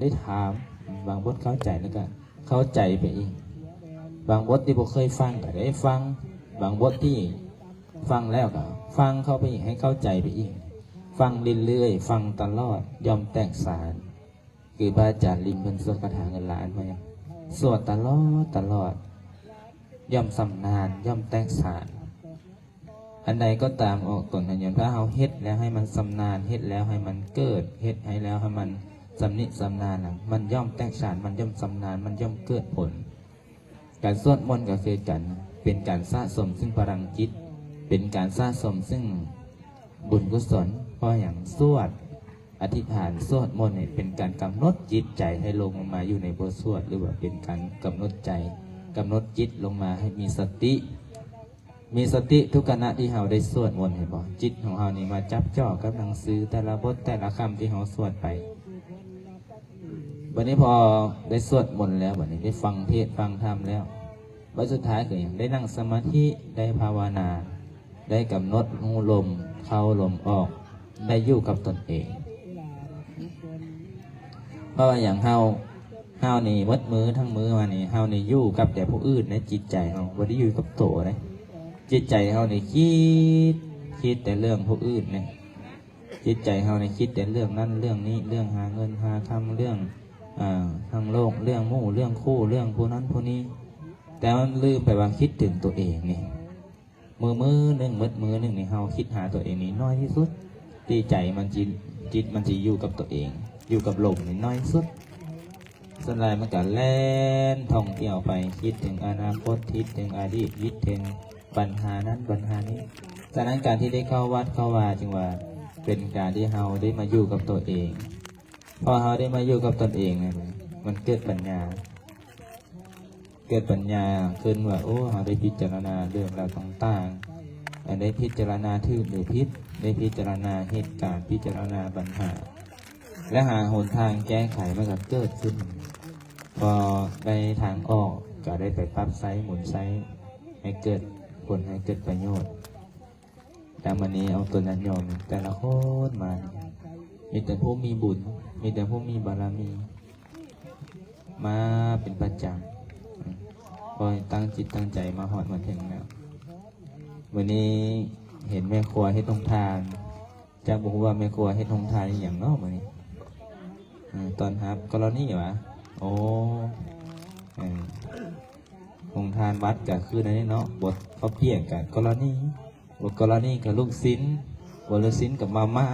ໄດ້ຖາມ ບາງບົດເຂົ້າໃຈແລ້ວກໍເຂົ້າໃຈໄປອີກ, ບາງບົດທີ່ບໍ່ເຄີຍຟັງກໍໄດ້ຟັງ, ບາງບົດທີ່ຟັງແລ້ວກໍຟັງເຂົ້າໄປອີກ ໃຫ້ເຂົ້າໃຈໄປອີກ, ຟັງເລື້ອຍໆ ຟັງຕະຫຼອດ ຢ່ອມແຕກສານ. ຄືພະອາຈານລິມເພິ່ນສວດຄາຖາເງິນລ້ານມາຫຍັງ ສວດຕະຫຼອດຕະຫຼອດ ຢ່ອມຊຳນານ ຢ່ອມແຕກສານ. ອັນໃດກໍຕາມອອກຕົນຫັ້ນ ຍ້ອນຖ້າເຮົາເຮັດແລ້ວໃຫ້ມັນຊຳນານ ເຮັດແລ້ວໃຫ້ມັນເກີດ ເຮັດໃຫ້ແລ້ວໃຫ້ມັນຊຳນິຊຳນານນະ ມັນຍ່ອມແຕກສານ ມັນຍ່ອມຊຳນານ ມັນຍ່ອມເກີດຜົນ. ການສວດມົນກໍຄືກັນ ເປັນການສະສົມຊຶ່ງພະລັງຈິດ ເປັນການສະສົມຊຶ່ງບຸນກຸສົນ. ເພາະຫຍັງ? ສວດ ອະທິຖານ ສວດມົນນີ້ເປັນການກຳນົດຈິດໃຈໃຫ້ລົງມາຢູ່ໃນບົດສວດ ຫຼືວ່າເປັນການກຳນົດໃຈ ກຳນົດຈິດລົງມາໃຫ້ມີສະຕິ ມີສະຕິທຸກຂະນະທີ່ເຮົາໄດ້ສວດມົນ ເຫັນບໍ່? ຈິດຂອງເຮົານີ້ມາຈັບຈໍ່ກັບໜັງສືແຕ່ລະບົດແຕ່ລະຄຳທີ່ເຮົາສວດໄປ. ບັດນີ້ພໍໄດ້ສວດມົນແລ້ວ ບັດນີ້ໄດ້ຟັງເທດຟັງທຳແລ້ວ ບັດສຸດທ້າຍຄືຫຍັງ? ໄດ້ນັ່ງສະມາທິ ໄດ້ພາວະນາ ໄດ້ກຳນົດຮູ້ລົມເຂົ້າລົມອອກ ໄດ້ຢູ່ກັບຕົນເອງ. ເພາະວ່າຫຍັງ? ເຮົາ ເຮົານີ້ໝົດມື້ທັງມື້ມານີ້ ເຮົານີ້ຢູ່ກັບແຕ່ຜູ້ອື່ນໃນຈິດໃຈເຮົາ ບໍ່ໄດ້ຢູ່ກັບໂຕເດ້. ຈິດໃຈເຮົານີ້ຄິດ ຄິດແຕ່ເລື່ອງຜູ້ອື່ນເດ້. ຈິດໃຈເຮົານີ້ຄິດແຕ່ເລື່ອງນັ້ນເລື່ອງນີ້ ເລື່ອງຫາເງິນຫາຄຳ ເລື່ອງ ເອີ ທາງໂລກ ເລື່ອງໝູ່ເລື່ອງຄູ່ ເລື່ອງຜູ້ນັ້ນຜູ້ນີ້ ແຕ່ມັນລືມໄປວ່າຄິດເຖິງຕົວເອງນີ້. ມື້ ມື້ໜຶ່ງ ໝົດມື້ໜຶ່ງນີ້ ເຮົາຄິດຫາຕົວເອງນີ້ໜ້ອຍທີ່ສຸດ ທີ່ໃຈມັນຈິ ຈິດມັນຊິຢູ່ກັບຕົວເອງ ຢູ່ກັບລົມນີ້ໜ້ອຍທີ່ສຸດ. ສ່ວນຫຼາຍມັນກະແລ່ນທ່ອງທ່ຽວໄປ ຄິດເຖິງອະນາຄົດ ຄິດເຖິງອະດີດ ຄິດເຖິງບັນຫານັ້ນບັນຫານີ້. ສະນັ້ນການທີ່ໄດ້ເຂົ້າວັດເຂົ້າວາຈຶ່ງວ່າເປັນການທີ່ເຮົາໄດ້ມາຢູ່ກັບຕົວເອງ. ພໍເຮົາໄດ້ມາຢູ່ກັບຕົນເອງນັ້ນ ມັນເກີດປັນຍາ ເກີດປັນຍາຂຶ້ນວ່າ ໂອ້ ເຮົາໄດ້ພິຈາລະນາເລື່ອງລາວຕ່າງໆ ອັນໃດພິຈາລະນາຖືກຫຼືຜິດ ໄດ້ພິຈາລະນາເຫດການ ພິຈາລະນາບັນຫາ ແລະ ຫາຫົນທາງແກ້ໄຂ ມັນກໍເກີດຂຶ້ນ. ພໍໄດ້ທາງອອກ ກໍໄດ້ໄປປັບໃຊ້ໝູນໃຊ້ໃຫ້ເກີດຜົນ ໃຫ້ເກີດປະໂຫຍດ. ແຕ່ມື້ນີ້ເອົາຕົນຍາດໂຍມແຕ່ລະຄົນມາ ມີແຕ່ຜູ້ມີບຸນ ມີແຕ່ຜູ້ມີບາລະມີ ມາເປັນປະຈຳ ຂໍໃຫ້ຕັ້ງຈິດຕັ້ງໃຈມາຮອດມາເຖິງແລ້ວ. ມື້ນີ້ເຫັນແມ່ຄົວເຮັດໂຮງທານ ຈັກບໍ່ຮູ້ວ່າແມ່ຄົວເຮັດໂຮງທານອີ່ຫຍັງເນາະມື້ນີ້. ເອີ ຕ້ອນຮັບກໍລະນີຫວາ? ໂອ້ ເອີ ໂຮງທານວັດກະຄືແນວນີ້ເນາະ ບົດເຂົ້າປຽກກະກໍລະນີ ບົດກໍລະນີກະລູກຊິ້ນ ບົດລູກຊິ້ນກະມາມ່າ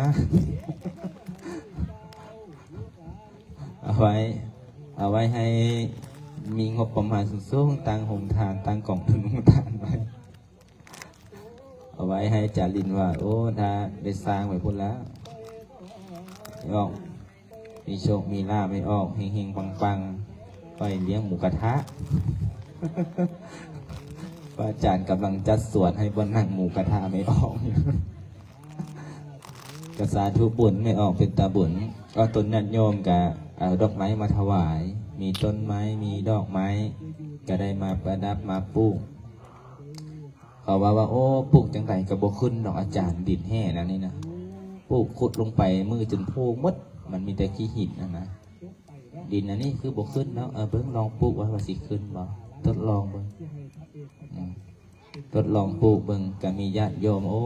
ເອົາໄວ້ ເອົາໄວ້ໃຫ້ມີງົບປະມານສູງໆ ຕັ້ງໂຮງທານ ຕັ້ງກອງທຶນໂຮງທານໄວ້. ເອົາໄວ້ໃຫ້ຈາລິນວ່າ ໂອ້ ຖ້າໄດ້ສ້າງໄວ້ພຸ້ນລະ ອອກ ມີໂຊກມີລາບ ໄດ້ອອກເຮັງໆ ປັງໆ ໄປລ້ຽງໝູກະທະ. ພະອາຈານກຳລັງຈັດສວນໃຫ້ບ່ອນນັ່ງໝູກະທະແມ່ອອກ. ກະສາທຸບຸນ ແມ່ອອກເປັນຕາບຸນ. ກໍຕົນຍາດໂຍມກະເອົາດອກໄມ້ມາຖວາຍ ມີຕົ້ນໄມ້ ມີດອກໄມ້ ກະໄດ້ມາປະດັບມາປູກ. ເຂົາວ່າວ່າ ໂອ້ ປູກຈັ່ງໃດກໍບໍ່ຂຶ້ນດອກອາຈານ ດິນແຮ່ແນວນີ້ນະ ປູກຂຸດລົງໄປມືຈົນໂພໝົດ ມັນມີແຕ່ຂີ້ຫີນຫັ້ນນະ ດິນອັນນີ້ຄືບໍ່ຂຶ້ນເນາະ. ເອີ ເບິ່ງລອງປູກວ່າ ວ່າຊິຂຶ້ນບໍ່ ທົດລອງເບິ່ງ ອືມ ທົດລອງປູກເບິ່ງ ກໍມີຍາດໂຍມ ໂອ້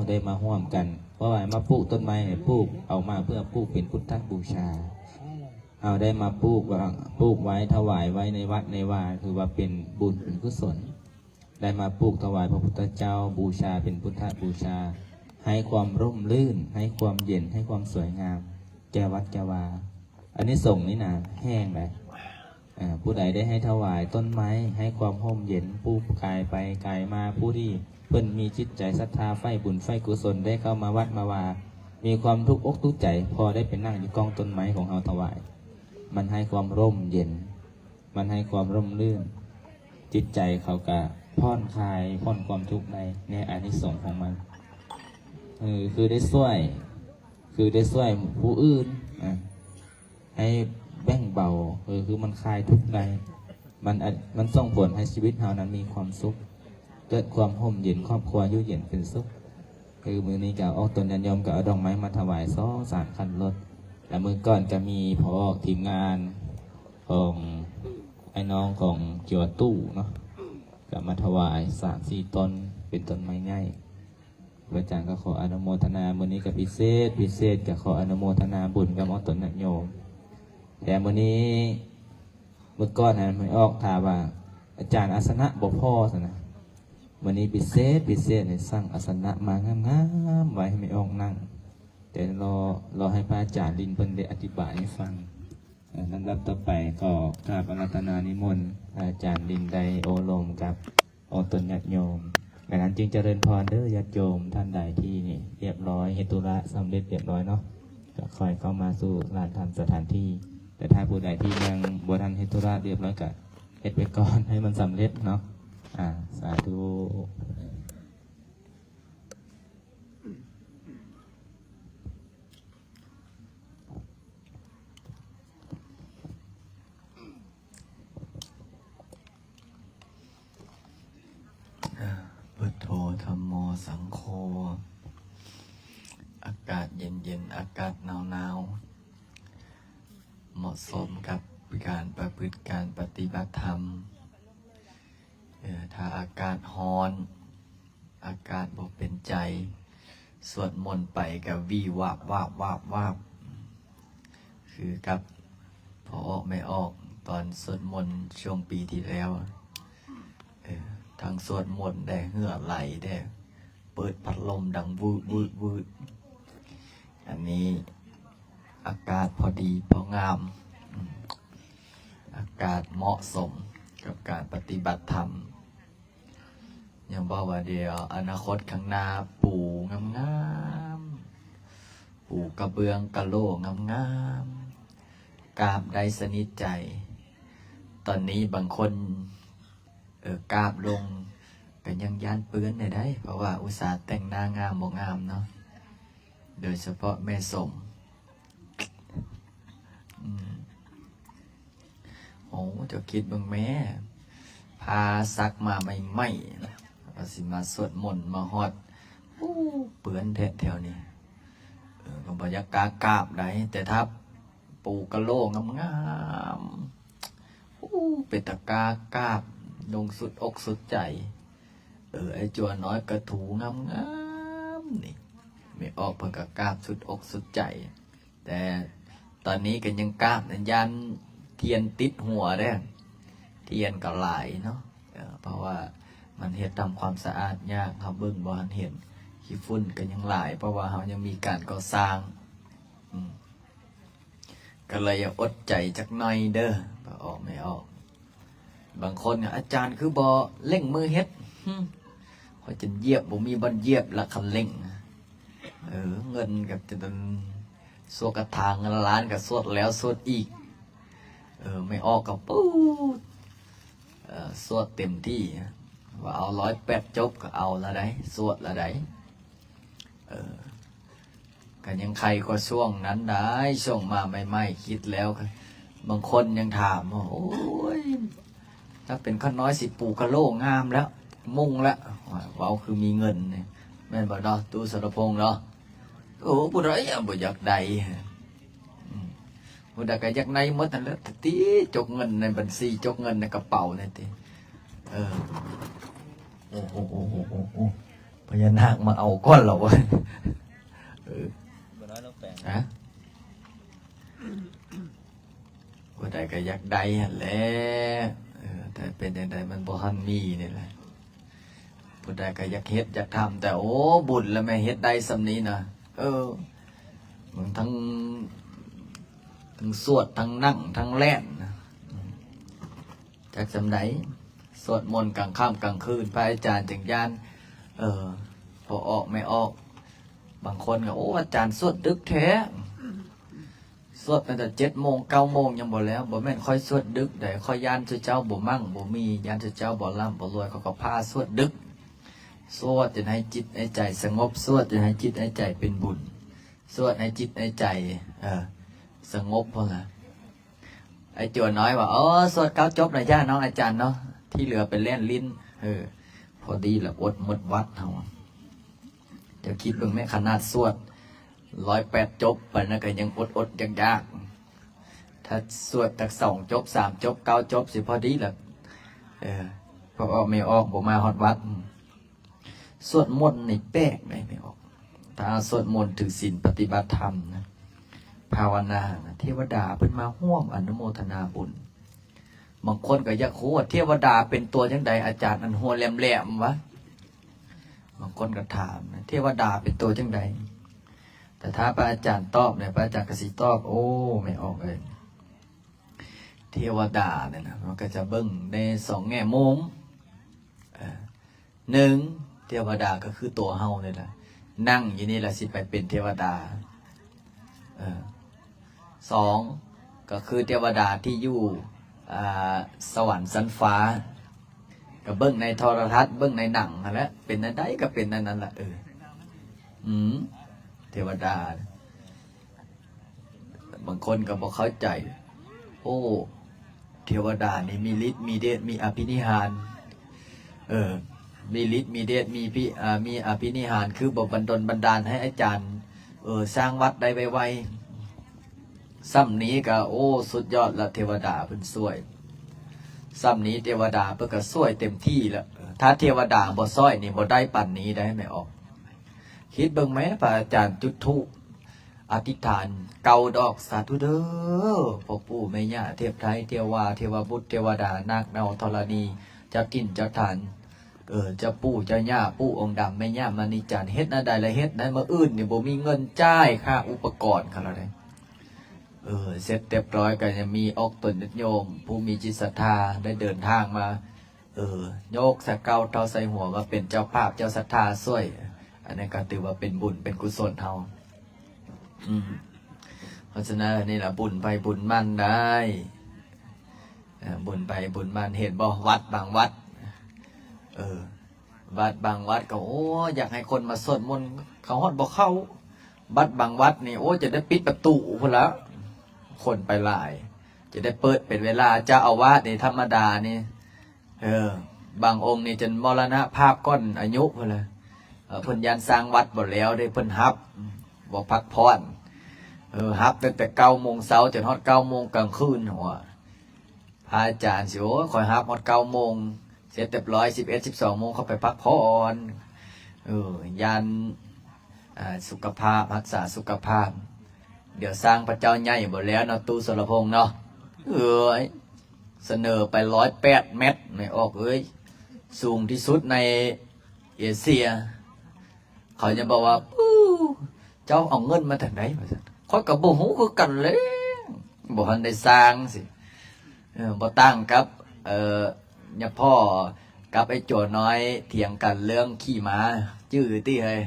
ໄດ້ມາຮ່ວມກັນ ເພາະວ່າມາປູກຕົ້ນໄມ້ ປູກເອົາມາເພື່ອປູກເປັນພຸດທະບູຊາ. ເຮົາໄດ້ມາປູກວ່າ ປູກໄວ້ ຖວາຍໄວ້ໃນວັດໃນວາ ຖືວ່າເປັນບຸນເປັນກຸສົນ. ໄດ້ມາປູກຖວາຍພະພຸດທະເຈົ້າ ບູຊາເປັນພຸດທະບູຊາ ໃຫ້ຄວາມຮົ່ມລື່ນ ໃຫ້ຄວາມເຢັນ ໃຫ້ຄວາມສວຍງາມແກ່ວັດແກ່ວາ. ອານິສົງນີ້ນະແຮງໃດ໋. ອາ ຜູ້ໃດໄດ້ໃຫ້ຖວາຍຕົ້ນໄມ້ ໃຫ້ຄວາມຮົ່ມເຢັນ ຜູ້ກາຍໄປກາຍມາ ຜູ້ທີ່ເພິ່ນມີຈິດໃຈສັດທາໃຝ່ບຸນໃຝ່ກຸສົນ ໄດ້ເຂົ້າມາວັດມາວາ ມີຄວາມທຸກອົກທຸກໃຈ ພໍໄດ້ໄປນັ່ງຢູ່ກ້ອງຕົ້ນໄມ້ຂອງເຮົາຖວາຍ ມັນໃຫ້ຄວາມຮົ່ມເຢັນ ມັນໃຫ້ຄວາມຮົ່ມລື່ນ ຈິດໃຈເຂົາກະຜ່ອນຄາຍ ຜ່ອນຄວາມທຸກໄດ້ໃນອານິສົງຂອງມັນ. ເອີ ຄືໄດ້ຊ່ວຍ ຄືໄດ້ຊ່ວຍຜູ້ອື່ນ ອາ ໃຫ້ແບ່ງເບົາ ເອີ ຄືມັນຄາຍທຸກໄດ້ ມັນ ອາ ມັນສົ່ງຜົນໃຫ້ຊີວິດເຮົານັ້ນມີຄວາມສຸກ ເກີດຄວາມຮົ່ມເຢັນ ຄອບຄົວຢູ່ເຢັນເປັນສຸກ. ຄືມື້ນີ້ກະອອກຕົນຍາດໂຍມກະເອົາດອກໄມ້ມາຖວາຍສອງສາມຄັນລົດ ແລະມື້ກ່ອນກໍມີພໍ່ອອກທີມງານຂອງອ້າຍນ້ອງຂອງເຈົ້າຕູ້ເນາະ ກໍມາຖວາຍສາມສີ່ຕົ້ນ ເປັນຕົ້ນໄມ້ໃຫຍ່ ພະອາຈານກໍຂໍອະນຸໂມທະນາ. ມື້ນີ້ກໍພິເສດ ພິເສດ ກໍຂໍອະນຸໂມທະນາບຸນກັບອອກຕົນຍາດໂຍມ. ແຕ່ມື້ນີ້ ມື້ກ່ອນຫັ້ນແມ່ອອກຖາມວ່າ ອາຈານ ອາສະນະບໍ່ພໍຊັ້ນນະ, ມື້ນີ້ພິເສດ ພິເສດ ໃຫ້ສັ່ງອາສະນະມາງາມໆ ໄວ້ໃຫ້ແມ່ອອກນັ່ງ. ແຕ່ລໍ ລໍໃຫ້ພະອາຈານລິນເພິ່ນໄດ້ອະທິບາຍໃຫ້ຟັງ. ເອີ ລຳດັບຕໍ່ໄປກໍກາບອາລາທະນານິມົນ ພະອາຈານລິນໄດ້ໂອ້ລົມກັບອອກຕົນຍາດໂຍມ. ດັ່ງນັ້ນຈຶ່ງຈະເລີນພອນເດີຍາດໂຍມ ທ່ານໃດທີ່ຮຽບຮ້ອຍ ເຮັດທຸລະສຳເລັດຮຽບຮ້ອຍເນາະ ກໍຄ່ອຍເຂົ້າມາສູ່ລານທຳສະຖານທີ່. ແຕ່ຖ້າຜູ້ໃດທີ່ຍັງບໍ່ທັນເຮັດທຸລະຮຽບຮ້ອຍ ກໍເຮັດໄວ້ກ່ອນໃຫ້ມັນສຳເລັດເນາະ. ອາ ສາທຸ. ພຸດໂທ ທຳໂມ ສັງໂຄ. ອາກາດເຢັນໆ ອາກາດໜາວໆ ເໝາະສົມກັບການປະພຶດ ການປະຕິບັດທຳ. ເອີ ຖ້າອາກາດຮ້ອນ ອາກາດບໍ່ເປັນໃຈ ສວດມົນໄປກໍວີວາບວາບວາບວາບ ຄືກັບພໍ່ອອກແມ່ອອກຕອນສວດມົນຊ່ວງປີທີ່ແລ້ວ. ເອີ ທັງສວດມົນໄດ້ ເຫື່ອໄຫຼໄດ້ ເປີດພັດລົມດັງວືດໆໆ. ອັນນີ້ອາກາດພໍດີພໍງາມ ອາກາດເໝາະສົມກັບການປະຕິບັດທຳ. ຍັງບອກວ່າດຽວອະນາຄົດຂ້າງໜ້າປູງາມໆ ປູກະເບື້ອງກະໂຫຼງາມໆ ກາບໄດ້ສະໜິດໃຈ. ຕອນນີ້ບາງຄົນ ເອີ ກາບລົງກໍຍັງຢ້ານເປື້ອນແດ່ໃດ໋ ເພາະວ່າອຸດສ່າແຕ່ງໜ້າງາມບໍ່ງາມເນາະ ໂດຍສະເພາະແມ່ສົມ. ອືມ ໂອ້ ເຈົ້າຄິດເບິ່ງແມ້ ຜ້າຊັກມາໃໝ່ໆ ວ່າຊິມາສວດມົນມາຮອດ ໂອ້ ເປື້ອນແທ້ແຖວນີ້. ເອີ ກໍບໍ່ຢາກກ້າກາບໃດ໋ ແຕ່ຖ້າ ປູກະໂຫຼງາມໆ ໂອ້ ເປັນຕາກ້າກາບລົງສຸດອົກສຸດໃຈ. ເອີ ໄອ້ຈົວນ້ອຍກະຖູງາມໆ ນີ້ ແມ່ອອກເພິ່ນກະກາບສຸດອົກສຸດໃຈ. ແຕ່ຕອນນີ້ກໍຍັງກາບ ຢ້ານທຽນຕິດຫົວເດ້ ທຽນກໍຫຼາຍເນາະ. ເອີ ເພາະວ່າມັນເຮັດທຳຄວາມສະອາດຍາກ ເຮົາເບິ່ງບໍ່ທັນເຫັນ ຂີ້ຝຸ່ນກໍຍັງຫຼາຍ ເພາະວ່າເຮົາຍັງມີການກໍ່ສ້າງ. ອືມ ກໍເລີຍອົດໃຈຈັກໜ້ອຍເດີ ບໍ່ອອກ ແມ່ອອກ. ບາງຄົນ ອາຈານຄືບໍ່ເລັ່ງມືເຮັດ? ຫຶ ຂ້ອຍຈົນຢຽບບໍ່ມີບ່ອນຢຽບລະ ຄັນເລັ່ງ. ເອີ ເງິນກໍຈະໂດນ ສວດກະຖາເງິນລ້ານກໍສວດແລ້ວສວດອີກ. ເອີ ແມ່ອອກກໍປູດ ເອີ ສວດເຕັມທີ່ ວ່າເອົາຮ້ອຍແປດຈົບກໍເອົາລະໃດ໋ ສວດລະໃດ໋. ເອີ ກໍຍັງໄຄກວ່າຊ່ວງນັ້ນໄດ໋ ຊ່ວງມາໃໝ່ໆ ຄິດແລ້ວ ບາງຄົນຍັງຖາມວ່າ ໂອ້ຍ ຖ້າເປັນຂ້ານ້ອຍຊິປູກະໂຫຼງາມແລ້ວ ມຸງແລ້ວ ເວົ້າຄືມີເງິນນີ້ ແມ່ນບໍ່ເນາະ ຕູ້ສະລະພົງເນາະ? ໂອ້ ຜູ້ໃດບໍ່ຢາກໄດ້ ອືມ ຜູ້ໃດກໍຢາກໄດ້ໝົດຫັ້ນແຫຼະ ຕິ ຈົກເງິນໃນບັນຊີ ຈົກເງິນໃນກະເປົານີ້ຕິ. ເອີ ໂອ້ ໂອ້ ໂອ້ ພະຍານາກມາເອົາກ່ອນແລ້ວເວີ້ຍ. ເອີ ບໍ່ນ້ອຍນ້ອງແປງ ຮະ ຜູ້ໃດກໍຢາກໄດ້ຫັ້ນແຫຼະ ເອີ ແຕ່ເປັນຈັ່ງໃດມັນບໍ່ທັນມີນີ້ແຫຼະ. ຜູ້ໃດກໍຢາກເຮັດຢາກທຳ ແຕ່ ໂອ້ ບຸນລະແມ່ເຮັດໄດ້ສ່ຳນີ້ນະ. ເອີ ເບິ່ງທັງ ທັງສວດ ທັງນັ່ງ ທັງແລ່ນນະ ຈັກສ່ຳໃດ. ສວດມົນກາງຄ່ຳກາງຄືນ ພະອາຈານຈຶ່ງຢ້ານ ເອີ ພໍ່ອອກແມ່ອອກ. ບາງຄົນກໍ ໂອ້ ອາຈານສວດດຶກແທ້ ສວດຕັ້ງແຕ່ເຈັດໂມງເກົ້າໂມງຍັງບໍ່ແລ້ວ. ບໍ່ແມ່ນຂ້ອຍສວດດຶກໃດ ຂ້ອຍຢ້ານເຈົ້າບໍ່ມັ່ງບໍ່ມີ ຢ້ານເຈົ້າບໍ່ລ່ຳບໍ່ລວຍ ຂ້ອຍກໍພາສວດດຶກ ສວດຈົນໃຫ້ຈິດໃຫ້ໃຈສະຫງົບ ສວດຈົນໃຫ້ຈິດໃຫ້ໃຈເປັນບຸນ ສວດໃຫ້ຈິດໃຫ້ໃຈ ເອີ ສະຫງົບພຸ້ນລະ. ໄອ້ຈົວນ້ອຍວ່າ ເອີ ສວດເກົ້າຈົບນະ ຢ່າເນາະອາຈານເນາະ ທີ່ເຫຼືອໄປແລ່ນຫຼິ້ນ. ເອີ ພໍດີລະອົດໝົດວັດເຮົາ. ເຈົ້າຄິດເບິ່ງແມ້ ຂະໜາດສວດ ຮ້ອຍແປດຈົບ ປານນັ້ນກໍຍັງອົດໆຢາກໆ. ຖ້າສວດຈັກສອງຈົບ ສາມຈົບ ເກົ້າຈົບ ຊິພໍດີລະ. ເອີ ເພາະວ່າແມ່ອອກບໍ່ມາຮອດວັດ. ສວດມົນນີ້ແປກໃດແມ່ອອກ. ຖ້າສວດມົນຖືສິນປະຕິບັດທຳນະ ພາວະນານະ ເທວະດາເພິ່ນມາຮ່ວມອະນຸໂມທະນາບຸນ. ບາງຄົນກໍຢາກຮູ້ວ່າເທວະດາເປັນຕົວຈັ່ງໃດ ອາຈານ ອັນຫົວແຫຼມໆຫວາ. ບາງຄົນກໍຖາມນະ ເທວະດາເປັນຕົວຈັ່ງໃດ. ແຕ່ຖ້າພະອາຈານຕອບນີ້ ພະອາຈານກໍຊິຕອບ ໂອ້ ແມ່ອອກເອີຍ ເທວະດານີ້ນະ ມັນກໍຈະເບິ່ງໃນສອງແງ່ມຸມ. ເອີ ໜຶ່ງ ເທວະດາກໍຄືຕົວເຮົານີ້ແຫຼະ ນັ່ງຢູ່ນີ້ລະຊິໄປເປັນເທວະດາ. ເອີ ສອງ ກໍຄືເທວະດາທີ່ຢູ່ ອ່າ ສະຫວັນຊັ້ນຟ້າ ກໍເບິ່ງໃນໂທລະທັດ ເບິ່ງໃນໜັງຫັ້ນແຫຼະ ເປັນອັນໃດກໍເປັນອັນນັ້ນລະ. ເອີ ອືມ ເທວະດາ ບາງຄົນກໍບໍ່ເຂົ້າໃຈ ໂອ້ ເທວະດານີ້ມີລິດມີເດດ ມີອະພິນິຫານ ເອີ ມີລິດມີເດດ ມີພິ ອ່າ ມີອະພິນິຫານ ຄືບໍ່ບັນດົນບັນດານໃຫ້ອາຈານ ເອີ ສ້າງວັດໄດ້ໄວໆ. ສ່ຳນີ້ກໍ ໂອ້ ສຸດຍອດລະ ເທວະດາເພິ່ນຊ່ວຍ. ສ່ຳນີ້ເທວະດາເພິ່ນກໍຊ່ວຍເຕັມທີ່ລະ. ຖ້າເທວະດາບໍ່ຊ່ອຍນີ້ ບໍ່ໄດ້ປານນີ້ໄດ໋ແມ່ອອກ. ຄິດເບິ່ງແມ້ ພະອາຈານຈຸດທູບ ອະທິຖານເກົ້າດອກ ສາທຸເດີ ພໍ່ປູ່ແມ່ຍ່າເທບໄທ ເທວາ ເທວະບຸດ ເທວະດາ ນາກເນົ່າທໍລະນີ ເຈົ້າຖິ່ນເຈົ້າຖານ ເອີ ເຈົ້າປູ່ເຈົ້າຍ່າ ປູ່ອົງດຳ ແມ່ຍ່າມະນີຈັນ ເຮັດແນວໃດລະເຮັດໄດ້. ມື້ອື່ນນີ້ບໍ່ມີເງິນຈ່າຍຄ່າອຸປະກອນເຂົາລະເດ້. ເອີ ເສັດຮຽບຮ້ອຍກໍຍັງມີອອກຕົນຍາດໂຍມຜູ້ມີຈິດສັດທາໄດ້ເດີນທາງມາ ເອີ ໂຍກສະເກົາເທົາໃສ່ຫົວມາເປັນເຈົ້າພາບເຈົ້າສັດທາຊ່ວຍ. ອັນນັ້ນກໍຖືວ່າເປັນບຸນເປັນກຸສົນເຮົາ. ອືມ ເພາະສະນັ້ນນີ້ລະ ບຸນໃຜບຸນມັນໄດ໋. ເອີ ບຸນໃຜບຸນມັນ ເຫັນບໍ່ ວັດບາງວັດ ເອີ ວັດບາງວັດກໍ ໂອ້ ຢາກໃຫ້ຄົນມາສວດມົນ ເຂົາຮອດບໍ່ເຂົ້າ. ວັດບາງວັດນີ້ ໂອ້ ຈະໄດ້ປິດປະຕູພຸ້ນລະ ຄົນໄປຫຼາຍ ຈະໄດ້ເປີດເປັນເວລາ. ເຈົ້າອາວາດນີ້ທຳມະດານີ້ ເອີ ບາງອົງນີ້ຈົນມໍລະນະພາບກ່ອນອາຍຸພຸ້ນລະ. ເອີ ເພິ່ນຢ້ານສ້າງວັດບໍ່ແລ້ວເດ້ ເພິ່ນຮັບບໍ່ພັກຜ່ອນ. ເອີ ຮັບຕັ້ງແຕ່ເກົ້າໂມງເຊົ້າຈົນຮອດເກົ້າໂມງກາງຄືນ. ໂອ້ຍ ພະອາຈານຊິ ໂອ້ຍ ຂ້ອຍຮັບຮອດເກົ້າໂມງ ເສັດຮຽບຮ້ອຍ ສິບເອັດ ສິບສອງໂມງ ຂ້ອຍໄປພັກຜ່ອນ. ເອີ ຢ້ານ ອ່າ ສຸຂະພາບ ຮັກສາສຸຂະພາບ. ດຽວສ້າງພະເຈົ້າໃຫຍ່ບໍ່ແລ້ວເນາະ ຕູ້ສຸລະພົງເນາະ. ເອີຍ ສະເໜີໄປຮ້ອຍແປດແມັດ ແມ່ອອກເອີຍ ສູງທີ່ສຸດໃນເອເຊຍ. ເຂົາຍັງບອກວ່າ ປູ້ ເຈົ້າເອົາເງິນມາຈາກໃດ ວ່າຊັ້ນ. ຂ້ອຍກໍບໍ່ຮູ້ຄືກັນແຫຼະ ບໍ່ທັນໄດ້ສ້າງຊີ້. ເອີ ບໍ່ຕ່າງກັບ ເອີ ຍາພໍ່ກັບໄອ້ໂຈນ້ອຍຖຽງກັນເລື່ອງຂີ້ມ້າ ຈື່ຕິເຮີ້ຍ?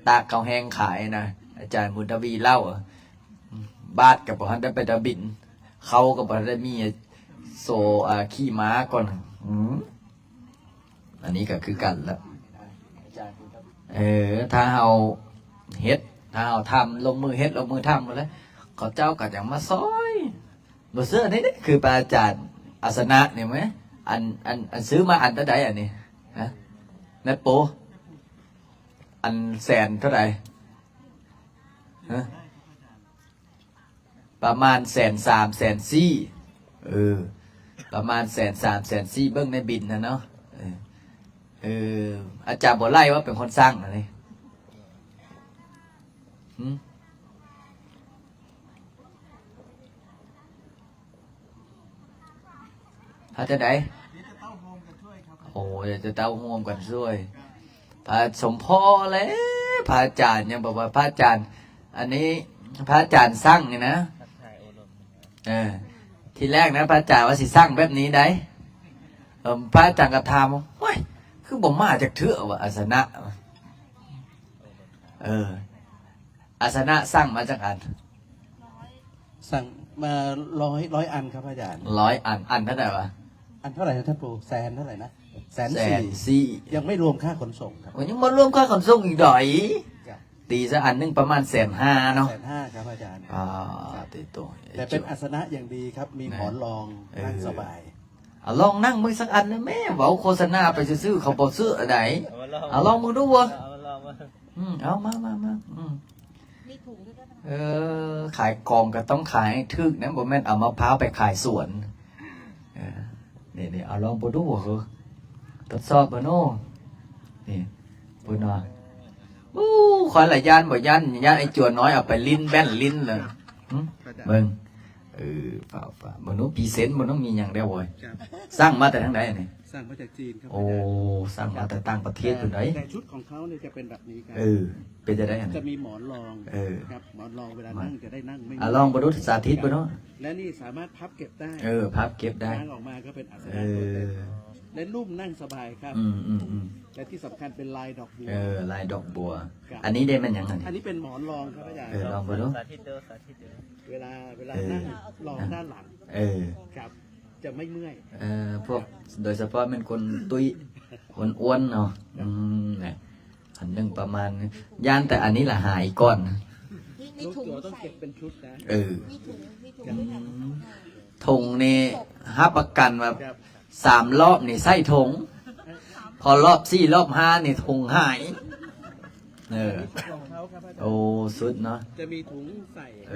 ຕາກເຂົ້າແຫ້ງຂາຍນະ ອາຈານບຸນທະວີເລົ່າ. ບາດກໍບໍ່ທັນໄດ້ໄປທຳອິດ ເຂົ້າກໍບໍ່ທັນໄດ້ມີ ໂຊ ອາ ຂີ້ມ້າກ່ອນ. ອືມ ອັນນີ້ກໍຄືກັນລະ. ເອີ ຖ້າເຮົາເຮັດ ຖ້າເຮົາທຳ ລົງມືເຮັດ ລົງມືທຳພຸ້ນແຫຼະ ເຂົາເຈົ້າກໍຈະມາຊ່ອຍ. ບໍ່ເຊື່ອ ນີ້ ນີ້ຄືພະອາຈານອາສະນະນີ້ແມ ອັນ ອັນ ອັນຊື້ມາອັນເທົ່າໃດອັນນີ້ ຮະ ແມ່ປູ? ອັນແສນເທົ່າໃດ ຮະ? ປະມານແສນສາມ ແສນສີ່ ເອີ ປະມານແສນສາມ ແສນສີ່ ເບິ່ງໃນບິນຫັ້ນເນາະ. ເອີ ເອີ ອາຈານບົວໄລວ່າເປັນຄົນສ້າງອັນນີ້ ຫື? ເຮັດຈັ່ງໃດ? ໂອ້ ດຽວຈະເຕົ້າຮ່ວມກັນຊ່ວຍ. ພະສົມພໍແຫຼະ ພະອາຈານຍັງບອກວ່າ ພະອາຈານ ອັນນີ້ພະອາຈານສັ່ງນີ້ນະ. ເອີ ທີແລກນະ ພະອາຈານວ່າຊິສັ່ງແບບນີ້ໃດ໋. ເອີ ພະອາຈານກໍຖາມວ່າ ໂອ້ຍ ຄືບໍ່ມາຈັກເທື່ອວະ ອາສະນະ. ເອີ ອາສະນະສັ່ງມາຈັກອັນ? สั่งมาร้อย ร้อยอันครับอาจารย์ ຮ້ອຍອັນ ອັນເທົ່າໃດວະ? อันเท่าไหร่นะท่านปู่? แสนเท่าไหร่นะ? ແສນສີ່ ແສນສີ່ ยังไม่รวมค่าขนส่งครับ ໂອ້ຍ ຍັງບໍ່ລວມຄ່າຂົນສົ່ງອີກດອຍ. ครับ ຕີຊະອັນໜຶ່ງປະມານແສນຫ້າເນາະ แสนห้าครับอาจารย์ ອ່າ ຕິໂຕ แต่เป็นอาสนะอย่างดีครับ มีหมอนรอง ເອີ นั่งสบาย ອາ ລອງນັ່ງເບິ່ງສັກອັນນະແມ່ ເວົ້າໂຄສະນາໄປຊື່ໆ ເຂົາບໍ່ຊື້ໃດ໋. ເອົາມາລອງ ອາ ລອງເບິ່ງດູເວີ້ຍ ເອົາມາລອງເບິ່ງ ອືມ ເອົາມາ ມາ ມາ ອືມ ມີ ເອີ ຂາຍຂອງກໍຕ້ອງຂາຍໃຫ້ຖືກນະ ບໍ່ແມ່ນເອົາມະພ້າວໄປຂາຍສວນ. ເອີ ນີ້ໆ ເອົາລອງເບິ່ງດູ ເອີ ທົດສອບເບິ່ງເນາະ. ນີ້ເບິ່ງເນາະ. ໂອ້ ຂ້ອຍລະຢ້ານບໍ່ຢ້ານ ຢ້ານໄອ້ຈົວນ້ອຍເອົາໄປຫຼິ້ນແວ່ນຫຼິ້ນລະ. ຫຶ ເບິ່ງ ເອີ ຝາ ຝາ ເບິ່ງດູ ພຣີເຊັນເບິ່ງດູ ມີຫຍັງແດ່ໂວ້ຍ. ສັ່ງມາແຕ່ທາງໃດອັນນີ້? สั่งมาจากจีนครับ ໂອ້ อาจารย์ สั่ງມາແຕ່ຕ່າງປະເທດພຸ້ນໃດ໋. แต่ชุดของเขาเนี่ยจะเป็นแบบนี้ครับ ເອີ ເປັນຈັ່ງໃດຫັ້ນ? จะมีหมอนรอง ເອີ ครับ หมอนรองเวลานั่งจะได้นั่งไม่เมื่อย ອ່ະ ລອງເບິ່ງດູ ສາທິດເບິ່ງເນາະ. และนี่สามารถพับเก็บได้ ເອີ ພັບເກັບໄດ້ วางออกมาก็เป็นอาสนะตัวเต็ม ເອີ และนุ่มนั่งสบายครับ ອືມໆໆ และที่สำคัญเป็นลายดอกบัว ເອີ ລາຍດອກບົວ ครับ ອັນນີ້ເດ ແມ່ນຫຍັງອັນນີ້? อันนี้เป็นหมอนรองครับอาจารย์ ເອີ ລອງເບິ່ງດູ ສາທິດເດີ ສາທິດເດີ เวลา เวลา ເອີ นั่งรองด้านหลัง ເອີ ครับ จะไม่เมื่อย ເອີ ພວກ โดยเฉพาะแม่นคนตุ้ย คนอ้วนเนาะ อืม นะ อันหนึ่งประมาณ ย่านแต่อันนี้ล่ะหายก่อน มี มีถุง ต้องเก็บเป็นชุดนะ เออ มีถุง มีถุง อืม ถุงนี่รับประกันว่า ครับ สามรอบนี่ใส่ถุง พอรอบสี่รอบห้านี่ถุงหาย เออ ของเขาครับอาจารย์ โอ้ สุดเนาะ จะมีถุงใส่ เอ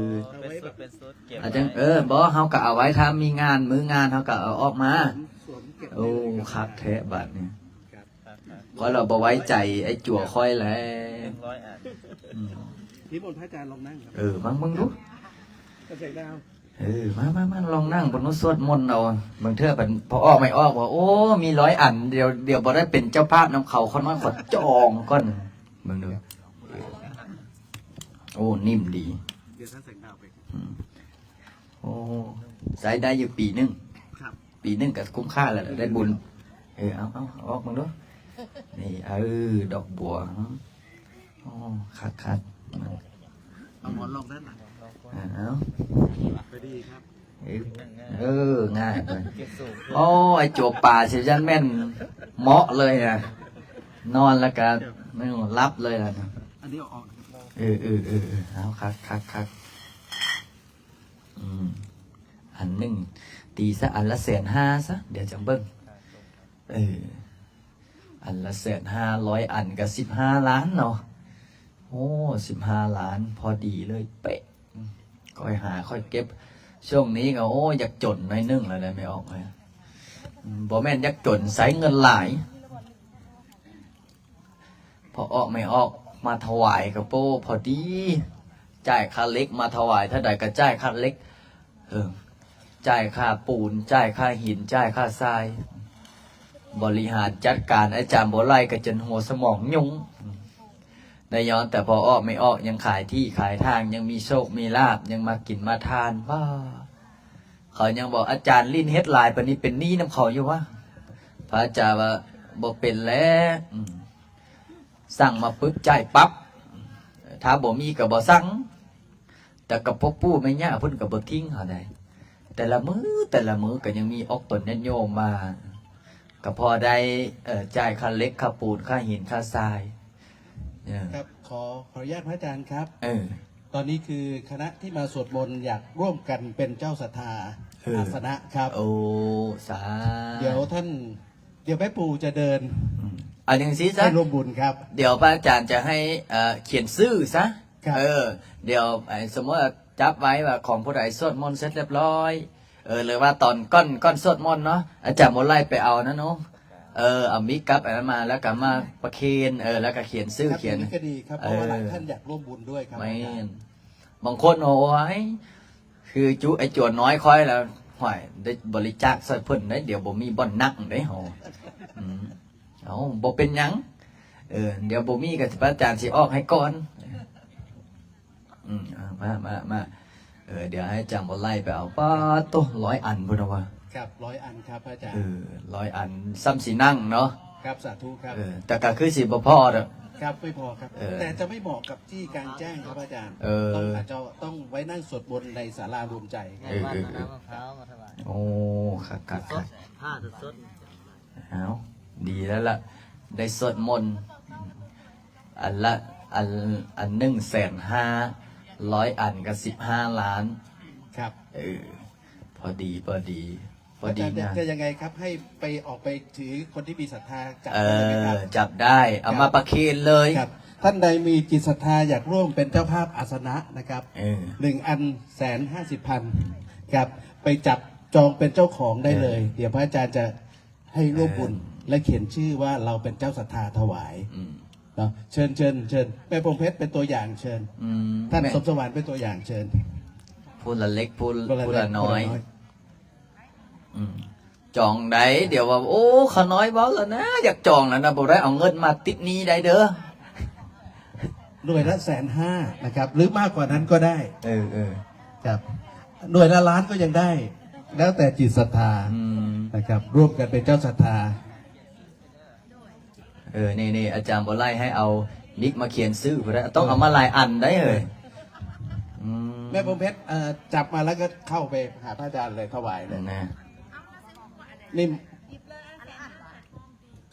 อ เอาไว้แบบ เป็นชุด เป็นชุด เก็บ อาจารย์ ไว้ เออ บ่ เฮาก็เอาไว้ ถ้ามีงาน มื้องาน เฮาก็เอาออกมา สวม สวมเก็บ โอ้ ได้เลยครับ คักแท้บาดนี้ ครับ ข้อยละบ่ไว้ใจไอ้จั่วข้อยแหละ หนึ่งร้อยอัน อืม นิมนต์พระอาจารย์ลองนั่งครับ เออ มาเบิ่งดู อาจารย์ดาว เออ มา มา มา ลองนั่งเบิ่งดู สวดมนต์เอา บางเทื่อเพิ่นพอออกไม่ออกว่า โอ้ มีร้อยอัน เดี๋ยว เดี๋ยวบ่ได้เป็นเจ้าภาพนำเขา ข้าน้อยขอจองก่อน เบิ่งดู โอ้ นิ่มดี เดี๋ยวท่านแสงดาวไป อืม โอ้ ใช้ได้อยู่ปีหนึ่ง ครับ ปีหนึ่งก็คุ้มค่าแล้ว ได้บุญ เออ เอา เอา เอาออกมาดู นี่ เออ ดอกบัว โอ้ คักๆ เอาหมอนรองด้านหลัง อ่า เอา พอดีครับ เออ เออ ง่ายไป เก็บสูง โอ้ ไอ้จั่วป่าสิจั่นแม่นเหมาะเลยนะ นอนแล้วก็ เดี๋ยว ไม่หลับเลยนะ อันนี้เอาออก เออ เออ เออ เออ เอา คัก คัก คัก อืม อันหนึ่ง ตีซะอันละแสนห้าซะ เดี๋ยวจั่งเบิ่ง เออ อันละแสนห้า ร้อยอันก็สิบห้าล้านเนาะ โอ้ สิบห้าล้าน พอดีเลยเป๊ะ อืม ค่อยหาค่อยเก็บ ช่วงนี้ก็ โอ้ อยากจนหน่อยหนึ่งแล้วนะ ไม่ออกเลย อืม บ่แม่นอยากจน ใช้เงินหลาย พอออกไม่ออกมาถวายก็โป้พอดี จ่ายค่าเหล็กมาถวายเท่าใดก็จ่ายค่าเหล็ก เออ จ่ายค่าปูน จ่ายค่าหิน จ่ายค่าทราย บริหารจัดการอาจารย์บ่ไหลก็จนหัวสมองยุ่ง ได้ย้อนแต่พอออกไม่ออกยังขายที่ขายทาง ยังมีโชคมีลาภ ยังมากินมาทาน ว้า เขายังบอกอาจารย์ลิ้นเฮ็ดหลายปานนี้เป็นหนี้นำเขาอยู่วะ พระอาจารย์ว่าบ่เป็นแล้ว อืม สั่งมาปึ๊บจ่ายปั๊บ ถ้าบ่มีก็บ่สั่ง แต่กับพ่อปู่แม่ย่าเพิ่นก็บ่ทิ้งเฮาได้ แต่ละมื้อแต่ละมื้อก็ยังมีออกตนญาติโยมมา ก็พอได้ เอ่อ จ่ายค่าเหล็ก ค่าปูน ค่าหิน ค่าทราย เออ ครับ ขอ ขออนุญาตพระอาจารย์ครับ เออ ตอนนี้คือคณะที่มาสวดมนต์อยากร่วมกันเป็นเจ้าศรัทธา เออ อาสนะครับ โอ้ สา เดี๋ยวท่าน เดี๋ยวแม่ปู่จะเดิน อืม เอาจั่งซี้ซะ ให้ร่วมบุญครับ เดี๋ยวพระอาจารย์จะให้ เอ่อ เขียนชื่อซะ ครับ เออ เดี๋ยว ไอ้ สมมุติว่าจับไว้ว่าของผู้ใดสวดมนต์เสร็จเรียบร้อย เออ หรือว่าตอนก่อน ก่อนสวดมนต์เนาะ อาจารย์บ่ไล่ไปเอานะเนาะ เออ เอามีดกับอันนั้นมา แล้วก็มาประเคน เออ แล้วก็เขียนชื่อ ครับ เขียน อย่างนี้ก็ดีครับ เพราะว่าหลายท่านอยากร่วมบุญด้วยครับ แม่น อาจารย์ บางคน โอ้ย คือจุไอ้จั่วน้อยค่อยแล้ว ห้วย ได้บริจาคช่วยเพิ่นได้ เดี๋ยวบ่มีบ่อนนั่งเด้ เฮา อืม เอ้า บ่เป็นหยัง เออ เดี๋ยวบ่มีก็พระอาจารย์สิออกให้ก่อน อืม อ่า มา มา มา เออ เดี๋ยวให้อาจารย์บ่ไล่ไปเอา ป๊าดโต ร้อยอันพุ้นน่ะวะ ครับ ร้อยอันครับพระอาจารย์ เออ ร้อยอัน ซ้ำสินั่งเนาะ ครับ สาธุครับ เออ แต่ก็คือสิบ่พอดอก ครับ ไม่พอครับ เออ แต่จะไม่เหมาะกับที่กลางแจ้งครับอาจารย์ เออ ต้อง อาจจะต้องไว้นั่งสวดมนต์ในศาลารวมใจ เออ เออ เออ โอ้ คักๆๆ ผ้าสดๆ เอา ดีแล้วล่ะ ได้สวดมนต์ อันละ อัน อันหนึ่งแสนห้า ร้อยอันก็สิบห้าล้าน ครับ เออ พอดี พอดี พอดี อาจารย์จะ นะ จะยังไงครับ ให้ไป ออกไปถือคนที่มีศรัทธาจับ เออ ได้ไหมครับ จับได้ เอามา ครับ ประเคนเลย ครับ ທ່านใดมีจิตศรัทธาอยากร่วมเป็นเจ้าภาพอาสนะนะครับ เออ หนึ่งอัน แสนห้าสิบพัน ครับ ไปจับจองเป็นเจ้าของได้เลย เออ เดี๋ยวพระอาจารย์จะให้ร่วมบุญ เออ และเขียนชื่อว่าเราเป็นเจ้าศรัทธาถวาย อืม เนาะ เชิญ เชิญ เชิญ แม่พวงเพชรเป็นตัวอย่าง เชิญ อืม ท่าน แม่ สมสวรรค์เป็นตัวอย่าง เชิญ ผู้ละเล็ก ผู้ คนละ ผู้ละ เล็ก น้อย คนละน้อย อืม จองได้ เดี๋ยวว่า โอ้ ข้าน้อยเว้าแล้วนะ อยากจองแล้วนะ บ่ได้เอาเงินมาติดหนี้ได้เด้อ หน่วยละแสนห้านะครับ หรือมากกว่านั้นก็ได้ เออ เออ ครับ หน่วยละล้านก็ยังได้ แล้วแต่จิตศรัทธา อืม นะครับ ร่วมกันเป็นเจ้าศรัทธา เออ นี่ นี่ อาจารย์บ่ไล่ให้เอานิกมาเขียนชื่อบ่ได้ ต้องเอามาหลายอันได้เฮ้ย อืม แม่พวงเพชร เอ่อ จับมาแล้วก็เข้าไปหาพระอาจารย์เลย ถวายเลย นะ นี่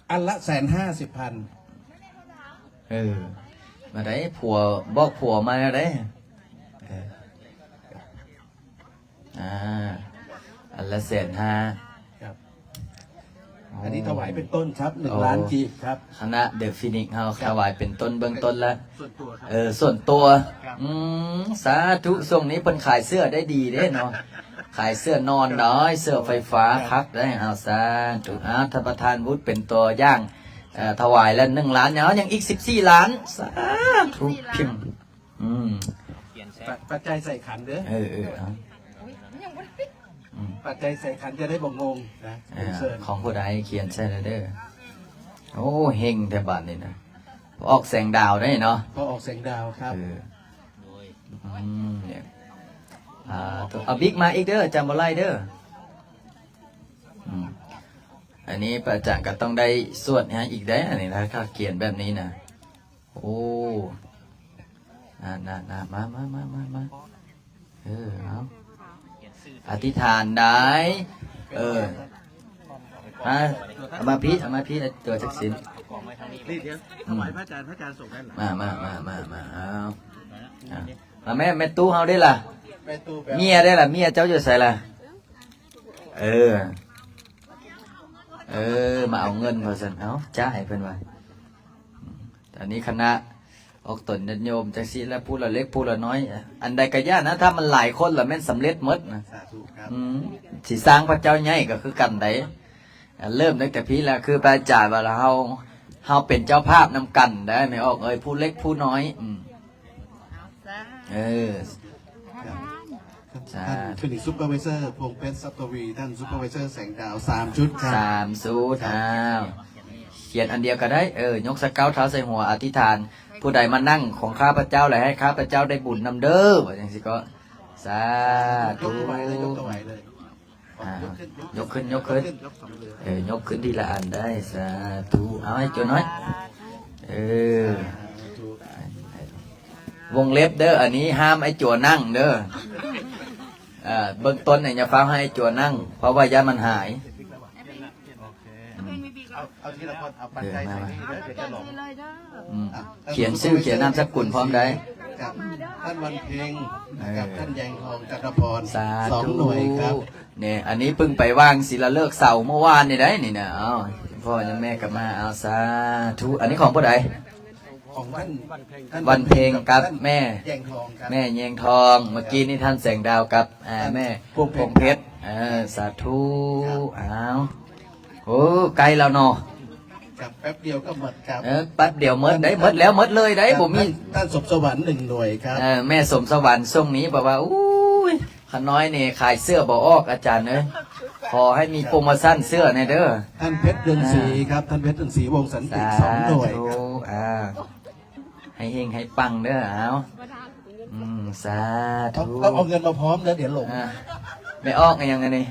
อันละแสนห้าสิบพัน เออ มาได้ ผัว บอกผัวมาแล้วได้ เออ อ่า อันละแสนห้า ครับ อันนี้ถวายเป็นต้นครับ หนึ่งล้าน โอ้ กีบครับ คณะเดอะฟีนิกซ์เฮา ครับ ถวายเป็นต้นเบื้องต้นแล้ว ส่วนตัวครับ เออ ส่วนตัว ครับ อืม สาธุ ช่วงนี้เพิ่นขายเสื้อได้ดีเด้เนาะ ขายเสื้อนอนน้อย เสื้อไฟฟ้า ครับ คักได้ เอา สาธุ เอา ท่านประธานวุฒิเป็นตัวอย่าง เอ่อ ถวายแล้วหนึ่งล้าน เอา ยังอีกสิบสี่ล้าน สาธุ พิมพ์ อืม ปัจ ปัจจัยใส่ขันเด้อ เออ เออ เอา อืม ปัจจัยใส่ขันจะได้บ่งงนะ เออ เชิญ ของผู้ใดเขียนใส่แล้วเด้อ โอ้ เฮงแท้บาดนี้นะ ออกแสงดาวได้เนาะ พอออกแสงดาวครับ เออ อืม เนี่ย อ่า เอาบิ๊กมาอีกเด้อ จำบ่ไล่เด้อ อืม อันนี้พระอาจารย์ก็ต้องได้สวดให้อีกได้ อันนี้นะ ถ้าเขียนแบบนี้นะ โอ้ น่า น่า น่า มา มา มา มา มา เออ เอา อธิษฐานได้ เออ มา เอามาพี้ เอามาพี้ ตัวจักสิน นี่เดี๋ยว อืม ถวายพระอาจารย์ พระอาจารย์ส่งด้านหลัง มา มา มา มา มา เอา เอา มาแม่ แม่ตู้เฮาได้ล่ะ แม่ตู้แปลว่า เมียได้ล่ะ เมียเจ้าอยู่ไสล่ะ เออ เออ มาเอาเงินว่าซั่น เอ้า จ่ายเพิ่นว่า อันนี้คณะออกตนญาติโยมจังซี่แหละ ผู้ละเล็กผู้ละน้อย อันใดก็ย่านะ ถ้ามันหลายคนละแม่นสำเร็จหมดนะ สาธุครับ อืม สิสร้างพระเจ้าใหญ่ก็คือกันได๋ อ่า เริ่มตั้งแต่พี้ละ คือพระอาจารย์ว่าละ เฮา เฮาเป็นเจ้าภาพนำกันได้ แม่ออกเอ้ย ผู้เล็กผู้น้อย อืม เออ ครับ สาธุ ท่าน Phoenix Supervisor พงษ์เพชร ทรัพย์ทวี ท่าน Supervisor แสงดาว สามชุดครับ สามชุด ครับ อ้าว เขียนอันเดียวก็ได้ เออ ยกสะเก๊าเท้าใส่หัว อธิษฐาน ผู้ใดมานั่งของข้าพเจ้า และให้ข้าพเจ้าได้บุญนำเด้อ ว่าจังซี่ก็ สาธุ ยกถวายเลย ยกถวายเลย อ่า ยกขึ้น ยกขึ้น ยกขึ้น ยกสองมือ เออ ยกขึ้นทีละอันได้ สาธุ เอาให้จวนน้อย เออ สาธุ วงเล็บเด้อ อันนี้ห้ามไอ้จัวนั่งเด้อ เอ่อ เบื้องต้นเนี่ยอย่าฟ้าวให้ไอ้จัวนั่ง เพราะว่าย่านมันหาย เอา เอาทีละคน เอาปัจจัยใส่นี่เด้อ เดี๋ยวจะหลง อืม อ่ะ เขียนชื่อ เขียนนามสกุลพร้อมได้ ครับ ท่านวันเพ็งนะครับ เออ ท่านแยงทองจักรพร สาธุ สองหน่วยครับ เนี่ย อันนี้เพิ่งไปวางศิลาฤกษ์เสาร์เมื่อวานนี่ได้นี่นะ เอา พ่อยังแม่กลับมา เอา สาธุ อันนี้ของผู้ใด ของท่าน ท่านวันเพ็งกับแม่ แยงทองครับ แม่แยงทอง เมื่อกี้นี่ท่านแสงดาวกับ อ่า ท่าน แม่ พวงเพชร พวงเพชร เออ สาธุ ครับ อ้าว โอ้ ใกล้แล้วเนาะ ครับ แป๊บเดียวก็หมดครับ เออ แป๊บเดียวหมดได้ หมดแล้ว หมดเลยได้ ครับ บ่มี ท่าน ท่านสมสวรรค์หนึ่งหน่วยครับ เออ แม่สมสวรรค์ช่วงนี้บอกว่า อุ้ย ข้าน้อยนี่ขายเสื้อบ่ออก อาจารย์เอ้ย ขอให้มีโปรโมชั่นเสื้อแหน่เด้อ ท่านเพชรเรืองศรีครับ อ่า ท่านเพชรเรืองศรีวงศ์สันติ สาธุ สองหน่วยครับ อ่า ให้เฮงให้ปังเด้อ เอา อืม สาธุ ต้อง ต้องเอาเงินมาพร้อมนะ เดี๋ยวหลง อ่า ไม่ออกยังไงนี่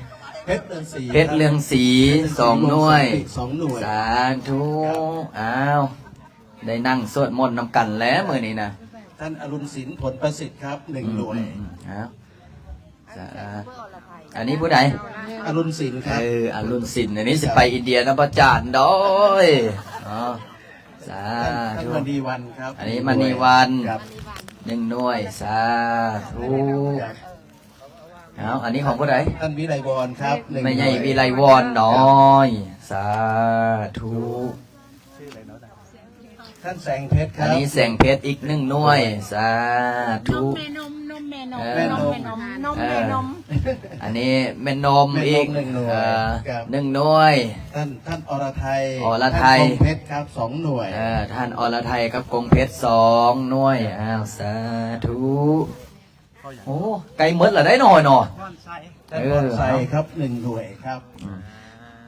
เพชรเรืองศรี เพชรเรืองศรี ครับ สองหน่วย เพชรเรืองศรีวงศ์สันติ สองหน่วย สาธุ ครับ อ้าว ได้นั่งสวดมนต์นำกันแล้วมื้อนี้นะ ท่านอรุณศิลป์ ผลประสิทธิ์ครับ หนึ่งหน่วย อืม อืม อืม อ้าว สา อันนี้ผู้ใด อรุณศิลป์ครับ เออ อรุณศิลป์ อันนี้สิไปอินเดียนะพระอาจารย์ โดย อ๋อ สาธุ ท่านมณีวันครับ อันนี้มณีวัน ครับ หนึ่งหน่วย สาธุ ครับ เอา อันนี้ของผู้ใด ท่านวิไลวรครับ หนึ่งหน่วย แม่ใหญ่วิไลวรน้อย สาธุ ชื่ออะไรเนาะ ທ່านแสงเพชรครับ อันนี้แสงเพชรอีกหนึ่งหน่วย สาธุ นมแม่นม นมแม่นม เออ นมแม่นม นมแม่นม เออ อันนี้แม่นมอีก แม่นมหนึ่งหน่วย เอ่อ ครับ หนึ่งหน่วย ท่าน ท่านอรไทย อรไทย ท่านคงเพชรครับ สองหน่วย เออ ท่านอรไทยกับคงเพชร สองหน่วย อ้าว สาธุ โอ้ ใกล้หมดแล้วได้น้อยเนาะ ท่าน เออ พรชัยครับ หนึ่งหน่วยครับ อืม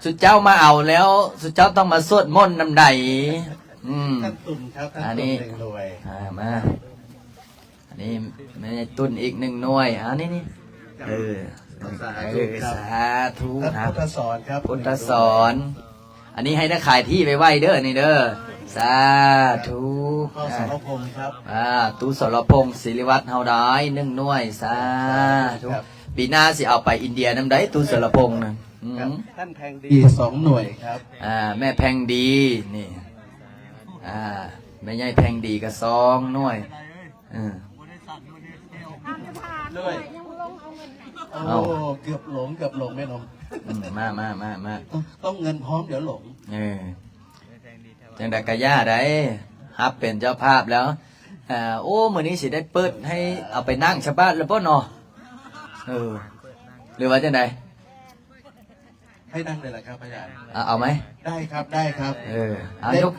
สุเจ้ามาเอาแล้ว สุเจ้าต้องมาสวดมนต์นำใด อืม ท่านตุ่นครับ ท่าน อันนี้ ตุ่น หนึ่งหน่วย อ่า มา อันนี้แม่ใหญ่ตุ่นอีกหนึ่งหน่วย อันนี้นี่ เออ สาธุครับ เออ สาธุ ท่าน ครับ พุทธสอนครับ พุทธสอน หนึ่งหน่วย อันนี้ให้ได้ขายที่ไวๆเด้อ นี่เด้อ สาธุ พ่อสรพงษ์ครับ อ่า ตู้สรพงษ์ศิริวัฒน์เฮาได้หนึ่งหน่วย สาธุ ครับ ปีหน้าสิเอาไปอินเดียนำได้ ตู้สรพงษ์นะ อืม ครับ ท่านแพงดี สองหน่วยครับ อ่า แม่แพงดี นี่ อ่า แม่ใหญ่แพงดีก็สองหน่วย เออ โอ้ เกือบหลง เกือบหลงแม่นม อืม มา มา มา มา ต้อง ต้องเงินพร้อมเดี๋ยวหลง เออ จั่งใดก็อย่าได้ รับเป็นเจ้าภาพแล้ว อ่า โอ้ มื้อนี้สิได้เปิดให้เอาไปนั่งชาวบ้านแล้วบ่เนาะ เออ หรือว่าจั่งใด ให้นั่งเลยล่ะครับอาจารย์ เอา เอาไหม ได้ครับ ได้ครับ เออ เอา เล่น ยก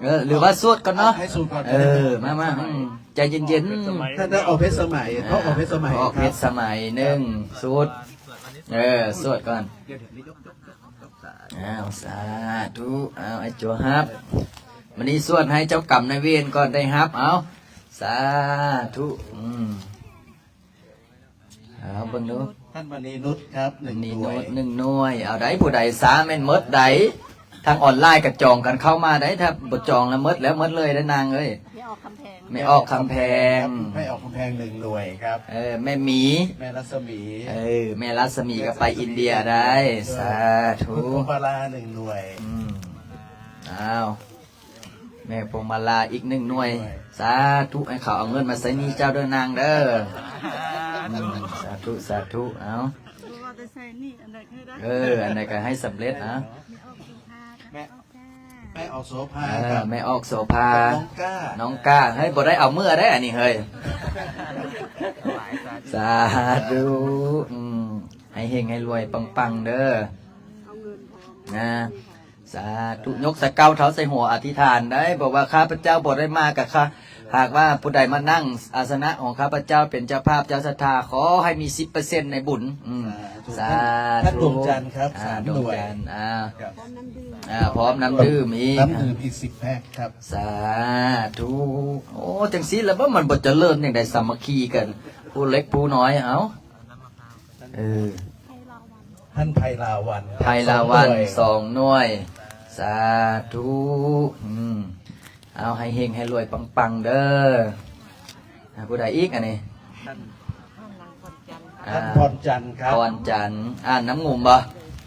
เออ หรือว่าสวดก่อนเนาะ ให้สวดก่อน เออ มา มา อืม ใจเย็นๆ ท่านต้องออกเพชรสมัย อ่า ต้องออกเพชรสมัย ออกเพชรสมัย ครับ หนึ่ง สวด เออ สวดก่อน อ้าว สาธุ อ้าว ไอ้โจฮับ มื้อนี้สวดให้เจ้ากรรมนายเวรก่อนได้ฮับ เอา สาธุ อืม เอาเบิ่งดู ท่านมณีนุชครับ หนึ่ง มณีนุช หน่วย หนึ่งหน่วย เอาได้ ผู้ใดซาแม่นหมดได้ ทางออนไลน์ก็จองกันเข้ามาได้ ถ้าบ่จองแล้วหมดแล้วหมดเลยได้นางเอ้ย แม่ออกคำแพง แม่ออกคำแพง แม่ออกคำแพง หนึ่งหน่วยครับ เออ แม่หมี แม่รัศมี เออ แม่รัศมีก็ไปอินเดียได้ สาธุ คุณพวงมาลา หนึ่งหน่วย อืม อ้าว แม่พวงมาลาอีกหนึ่งหน่วย สาธุ ให้เขาเอาเงินมาใช้หนี้เจ้าเด้อนางเด้อ อืม สาธุ สาธุ เอา เออ อันใดก็ให้สำเร็จนะ แม่ แม่ออกโสภา เออ ครับ แม่ออกโสภา น้องก้า น้องก้า เฮ้ย บ่ได้เอาเมื่อได้อันนี้เฮ้ย สาธุ อืม ให้เฮงให้รวยปังๆเด้อ นะ สาธุ ยกสะเก้าเท้าใส่หัวอธิษฐานได้ บอกว่า ข้าพเจ้าบ่ได้มากับข้า หากว่าผู้ใดมานั่งอาสนะของข้าพเจ้าเป็นเจ้าภาพเจ้าศรัทธา ขอให้มีสิบเปอร์เซ็นต์ในบุญ อืม สาธุ สาธุ ท่านดวงจันทร์ครับ อ่า สามหน่วย ดวงจันทร์ อ่า ครับ อ่า พร้อมน้ำดื่มอีก น้ำดื่มอีกสิบแพ็คครับ สาธุ โอ้ จังซี่แล้วบ่ มันบ่เจริญจังใด๋ สามัคคีกัน ผู้เล็กผู้น้อย เอ้า เออ ท่านไพลาวัลย์ ไพลาวัลย์ สองหน่วย สองหน่วย สาธุ อืม เอาให้เฮงให้รวยปังๆเด้อ อ่า ผู้ใดอีกอันนี้ ท่าน อ่า ท่านพรจันทร์ครับ พรจันทร์ อ่านน้ำงุ่มบ่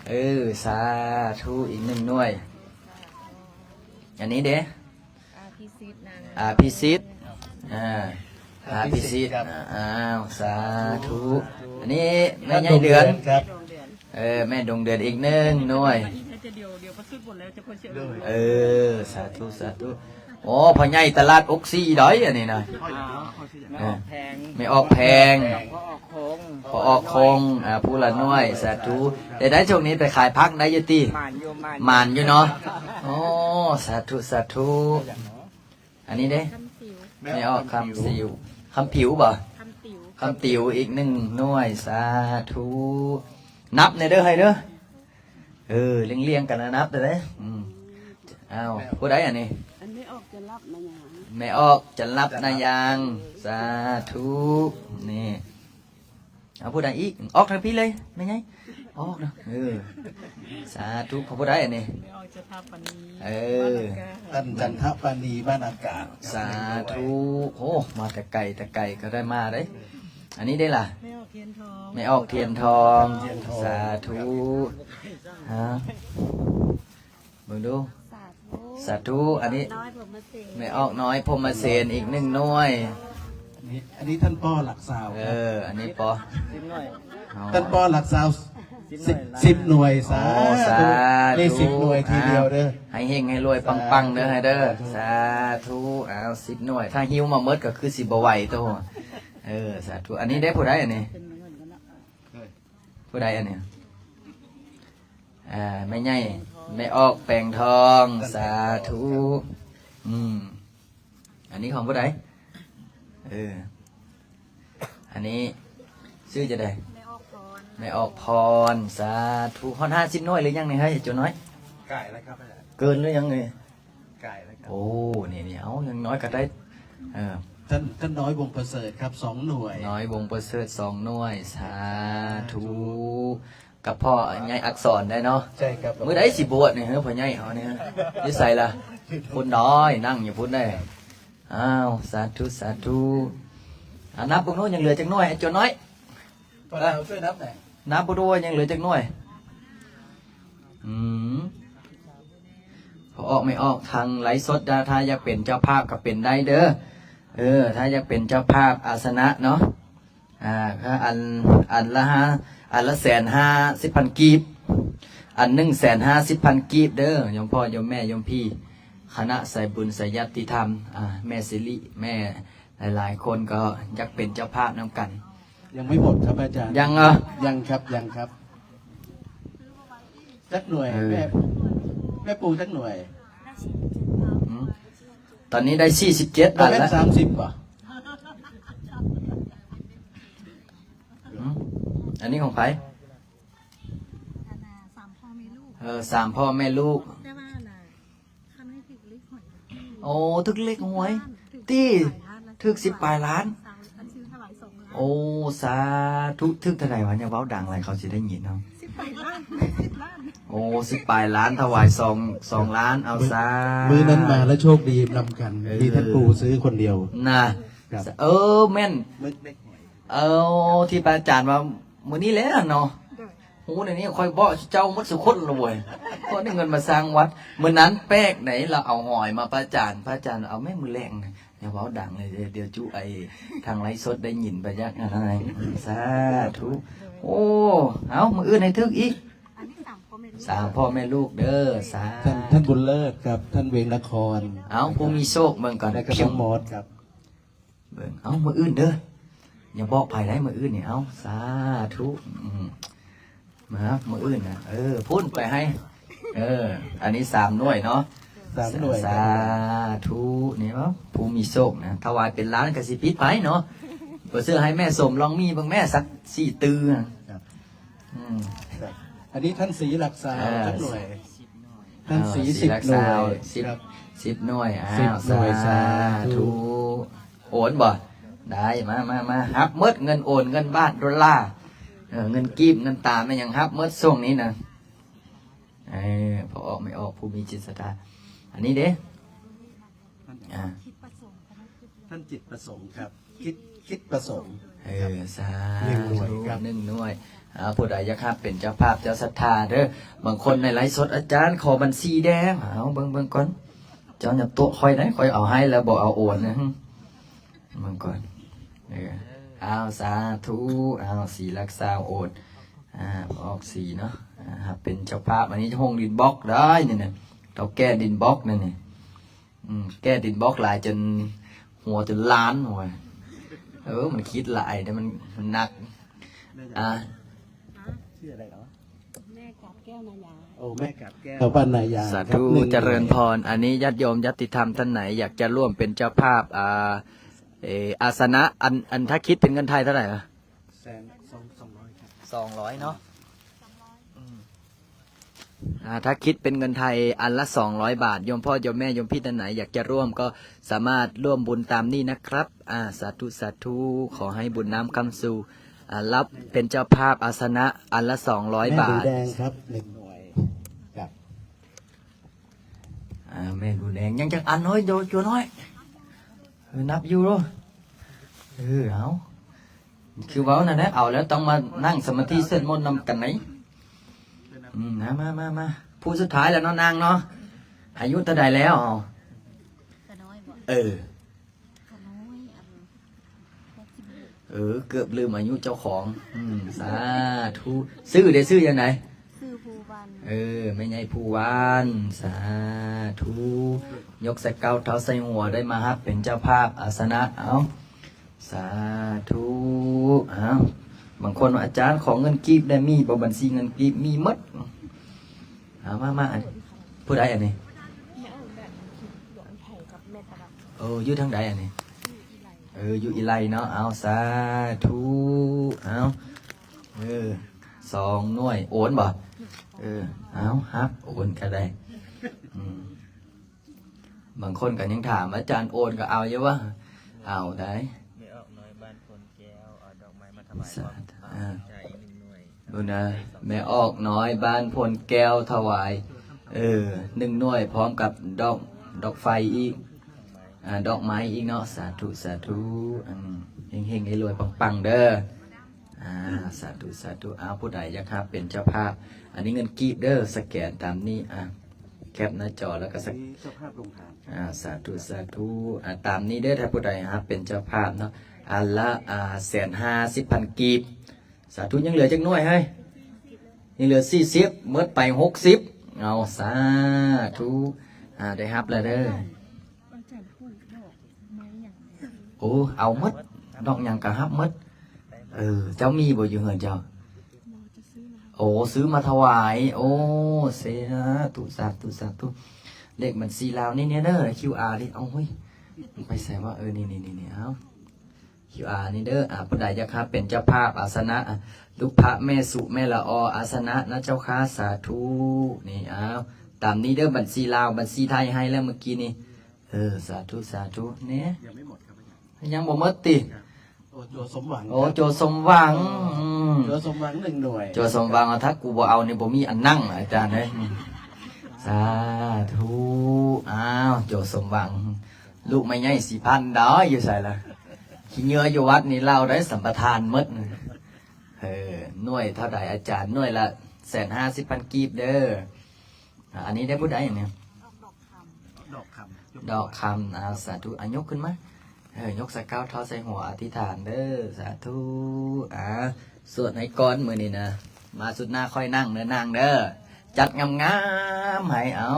เออ สาธุ อีกหนึ่งหน่วย อันนี้เด้ อาภิสิทธิ์นาง อาภิสิทธิ์ อ่า อาภิสิทธิ์ อาภิสิทธิ์ครับ อ้าว สาธุ อันนี้แม่ใหญ่เดือน ท่านดวงเดือนครับ เออ แม่ดวงเดือนอีกหนึ่งหน่วย เออ สาธุ สาธุ โอ้ พ่อใหญ่ตลาดอกซี่ดอยอันนี้นะ แม่ออกแพง แม่ออกแพง พ่อออกคง พ่อออกคง อ่า ผู้ละหน่วย สาธุ แต่ได้ช่วงนี้ไปขายผักได้อยู่ติ หมานอยู่ หมานอยู่เนาะ โอ้ สาธุ สาธุ อันนี้เด้ คำสิว แม่ออกคำสิว คำผิวบ่ คำติ๋ว คำติ๋วอีกหนึ่งหน่วย สาธุ นับแน่เด้อ ให้เด้อ เออ เรียงๆกันนะ นับเด้อ อืม อ้าว ผู้ใดอันนี้ อันแม่ออกจะรับนะยาง แม่ออกจะรับนะยาง สาธุ นี่ เอาผู้ใดอีก ออกทางพี้เลย แม่ใหญ่ ออกเนาะ เออ สาธุ ขอผู้ใดอันนี้ แม่ออกจะรับอันนี้ เออ บ้านหลังกา ท่านจันทปานี บ้านอากาศ สาธุ โอ้ มาแต่ไกล แต่ไกลก็ได้มาเด้ อันนี้ได้ล่ะ แม่ออกเทียนทอง แม่ออกเทียนทอง เทียนทอง สาธุ ฮะ เบิ่งดู สาธุ สาธุ อันนี้ น้อยพรหมเสน แม่ออกน้อยพรหมเสนอีกหนึ่งหน่วย อันนี้ อันนี้ท่านป้อหลักซาว เออ อันนี้ป้อ สิบหน่วย อ๋อ ท่านป้อหลักซาว ສິບ ສິບໜ່ວຍ ສາ ໂອ້ ສາທຸ ທຸ ເລກສິບໜ່ວຍທີດຽວເດີ ອ່າ ໃຫ້ເຮັງໃຫ້ລວຍ ສາທຸ ປັງໆເດີ ໃຫ້ເດີ ສາທຸ ສາທຸ ອ້າວ ສິບໜ່ວຍ ຖ້າຫິວມາໝົດກໍຄືຊິບໍ່ໄຫວໂຕ ເອີ ສາທຸ ອັນນີ້ເດ້ ຜູ້ໃດອັນນີ້? ຜູ້ໃດອັນນີ້? ອ່າ ແມ່ໃຫຍ່ ແມ່ອອກແປງທອງ ສາທຸ ອືມ ອັນນີ້ຂອງຜູ້ໃດ? ເອີ ອັນນີ້ຊື່ຈັ່ງໃດ? ແມ່ອອກພອນ ແມ່ອອກພອນ ສາທຸ ຮອດຫ້າສິບໜ່ວຍຫຼືຍັງນີ້ເຮີ້ຍ ໂຈນ້ອຍ? ໃກ້ແລ້ວຄັບ ເກີນຫຼືຍັງນີ້? ໃກ້ແລ້ວຄັບ ໂອ້ ນີ້ໆ ເອົາ ຢ່າງໜ້ອຍກໍໄດ້ ເອີ ທ່ານ ທ່ານນ້ອຍ ວົງປະເສີດຄັບ ສອງໜ່ວຍ ນ້ອຍ ວົງປະເສີດ ສອງໜ່ວຍ ສາທຸ ສາທຸ ກັບພໍ່ໃຫຍ່ອັກສອນໄດ້ເນາະ ໃຊ່ຄັບ ມື້ໃດຊິບວດນີ້ເຮີ້ຍ ພໍ່ໃຫຍ່ເຮົານີ້ເຮີ້ຍ ຢູ່ໃສລະ? ພຸ້ນດອຍ ນັ່ງຢູ່ພຸ້ນເດ້ ອ້າວ ສາທຸ ສາທຸ ອ່າ ນັບເບິ່ງດູ ຍັງເຫຼືອຈັກໜ່ວຍ ອ້າຍໂຈນ້ອຍ? ເອົາ ຊ່ວຍນັບໜ່ອຍ ນັບເບິ່ງດູວ່າຍັງເຫຼືອຈັກໜ່ວຍ? ອືມ ພໍອອກແມ່ອອກທາງໄລຟ໌ສົດ ຖ້າ ຖ້າຢາກເປັນເຈົ້າພາບກໍເປັນໄດ້ເດີ ເອີ ຖ້າຢາກເປັນເຈົ້າພາບອາສະນະເນາະ ອ່າ ກໍອັນ ອັນລະຫ້າ ອັນລະແສນຫ້າສິບພັນກີບ ອັນໜຶ່ງແສນຫ້າສິບພັນກີບເດີ ໂຍມພໍ່ໂຍມແມ່ໂຍມພີ່ຄະນະສາຍບຸນສາຍຍາດຕິທຳ ອ່າ ແມ່ສິລິ ແມ່ ຫຼາຍໆຄົນກໍຢາກເປັນເຈົ້າພາບນຳກັນ ຍັງບໍ່ໝົດຄັບອາຈານ ຍັງເອີ ຍັງຄັບ ຍັງຄັບ ຈັກໜ່ວຍ ເອີ ແມ່ ແມ່ປູຈັກໜ່ວຍ? ອືມ ຕອນນີ້ໄດ້ສີ່ສິບເຈັດອັນແລ້ວ ສາມສິບບໍ່? ອືມ ອັນນີ້ຂອງໃຜ? ອັນນ່າ ສາມພໍ່ແມ່ລູກ ເອີ ສາມພໍ່ແມ່ລູກ ແຕ່ວ່າອັນນ່າ ຄັນໃຫ້ຖືກເລກຫວຍ ໂອ້ ຖືກເລກຫວຍ ຖືກ ຕິ ຫຼາຍລ້ານແລ້ວ ຖືກສິບປາຍລ້ານ ອັນຊື່ຖວາຍສອງລ້ານ ໂອ້ ສາທຸ ຖືກເທົ່າໃດວະ? ຢ່າເວົ້າດັງຫຼາຍ ເຂົາຊິໄດ້ຍິນເຮົາ ສິບປາຍລ້ານ ສິບລ້ານ ໂອ້ ສິບປາຍລ້ານ ຖວາຍສອງ ສອງລ້ານ ເອົາ ມື້ ສາ ມື້ນັ້ນມາແລ້ວໂຊກດີນຳກັນ ເອີ ມີທ່ານປູຊື້ຄົນດຽວ ນະ ຄັບ ເອີ ແມ່ນ ເອີ ທີ່ພະອາຈານວ່າມື້ນີ້ແຫຼະເນາະ ໂດຍ ຮູ້ແນວນີ້ຂ້ອຍບອກເຈົ້າໝົດສູ່ຄົນລະເວີຍ ເພາະໄດ້ເງິນມາສ້າງວັດ ມື້ນັ້ນແປກໃດ ລາວເອົາຫອຍມາພະອາຈານ ພະອາຈານເອົາແມ່ນມື້ແລງນະ ຢ່າເວົ້າດັງເລີຍ ດຽວຈຸໄອ້ທາງໄລຟ໌ສົດໄດ້ຍິນໄປຈັກອັນນັ້ນ ສາທຸ ໂອ້ ເອົາ ມື້ອື່ນໃຫ້ຖືກອີກ ອັນນີ້ສາມພໍ່ແມ່ລູກ ສາມພໍ່ແມ່ລູກເດີ ສາ ທ່ານ ທ່ານບຸນເລີດກັບທ່ານເວງນະຄອນ ເອົາ ຜູ້ມີໂຊກເບິ່ງກ່ອນ ແລ້ວກໍນ້ອງມອດຄັບ ເບິ່ງ ເອົ້າ ມື້ອື່ນເດີ ຢ່າບອກໃຜໄດ໋ ມື້ອື່ນນີ້ ເອົ້າ ສາທຸ ອືມ ມາ ມື້ອື່ນນະ ເອີ ພຸ້ນໄປໃຫ້ ເອີ ອັນນີ້ສາມໜ່ວຍເນາະ ສາມໜ່ວຍ ສາທຸ ນີ້ເອົ້າ ຜູ້ມີໂຊກນະ ຖວາຍເປັນລ້ານກໍຊິຜິດໄປເນາະ ບໍ່ເຊື່ອໃຫ້ແມ່ສົມລອງມີເບິ່ງແມ່ ສັກສີ່ຕື້ນະ ອືມ ອັນນີ້ທ່ານສີຫຼັກຊາວ ເອີ ຈັກໜ່ວຍ? ທ່ານສີ ເອີ ສີ ສິບ ຫຼັກຊາວ ໜ່ວຍ ສິບ ສິບໜ່ວຍ ອ້າວ ສິບໜ່ວຍ ສາທຸ ສາທຸ ໂອນບໍ່? ໄດ້ ມາ ມາ ມາ ຮັບໝົດ ເງິນໂອນ ເງິນບາດ ໂດລາ ເອີ ເງິນກີບ ເງິນຕາ ແມ່ນຫຍັງ ຮັບໝົດຊ່ວງນີ້ນະ ເອີ ພໍ່ອອກແມ່ອອກ ຜູ້ມີຈິດສັດທາ ອັນນີ້ເດ້ ອ່າ ທ່ານຈິດປະສົງຄັບ ຄິດ ຄິດປະສົງ ເອີ ສາທຸ ໜຶ່ງໜ່ວຍຄັບ ໜຶ່ງໜ່ວຍ ອ່າ ຜູ້ໃດຢາກຮັບເປັນເຈົ້າພາບເຈົ້າສັດທາເດີ ບາງຄົນໃນໄລຟ໌ສົດ ອາຈານ ຂໍບັນຊີແດ່ ເອົາ ເບິ່ງ ເບິ່ງກ່ອນ ເຈົ້າຢ່າຕົວະຂ້ອຍໄດ໋ ຂ້ອຍເອົາໃຫ້ແລ້ວບໍ່ເອົາໂອນນະ ເບິ່ງກ່ອນ ເອີ ອ້າວ ສາທຸ ອ້າວ ສີຫຼັກຊາວ ໂອນ ອ່າ ອອກສີເນາະ ອ່າ ຮັບເປັນເຈົ້າພາບ ອັນນີ້ໂຮງດິນບລັອກໄດ໋ນີ້ນະ ເຖົ້າແກ່ດິນບລັອກນັ້ນນີ້ ອືມ ແກ່ດິນບລັອກຫຼາຍຈົນຫົວຈົນລ້ານໂຫຍ ເອີ ມັນຄິດຫຼາຍເດ້ ມັນ ມັນໜັກ ອ່າ ຊື່ອະໄລເນາະ? ແມ່ກາບແກ້ວນາຍາ ໂອ້ ແມ່ກາບແກ້ວ ແຖວບ້ານນາຍາ ສາທຸ ຄັບ ໜຶ່ງ ຈະເລີນພອນ ອັນນີ້ຍາດໂຍມຍາດຕິທຳທ່ານໃດຢາກຈະຮ່ວມເປັນເຈົ້າພາບ ອ່າ ເອ ອາສະນະ ອັນ ອັນ ຖ້າຄິດເປັນເງິນໄທເທົ່າໃດລະ? ແສນ ສອງ ສອງຮ້ອຍຄັບ ສອງຮ້ອຍເນາະ ອືມ ອ່າ ຖ້າຄິດເປັນເງິນໄທອັນລະສອງຮ້ອຍບາດ ໂຍມພໍ່ໂຍມແມ່ໂຍມພີ່ທ່ານໃດຢາກຈະຮ່ວມກໍສາມາດຮ່ວມບຸນຕາມນີ້ນະຄັບ ອ່າ ສາທຸ ສາທຸ ຂໍໃຫ້ບຸນນຳຄຳສູ່ ອ່າ ຮັບເປັນເຈົ້າພາບອາສະນະອັນລະສອງຮ້ອຍບາດ ແມ່ນດູແດງຄັບ ໜຶ່ງໜ່ວຍ ຄັບ ອ່າ ແມ່ນດູແດງ ຍັງຈັກອັນເຮີ້ຍ ໂຈນ້ອຍ ເອີ ນັບຢູ່ເນາະ ເອີ ເອົາ ຄືເວົ້ານັ້ນແຫຼະ ເອົາແລ້ວຕ້ອງມານັ່ງສະມາທິສວດມົນນຳກັນໄດ໋ ອືມ ມາ ມາ ມາ ມາ ຜູ້ສຸດທ້າຍແລ້ວເນາະ ນາງເນາະ ອາຍຸເທົ່າໃດແລ້ວ? ກະນ້ອຍບໍ່? ເອີ ກະນ້ອຍ ອັນ ຫົກສິບຫົກ ເອີ ເກືອບລືມອາຍຸເຈົ້າຂອງ. ອືມ ສາທຸ. ຊື່ເດ ຊື່ຈັ່ງໃດ? ຊື່ພູວັນ. ເອີ ແມ່ໃຫຍ່ພູວັນ. ສາທຸ. ຍົກໃສ່ເກົ້າເທົ້າໃສ່ຫົວ ໄດ້ມາຮັບເປັນເຈົ້າພາບອາສະນະ. ເອົາ ສາທຸ. ເອົາ ບາງຄົນວ່າ ອາຈານ ຂໍເງິນກີບໄດ້ ມີບໍ່ບັນຊີເງິນກີບ? ມີໝົດ. ເອົາ ມາ ມາ ອັນ ຜູ້ໃດອັນນີ້? ແມ່ອອກແບບ ແມ່ໄທກັບແມ່ຕະວັນ. ເອີ ຢູ່ທາງໃດອັນນີ້? ເອີ ຢູ່ອີໄລເນາະ. ເອົາ ສາທຸ. ເອົາ ເອີ ສອງໜ່ວຍ ໂອນບໍ່? ເອີ ເອົາ ຮັບ ໂອນກໍໄດ້. ອືມ ບາງຄົນກໍຍັງຖາມ ອາຈານ ໂອນກໍເອົາຢູ່ວະ? ເອົາໄດ໋. ແມ່ອອກນ້ອຍ ບ້ານໂພນແກ້ວ ເອົາດອກໄມ້ມາຖວາຍ. ສາທຸ. ອ່າ ຈ່າຍອີກໜຶ່ງໜ່ວຍ. ເບິ່ງນະ ແມ່ອອກນ້ອຍ ບ້ານໂພນແກ້ວ ຖວາຍ ເອີ ໜຶ່ງໜ່ວຍ ພ້ອມກັບດອກ ດອກໄຟອີກ ອ່າ ດອກໄມ້ອີກເນາະ. ສາທຸ ສາທຸ. ເຮັງໆ ລວຍໆ ປັງໆ ເດີ. ອ່າ ສາທຸ ສາທຸ. ເອົາ ຜູ້ໃດຢາກຮັບເປັນເຈົ້າພາບ ອັນນີ້ເງິນກີບເດີ ສະແກນຕາມນີ້. ອ່າ ແຄບໜ້າຈໍແລ້ວກໍສະ ເຈົ້າພາບລົງທານ. ອ່າ ສາທຸ ສາທຸ. ອ່າ ຕາມນີ້ເດີ ຖ້າຜູ້ໃດຮັບເປັນເຈົ້າພາບເນາະ ອັນລະ ອ່າ ແສນຫ້າສິບພັນກີບ. ສາທຸ. ຍັງເຫຼືອຈັກໜ່ວຍເຮີ້ຍ? ຍັງເຫຼືອສີ່ສິບ ໝົດໄປຫົກສິບ. ເອົາ ສາທຸ. ອ່າ ໄດ້ຮັບແລ້ວເດີ. ໂອ້ ເອົາໝົດ ດອກຫຍັງກໍຮັບໝົດ. ເອີ ເຈົ້າມີບໍ່ຢູ່ເຮືອນເຈົ້າ? ໂອ້ ຊື້ມາຖວາຍ. ໂອ້ ສາທຸ ສາທຸ ສາທຸ. ເລກບັນຊີລາວນີ້ແນ່ເດີ ຄິວອາ ນີ້. ເອົາ ເຮີ້ຍ ໄປໃສວະ? ເອີ ນີ້ໆໆ ເອົາ ຄິວອາ ນີ້ເດີ. ອ່າ ຜູ້ໃດຢາກຮັບເປັນເຈົ້າພາບອາສະນະ ອ່າ ລູກພະແມ່ສຸ ແມ່ລະອໍ ອາສະນະນະເຈົ້າຄ່າ. ສາທຸ. ນີ້ ເອົາ ຕາມນີ້ເດີ ບັນຊີລາວ ບັນຊີໄທໃຫ້ແລ້ວມື້ກີ້ນີ້. ເອີ ສາທຸ ສາທຸ. ນີ້ ຍັງບໍ່ໝົດອາຈານ? ຍັງບໍ່ໝົດຕິ? ໂອ້ ໂຈສົມຫວັງ. ໂອ້ ໂຈສົມຫວັງ. ເອີ ອືມ ໂຈສົມຫວັງໜຶ່ງໜ່ວຍ. ໂຈສົມຫວັງ ຖ້າກູບໍ່ເອົານີ້ບໍ່ມີອັນນັ່ງ ອາຈານເອີຍ. ສາທຸ. ອ້າວ ໂຈສົມຫວັງ ລູກແມ່ໃຫຍ່ສີພັນດາວ ຢູ່ໃສລະ? ຂີ້ເຫຍື້ອຢູ່ວັດນີ້ລາວໄດ້ສຳປະທານໝົດ. ເອີ ໜ່ວຍເທົ່າໃດອາຈານ? ໜ່ວຍລະແສນຫ້າສິບພັນກີບເດີ. ອ່າ ອັນນີ້ໄດ້ຜູ້ໃດອັນນີ້? ດອກຄຳ ດອກຄຳ. ດອກຄຳ. ອ່າ ສາທຸ. ອ່າ ຍົກຂຶ້ນມາ ເອີ ຍົກໃສ່ເກົ້າເທົ້າໃສ່ຫົວ ອະທິຖານເດີ ສາທຸ. ອ່າ ສວດໃຫ້ກ່ອນມື້ນີ້ນະ ມາສຸດໜ້າຄ່ອຍນັ່ງເດີ ນາງເດີ ຈັດງາມໆໃຫ້. ເອົາ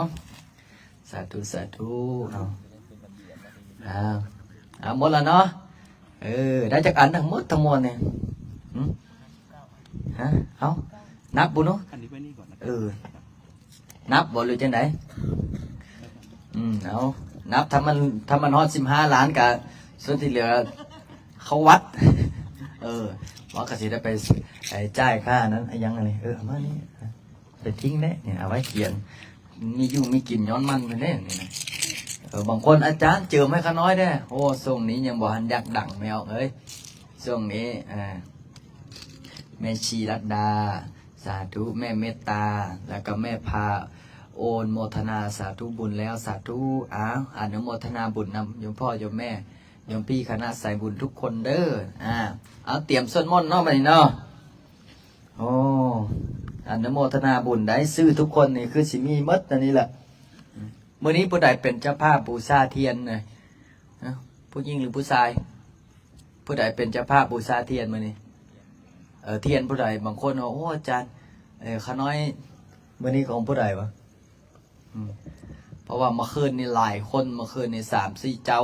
ສາທຸ ສາທຸ. ເອົາ ເອົາ ເອົາ ໝົດລະເນາະ. ເອີ ໄດ້ຈັກອັນທັງໝົດທັງມວນນີ້? ຫຶ? ຮະ? ເອົາ ນັບເບິ່ງດູ. ອັນນີ້ໄວ້ນີ້ກ່ອນນະ. ເອີ ນັບບໍ່ ຫຼືຈັ່ງໃດ? ອືມ ເອົາ ນັບ ຖ້າມັນ ຖ້າມັນຮອດສິບຫ້າລ້ານກະ ສ່ວນທີ່ເຫຼືອເຂົ້າວັດ. ເອີ ວ່າກະຊິໄດ້ໄປ ໄປຈ່າຍຄ່ານັ້ນ ອີຫຍັງອັນນີ້. ເອີ ເອົາມານີ້ ໄປຖິ້ມແດ່ນີ້ ເອົາໄວ້ຂຽນ ມີຢູ່ມີກິນຍ້ອນມັນເພິ່ນເດ້ນີ້ນະ. ເອີ ບາງຄົນ ອາຈານເຈີມໃຫ້ຂ້ານ້ອຍແດ່. ໂອ້ ຊ່ວງນີ້ຍັງບໍ່ທັນຢາກດັງແມ່ອອກເອີຍ ຊ່ວງນີ້. ອ່າ ແມ່ຊີລັດດາ ສາທຸ. ແມ່ເມດຕາ ແລ້ວກໍແມ່ພາ ໂອນໂມທະນາສາທຸບຸນແລ້ວ ສາທຸ. ອ້າວ ອະນຸໂມທະນາບຸນນຳໂຍມພໍ່ໂຍມແມ່ ໂຍມພີ່ຄະນະສາຍບຸນທຸກຄົນເດີ. ອ່າ ເອົາ ຕຽມສວດມົນເນາະ ບັດນີ້ເນາະ. ໂອ້ ອະນຸໂມທະນາບຸນໄດ໋ ຊື່ທຸກຄົນນີ້ຄືຊິມີໝົດອັນນີ້ລະ. ມື້ນີ້ຜູ້ໃດເປັນເຈົ້າພາບບູຊາທຽນນະ? ເອົ້າ ຜູ້ຍິງຫຼືຜູ້ຊາຍ? ຜູ້ໃດເປັນເຈົ້າພາບບູຊາທຽນມື້ນີ້? ເອີ ທຽນຜູ້ໃດ? ບາງຄົນວ່າ ໂອ້ ອາຈານ ເອີ ຂ້ານ້ອຍ ມື້ນີ້ຂອງຜູ້ໃດວະ? ອືມ ເພາະວ່າເມື່ອຄືນນີ້ຫຼາຍຄົນ ເມື່ອຄືນນີ້ສາມສີ່ເຈົ້າ.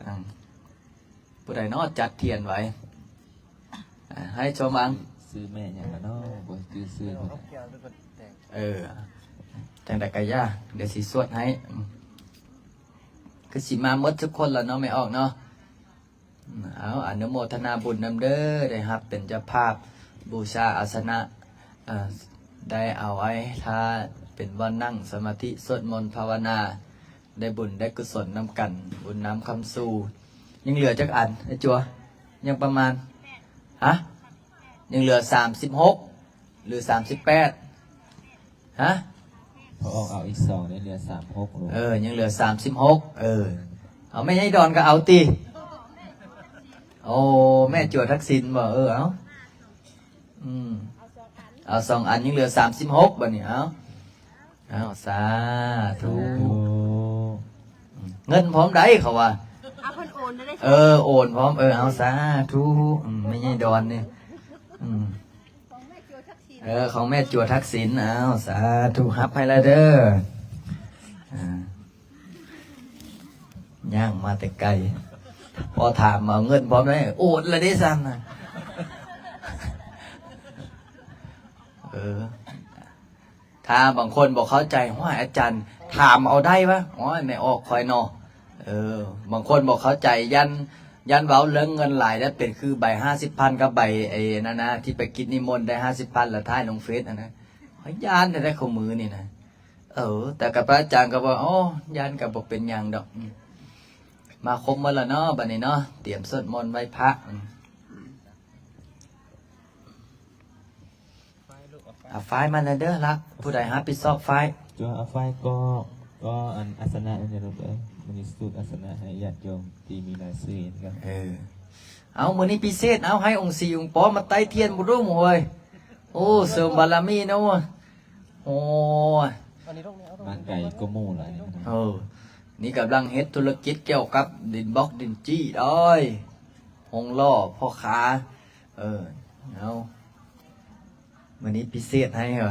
ອືມ ຜູ້ໃດເນາະຈັດທຽນໄວ້? ອ່າ ໃຫ້ຊົມຫວັງ. ຊື່ແມ່ຫຍັງລະເນາະ? ບໍ່ຈື່ຊື່. ເອີ ຈັ່ງໃດກະຢ່າ ດຽວຊິສວດໃຫ້. ອືມ ຄືຊິມາໝົດທຸກຄົນລະເນາະ ແມ່ອອກເນາະ. ເອົາ ອະນຸໂມທະນາບຸນນຳເດີ ໄດ້ຮັບເປັນເຈົ້າພາບບູຊາອາສະນະ ເອີ ໄດ້ເອົາໄວ້ຖ້າເປັນບ່ອນນັ່ງສະມາທິ ສວດມົນພາວະນາ ໄດ້ບຸນໄດ້ກຸສົນນຳກັນ ບຸນນຳຄຳສູ່. ຍັງເຫຼືອຈັກອັນ ໄອ້ຈົວ? ຍັງປະມານ ຮະ? ຍັງເຫຼືອສາມສິບຫົກ ຫຼື ສາມສິບແປດ? ຮະ? ພໍອອກເອົາອີກສອງ ໄດ້ເຫຼືອສາມສິບຫົກ. ເອີ ຍັງເຫຼືອສາມສິບຫົກ. ເອີ ເອົາ ແມ່ໃຫຍ່ດອນກໍເອົາຕິ. ໂອ້ ແມ່ຈົວທັກສິນບໍ? ເອີ ເອົາ ອືມ ເອົາສອງອັນ ຍັງເຫຼືອສາມສິບຫົກ ບັດນີ້. ເອົາ ເອົາ ສາທຸ. ສາທຸ. ເງິນພ້ອມໃດ ເຂົາວ່າ. ເອົາ ເພິ່ນໂອ ເອີ ໂອນພ້ອມ ເອີ ເອົາ ສາທຸ ອືມ ແມ່ໃຫຍ່ດອນນີ້ ອືມ ຂອງແມ່ຈົວທັກສິນ ເອີ ຂອງແມ່ຈົວທັກສິນ ເອົາ ສາທຸ ຮັບໃຫ້ລະເດີ ອ່າ ຍ່າງມາແຕ່ໄກ ພໍຖາມເອົາເງິນພ້ອມໄດ້ ໂອນລະເດ້ຊັ້ນນະ ເອີ. ຖ້າບາງຄົນບໍ່ເຂົ້າໃຈ ຫ້ວຍ ອາຈານຖາມເອົາໄດ້ວະ ໂອ້ຍ ແມ່ອອກຂ້ອຍເນາະ ເອີ ບາງຄົນບໍ່ເຂົ້າໃຈ ຢ້ານ ຢ້ານເວົ້າເລື່ອງເງິນຫຼາຍ ແລ້ວເປັນຄືໃບຫ້າສິບພັນກັບໃບໄອ້ນັ້ນນະ ທີ່ໄປກິດນິມົນໄດ້ຫ້າສິບພັນ ແລ້ວຖ່າຍລົງເຟສຫັ້ນນະ ຂ້ອຍຢ້ານແທ້ໆ ຄູ່ມື້ນີ້ນະ ເອີ ແຕ່ກັບພະອາຈານກໍບອກ ໂອ້ ຢ້ານກໍບໍ່ເປັນຫຍັງດອກ ອືມ ມາຄົບໝົດລະເນາະ ບັດນີ້ເນາະ ຕຽມສວດມົນໄຫວ້ພະ ອືມ. ເອົາຝ້າຍມາແດ່ເດີລະ ຜູ້ໃດຮັບຜິດຊອບຝ້າຍ? ຈວງເອົາຝ້າຍກໍ ກໍອັນອາສະນະນີ້ລູກເອີຍ ມື້ນີ້ສູດອາສະນະໃຫ້ຍາດໂຍມທີ່ມີລາຍຊື່ກັນ ເອີ ເອົາ ມື້ນີ້ພິເສດ ເອົາ ໃຫ້ອົງສີອົງປໍມາໄຕ້ທຽນບໍ່ດຸເຮີ້ຍ ໂອ້ ເສີມບາລະມີເນາະ ໂອ້ຍ ມາໄກກວ່າໝູ່ຫຼາຍ ເອີ ນີ້ກຳລັງເຮັດທຸລະກິດກ່ຽວກັບດິນບລັອກດິນຈີ້ເດີ ໂຮງຫຼໍ່ ພໍ່ຄ້າ ເອີ ເອົາ ມື້ນີ້ພິເສດໃຫ້ເອີ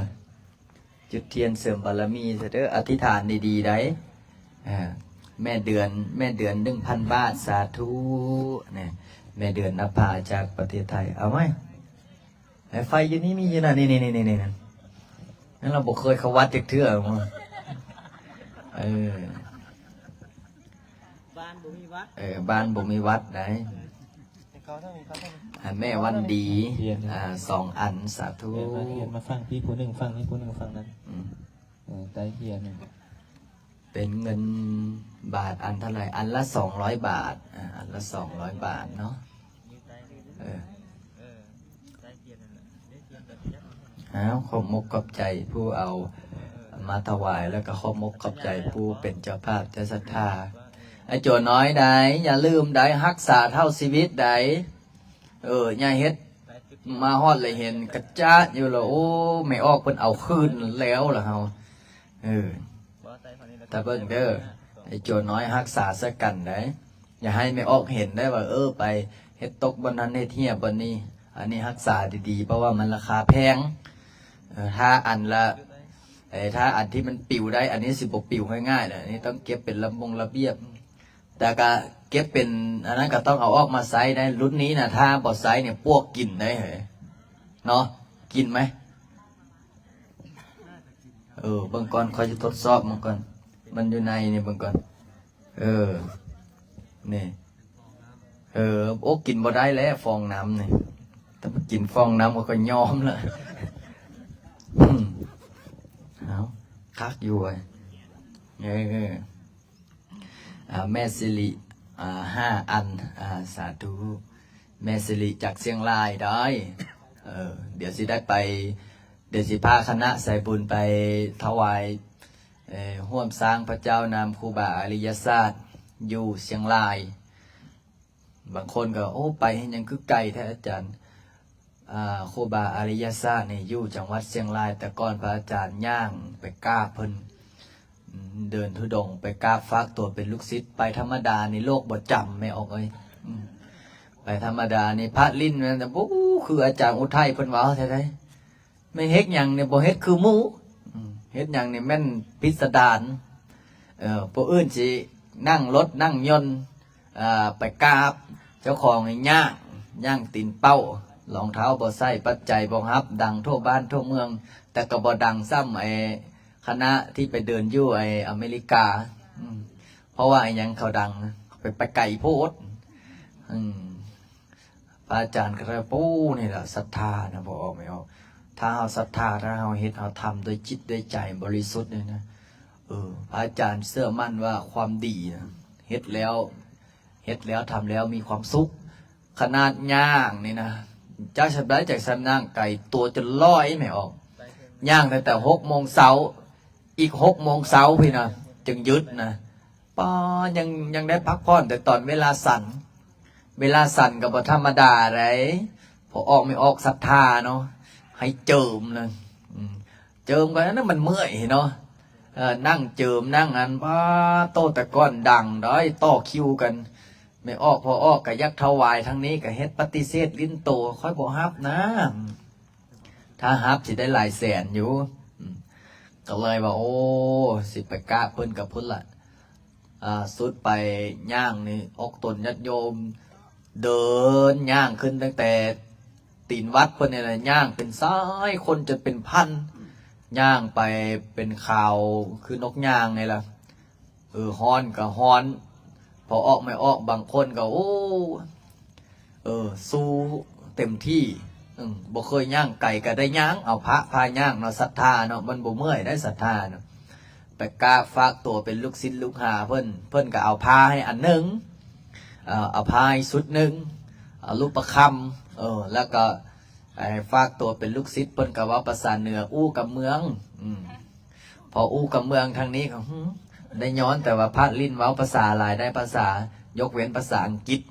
ຈຸດທຽນເສີມບາລະມີຊະເດີ ອະທິຖານດີໆໄດ໋ ເອີ ແມ່ເດືອນ ແມ່ເດືອນໜຶ່ງພັນບາດ ສາທຸ ນີ້ ແມ່ເດືອນນະພາຈາກປະເທດໄທ ເອົາໄວ້ ໄຟຢູ່ນີ້ ມີຢູ່ນະ ນີ້ໆໆໆ ນັ້ນລາວບໍ່ເຄີຍເຂົ້າວັດຈັກເທື່ອ ເອີ ບ້ານບໍ່ມີວັດ ເອີ ບ້ານບໍ່ມີວັດໃດ໋ ເຂົາເຖິງ ເຂົາເຖິງ ອ່າ ແມ່ວັນດີ ທຽນ ອ່າ ສອງອັນ ສາທຸ ແມ່ມາທຽນມາຝັ່ງພີ້ຜູ້ໜຶ່ງ ຝັ່ງນີ້ຜູ້ໜຶ່ງ ຝັ່ງນັ້ນ ອືມ ເອີ ໃຕ້ທຽນ ເປັນເງິນບາດອັນເທົ່າໃດ? ອັນລະສອງຮ້ອຍບາດ ອ່າ ອັນລະສອງຮ້ອຍບາດເນາະ ເອີ ເອີ ໃຕ້ທຽນນັ້ນແຫຼະ ເອີ ເອີ ໃຕ້ທຽນນັ້ນແຫຼະ ເອີ ເອົາ ຂອບມົກຂອບໃຈຜູ້ເອົາມາຖວາຍ ແລ້ວກໍຂອບມົກຂອບໃຈຜູ້ເປັນເຈົ້າພາບເຈົ້າສັດທາ ໄອ້ໂຈນ້ອຍໃດ໋ ຢ່າລືມໃດ໋ ຮັກສາເທົ່າຊີວິດໃດ໋ ເອີ ຢ່າເຮັດ ມາຮອດລະເຫັນກະຈາດຢູ່ລະ ໂອ້ ແມ່ອອກເພິ່ນເອົາຄືນແລ້ວລະເຮົາ ເອີ ຕາເບິ່ງເດີ ໄອ້ໂຈນ້ອຍຮັກສາໃສ່ກັນໄດ໋ ຢ່າໃຫ້ແມ່ອອກເຫັນໄດ໋ວ່າ ເອີ ໄປເຮັດຕົກບ່ອນນັ້ນເຮັດເຫ້ຍບ່ອນນີ້ ອັນນີ້ຮັກສາດີໆ ເພາະວ່າມັນລາຄາແພງ ເອີ ຖ້າອັນລະ ເອີ ຖ້າອັນທີ່ມັນປິວໄດ້ ອັນນີ້ຊິບໍ່ປິວງ່າຍໆ ດອກ ອັນນີ້ຕ້ອງເກັບເປັນລະບົງລະບຽບ ແຕ່ກະເກັບເປັນອັນນັ້ນກະຕ້ອງເອົາອອກມາໃຊ້ໄດ໋ ລຸ້ນນີ້ນະ ຖ້າບໍ່ໃຊ້ນີ້ປວກກິນໄດ໋ເຮີ້ຍ ເນາະ ກິນໄໝ? ເອີ ເບິ່ງກ່ອນ ຂ້ອຍຈະທົດສອບເບິ່ງກ່ອນ ມັນຢູ່ໃນນີ້ເບິ່ງກ່ອນ ເອີ ນີ້ ເອີ ໂອ້ ກິນບໍ່ໄດ້ແລ້ວຟອງນ້ຳນີ້ ຖ້າໄປກິນຟອງນ້ຳຂ້ອຍກໍຍອມລະ ເອົ້າ ຄັກຢູ່ເວີ້ຍ ເອີ. ອ່າ ແມ່ສິລິ ອ່າ ຫ້າອັນ ອ່າ ສາທຸ ແມ່ສິລິຈາກຊຽງລາຍໄດ໋ ເອີ ດຽວຊິໄດ້ໄປ ດຽວຊິພາຄະນະສາຍບຸນໄປຖວາຍ ເອີ ຮ່ວມສ້າງພະເຈົ້ານຳຄູບາອະລິຍະຊາດຢູ່ຊຽງລາຍ ບາງຄົນກໍ ໂອ້ ໄປເຮັດຫຍັງຄືໄກແທ້ອາຈານ ອ່າ ຄູບາອະລິຍະຊາດນີ້ຢູ່ຈັງຫວັດຊຽງລາຍ ແຕ່ກ່ອນພະອາຈານຍ່າງໄປກາບເພິ່ນ ເດີນທຸດົງໄປກາບ ຝາກຕົວເປັນລູກສິດ ໄປທຳມະດານີ້ໂລກບໍ່ຈຳ ແມ່ອອກເອີຍ ໄປທຳມະດານີ້ພະຫຼິ້ນແມ່ນ ໂອ້ ຄືອາຈານອຸໄທເພິ່ນເວົ້າແທ້ໃດ ແມ່ນເຮັດຫຍັງນີ້ບໍ່ເຮັດຄືໝູ່ ເຮັດຫຍັງນີ້ແມ່ນພິດສະດານ ເອີ ຜູ້ອື່ນຊິນັ່ງລົດນັ່ງຍົນ ເອີ ໄປກາບ ເຈົ້າຂອງນີ້ຍ່າງ ຍ່າງຕີນເປົ້າ ລອງເທົ້າບໍ່ໃສ່ ປັດໄຈບໍ່ຮັບ ດັງທົ່ວບ້ານທົ່ວເມືອງ ແຕ່ກໍບໍ່ດັງສ່ຳໄອ້ຄະນະທີ່ໄປເດີນຢູ່ໄອ້ອາເມລິກາ ເພາະວ່າອີ່ຫຍັງເຂົາດັງ ໄປ ໄປໄກໂພດ ອືມ. ພະອາຈານກໍໄດ້ ໂອ້ ນີ້ລະສັດທານະ ບໍ່ອອກ ແມ່ອອກ ຖ້າເຮົາສັດທາ ຖ້າເຮົາເຮັດ ເຮົາທຳດ້ວຍຈິດດ້ວຍໃຈບໍລິສຸດນີ້ນະ ເອີ ພະອາຈານເຊື່ອໝັ້ນວ່າຄວາມດີນະ ເຮັດແລ້ວ ເຮັດແລ້ວ ທຳແລ້ວມີຄວາມສຸກ ຂະໜາດຍ່າງນີ້ນະ ຈາກຊຳໃດ ຈາກຊຳນາງໄກ ຕົວຈົນລອຍ ແມ່ອອກ ຍ່າງຕັ້ງແຕ່ຫົກໂມງເຊົ້າ ອີກຫົກໂມງເຊົ້າພຸ້ນນະ ຈຶ່ງຢຸດນະ. ປາ ຍັງ ຍັງໄດ້ພັກຜ່ອນແຕ່ຕອນເວລາສັນ ເວລາສັນກໍບໍ່ທຳມະດາໃດ໋ ພໍອອກ ແມ່ອອກສັດທາເນາະ ໃຫ້ເຈີມນະ ອືມ ເຈີມກໍນັ້ນມັນເມື່ອຍເນາະ ເອີ ນັ່ງເຈີມ ນັ່ງອັນ ປາໂຕ ແຕ່ກ່ອນດັງໄດ໋ ຕໍ່ຄິວກັນ ແມ່ອອກ ພໍ່ອອກກໍຢາກຖວາຍ ທາງນີ້ກໍເຮັດປະຕິເສດ ຫຼິ້ນໂຕ ຂ້ອຍບໍ່ຮັບນະ ຖ້າຮັບຊິໄດ້ຫຼາຍແສນຢູ່. ອືມ ກໍເລີຍວ່າ ໂອ້ ຊິໄປກາບເພິ່ນກັບພຸ້ນລະ. ອ່າ ສຸດໄປຍ່າງນີ້ ອອກຕົນຍາດໂຍມ ເດີນຍ່າງຂຶ້ນຕັ້ງແຕ່ຕີນວັດເພິ່ນນີ້ແຫຼະ ຍ່າງເປັນສາຍຄົນຈົນເປັນພັນ ຍ່າງໄປເປັນຂາວຄືນົກຍ່າງນີ້ລະ. ເອີ ຮ້ອນກໍຮ້ອນ ພໍອອກແມ່ອອກບາງຄົນກໍ ໂອ້ ເອີ ສູ້ເຕັມທີ່. ອືມ ບໍ່ເຄີຍຍ່າງໄກກໍໄດ້ຍ່າງ ເອົາພະພາຍ່າງເນາະ ສັດທາເນາະ ມັນບໍ່ເມື່ອຍໄດ໋ ສັດທາເນາະ. ໄປກາບຝາກຕົວເປັນລູກສິດລູກຫາເພິ່ນ ເພິ່ນກໍເອົາພາໃຫ້ອັນໜຶ່ງ ເອີ ເອົາພາໃຫ້ຊຸດໜຶ່ງ ເອົາຮູບປະຄຳ ເອີ ແລ້ວກໍໃຫ້ຝາກຕົວເປັນລູກສິດ ເພິ່ນກໍເວົ້າພາສາເໜືອ ອູ້ກັບເມືອງ. ອືມ ພໍອູ້ກັບເມືອງທາງນີ້ກໍ ຫື ໄດ້ຍ້ອນແຕ່ວ່າພະຫຼິ້ນເວົ້າພາສາຫຼາຍ ໄດ້ພາສາ ຍົກເວັ້ນພາສາອັງກິດ.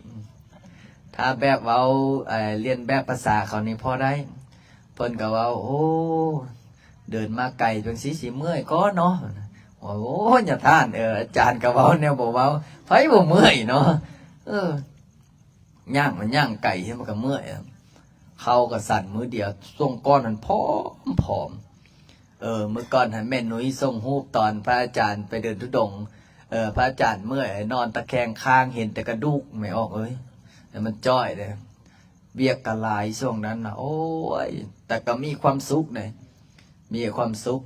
ຖ້າແບບເວົ້າ ເອີ ລຽນແບບພາສາເຂົານີ້ພໍໄດ້. ເພິ່ນກໍເວົ້າ ໂອ້ ເດີນມາໄກຈັ່ງຊີ້ ຊິເມື່ອຍກ່ອນເນາະ. ໂອ້ຍ ຍາທ່ານ ເອີ ອາຈານກໍເວົ້າແນວບໍ່ເວົ້າ ໃຜບໍ່ເມື່ອຍເນາະ. ເອີ ຍ່າງມັນຍ່າງໄກ ມັນກໍເມື່ອຍ. ເຂົ້າກໍສັ່ນມື້ດຽວ ຊ່ວງກ່ອນຫັ້ນຜອມໆ. ເອີ ມື້ກ່ອນຫັ້ນແມ່ນຸ້ຍສົ່ງຮູບຕອນພະອາຈານໄປເດີນທຸດົງ ເອີ ພະອາຈານເມື່ອຍນອນຕະແຄງຄ້າງ ເຫັນແຕ່ກະດູກ ແມ່ອອກເອີຍ ແຕ່ມັນຈ້ອຍເດ້. ວຽກກໍຫຼາຍຊ່ວງນັ້ນນະ ໂອ້ຍ ແຕ່ກໍມີຄວາມສຸກເດ້ ມີຄວາມສຸກ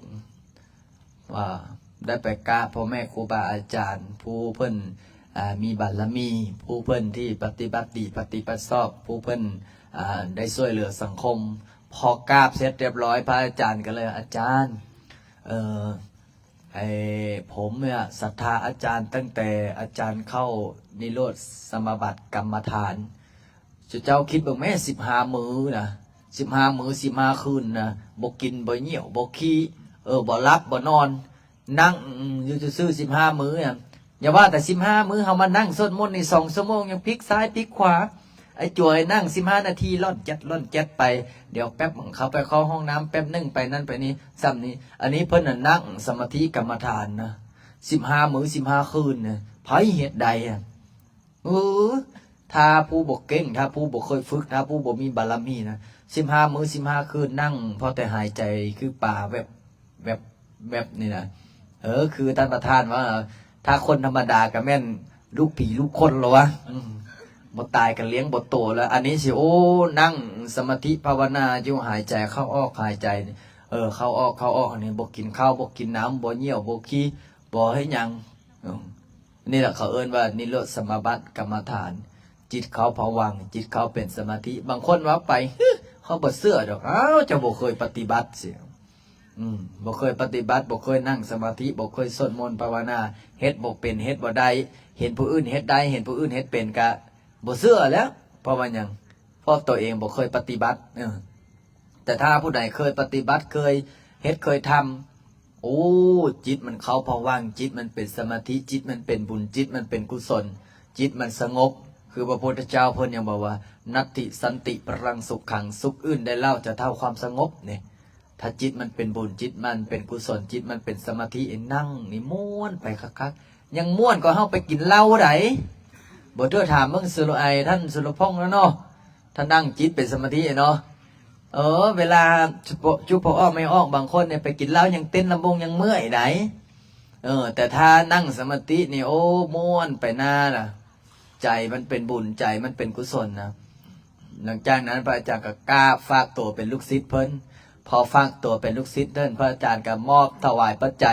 ວ່າໄດ້ໄປກາບພໍ່ແມ່ຄູບາອາຈານ ຜູ້ເພິ່ນ ອ່າ ມີບາລະມີ ຜູ້ເພິ່ນທີ່ປະຕິບັດດີ ປະຕິບັດຊອບ ຜູ້ເພິ່ນ ອ່າ ໄດ້ຊ່ວຍເຫຼືອສັງຄົມ. ພໍກາບເສັດຮຽບຮ້ອຍ ພະອາຈານກໍເລີຍ ອາຈານ ເອີ ໄອ້ ຜົມເນຍສັດທາອາຈານຕັ້ງແຕ່ອາຈານເຂົ້ານິໂຣດສະມາບັດກຳມະຖານ. ເຈົ້າ ເຈົ້າຄິດເບິ່ງແມ້ ສິບຫ້າມື້ນະ ສິບຫ້າມື້ ສິບຫ້າຄືນນະ ບໍ່ກິນ ບໍ່ຍ່ຽວ ບໍ່ຂີ້ ເອີ ບໍ່ຫຼັບ ບໍ່ນອນ ນັ່ງຢູ່ຊື່ໆ ສິບຫ້າມື້ນະ. ຢ່າວ່າແຕ່ສິບຫ້າມື້ ເຮົາມານັ່ງສວດມົນນີ້ສອງຊົ່ວໂມງ ຍັງພິກຊ້າຍພິກຂວາ ໄອ້ຈວຍນັ່ງສິບຫ້ານາທີ ລ່ອນແຈັດລ່ອນແຈັດໄປ ດຽວແປັບເຂົ້າໄປເຂົ້າຫ້ອງນ້ຳ ແປັບໜຶ່ງໄປນັ້ນໄປນີ້ ສ່ຳນີ້. ອັນນີ້ເພິ່ນນະນັ່ງສະມາທິກຳມະຖານນະ ສິບຫ້າມື້ ສິບຫ້າຄືນນະ ໃຜເຮັດໄດ້ອະ? ເອີ ຖ້າຜູ້ບໍ່ເກັ່ງ ຖ້າຜູ້ບໍ່ເຄີຍຝຶກ ຖ້າຜູ້ບໍ່ມີບາລະມີນະ ສິບຫ້າມື້ ສິບຫ້າຄືນ ນັ່ງພໍແຕ່ຫາຍໃຈຄືປາແວັບ ແວັບ ແວັບນີ້ນະ. ເອີ ຄືທ່ານປະທານວ່າ ຖ້າຄົນທຳມະດາກໍແມ່ນລູກຜີລູກຄົນແລ້ວວະ ອືມ ບໍ່ຕາຍກໍລ້ຽງບໍ່ໂຕແລ້ວ. ອັນນີ້ຊິ ໂອ້ ນັ່ງສະມາທິພາວະນາຢູ່ ຫາຍໃຈເຂົ້າອອກ ຫາຍໃຈ ເອີ ເຂົ້າອອກ ເຂົ້າອອກ ນີ້ ບໍ່ກິນເຂົ້າ ບໍ່ກິນນ້ຳ ບໍ່ຍ່ຽວ ບໍ່ຂີ້ ບໍ່ເຮັດຫຍັງ ເອີ ນີ້ແຫຼະເຂົາເອີ້ນວ່ານິໂຣດສະມາບັດກຳມະຖານ ຈິດເຂົ້າພະວັງ ຈິດເຂົ້າເປັນສະມາທິ. ບາງຄົນເວົ້າໄປ ຮຶ ເຂົາບໍ່ເຊື່ອດອກ. ອ້າວ ເຈົ້າບໍ່ເຄີຍປະຕິບັດເສຍ ອືມ ບໍ່ເຄີຍປະຕິບັດ ບໍ່ເຄີຍນັ່ງສະມາທິ ບໍ່ເຄີຍສວດມົນພາວະນາ ເຮັດບໍ່ເປັນ ເຮັດບໍ່ໄດ້ ເຫັນຜູ້ອື່ນເຮັດໄດ້ ເຫັນຜູ້ອື່ນເຮັດເປັນ ກະບໍ່ເຊື່ອແລ້ວ. ເພາະວ່າຫຍັງ? ເພາະໂຕເອງບໍ່ເຄີຍປະຕິບັດ ເອີ. ແຕ່ຖ້າຜູ້ໃດເຄີຍປະຕິບັດ ເຄີຍເຮັດ ເຄີຍທຳ ໂອ້ ຈິດມັນເຂົ້າພະວັງ ຈິດມັນເປັນສະມາທິ ຈິດມັນເປັນບຸນ ຈິດມັນເປັນກຸສົນ ຈິດມັນສະຫງົບ. ຄືພະພຸດທະເຈົ້າເພິ່ນຍັງບອກວ່າ ນັດຖິສັນຕິປະລັງສຸຂັງ ສຸກອື່ນໃດເລົ່າຈະເທົ່າຄວາມສະຫງົບນີ້. ຖ້າຈິດມັນເປັນບຸນ ຈິດມັນເປັນກຸສົນ ຈິດມັນເປັນສະມາທິ ນັ່ງນີ້ມ່ວນໄປຄັກໆ. ຍັງມ່ວນກວ່າເຮົາໄປກິນເຫຼົ້າໃດ໋. ບໍ່ເທື່ອຖາມເບິ່ງສຸລະໄອ ທ່ານສຸລະພົງແລ້ວເນາະ ທ່ານນັ່ງຈິດເປັນສະມາທິເນາະ. ເອີ ເວລາຈຸ ຈຸພໍ່ອອກແມ່ອອກ ບາງຄົນນີ້ໄປກິນເຫຼົ້າຍັງເຕັ້ນລຳວົງ ຍັງເມື່ອຍໃດ໋. ເອີ ແຕ່ຖ້ານັ່ງສະມາທິນີ້ ໂອ້ ມ່ວນໄປໜ້າລະ ໃຈມັນເປັນບຸນ ໃຈມັນເປັນກຸສົນນະ. ຫຼັງຈາກນັ້ນພະອາຈານກໍກາບຝາກຕົວເປັນລູກສິດເພິ່ນ. ພໍຝາກຕົວເປັນລູກສິດເພິ່ນ ພະອາຈານກໍມອບຖວາຍປັດໄຈ.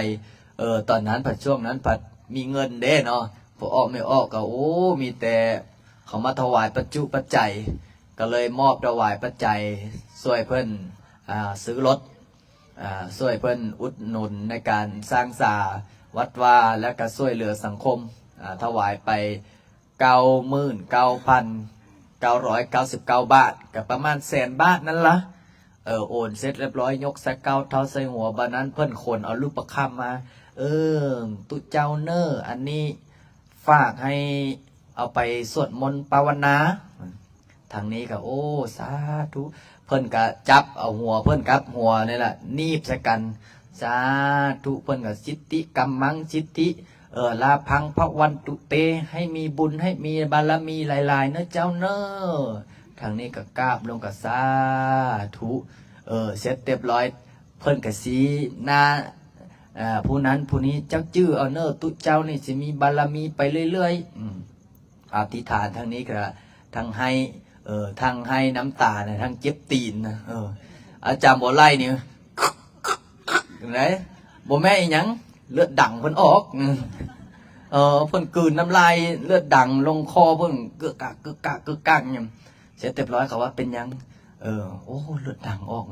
ເອີ ຕອນນັ້ນພັດ ຊ່ວງນັ້ນພັດມີເງິນເດ້ເນາະ ພໍ່ອອກແມ່ອອກກໍ ໂອ້ ມີແຕ່ເຂົາມາຖວາຍປັດຈຸປັດໄຈ ກໍເລີຍມອບຖວາຍປັດໄຈ ຊ່ວຍເພິ່ນ ອ່າ ຊື້ລົດ ອ່າ ຊ່ວຍເພິ່ນອຸດໜູນໃນການສ້າງສາວັດວາ ແລ້ວກໍຊ່ວຍເຫຼືອສັງຄົມ ອ່າ ຖວາຍໄປ ເກົ້າໝື່ນເກົ້າພັນເກົ້າຮ້ອຍເກົ້າສິບເກົ້າບາດ ກໍປະມານແສນບາດນັ້ນລະ. ເອີ ໂອນເສັດຮຽບຮ້ອຍ ຍົກໃສ່ເກົ້າເທົ້າໃສ່ຫົວ. ບາດນັ້ນເພິ່ນຂົນເອົາຮູບປະຄຳມາ ເອີ ຕຸເຈົ້າເນີ ອັນນີ້ຝາກໃຫ້ເອົາໄປສວດມົນພາວະນາ. ທາງນີ້ກໍ ໂອ້ ສາທຸ ເພິ່ນກໍຈັບເອົາຫົວເພິ່ນກັບຫົວນີ້ລະໜີບໃສ່ກັນ ສາທຸ ເພິ່ນກໍສິດທິກຳມັງສິດທິ ເອີ ລາພັງພະວັນຕຸເຕ ໃຫ້ມີບຸນ ໃຫ້ມີບາລະມີຫຼາຍໆເນີເຈົ້າເນີ. ທາງນີ້ກໍກາບລົງກໍສາທຸ ເອີ ເສັດຮຽບຮ້ອຍ ເພິ່ນກໍຊີ້ໜ້າ ເອີ ຜູ້ນັ້ນຜູ້ນີ້ ເຈົ້າຈື່ເອົາເນີ ຕຸເຈົ້ານີ້ຊິມີບາລະມີໄປເລື້ອຍໆ. ອາ ອະທິຖານທາງນີ້ກໍທັງໄຫ້ ເອີ ທັງໄຫ້ນ້ຳຕານະ ທັງເຈັບຕີນນະ. ເອີ ອາຈານບົວໄຫຼນີ້ ໄດ໋ ບໍ່ແມ່ນອີຫຍັງ ເລືອດດັງເພິ່ນອອກ. ເອີ ເພິ່ນກືນນ້ຳລາຍ ເລືອດດັງລົງຄໍເພິ່ນ ກຶກກັກ ກຶກກັກ ກຶກກັກຫຍັງ. ເສັດຮຽບຮ້ອຍ ເຂົາວ່າເປັນຫຍັງ? ເອີ ໂອ້ ເລືອດດັງອອກ.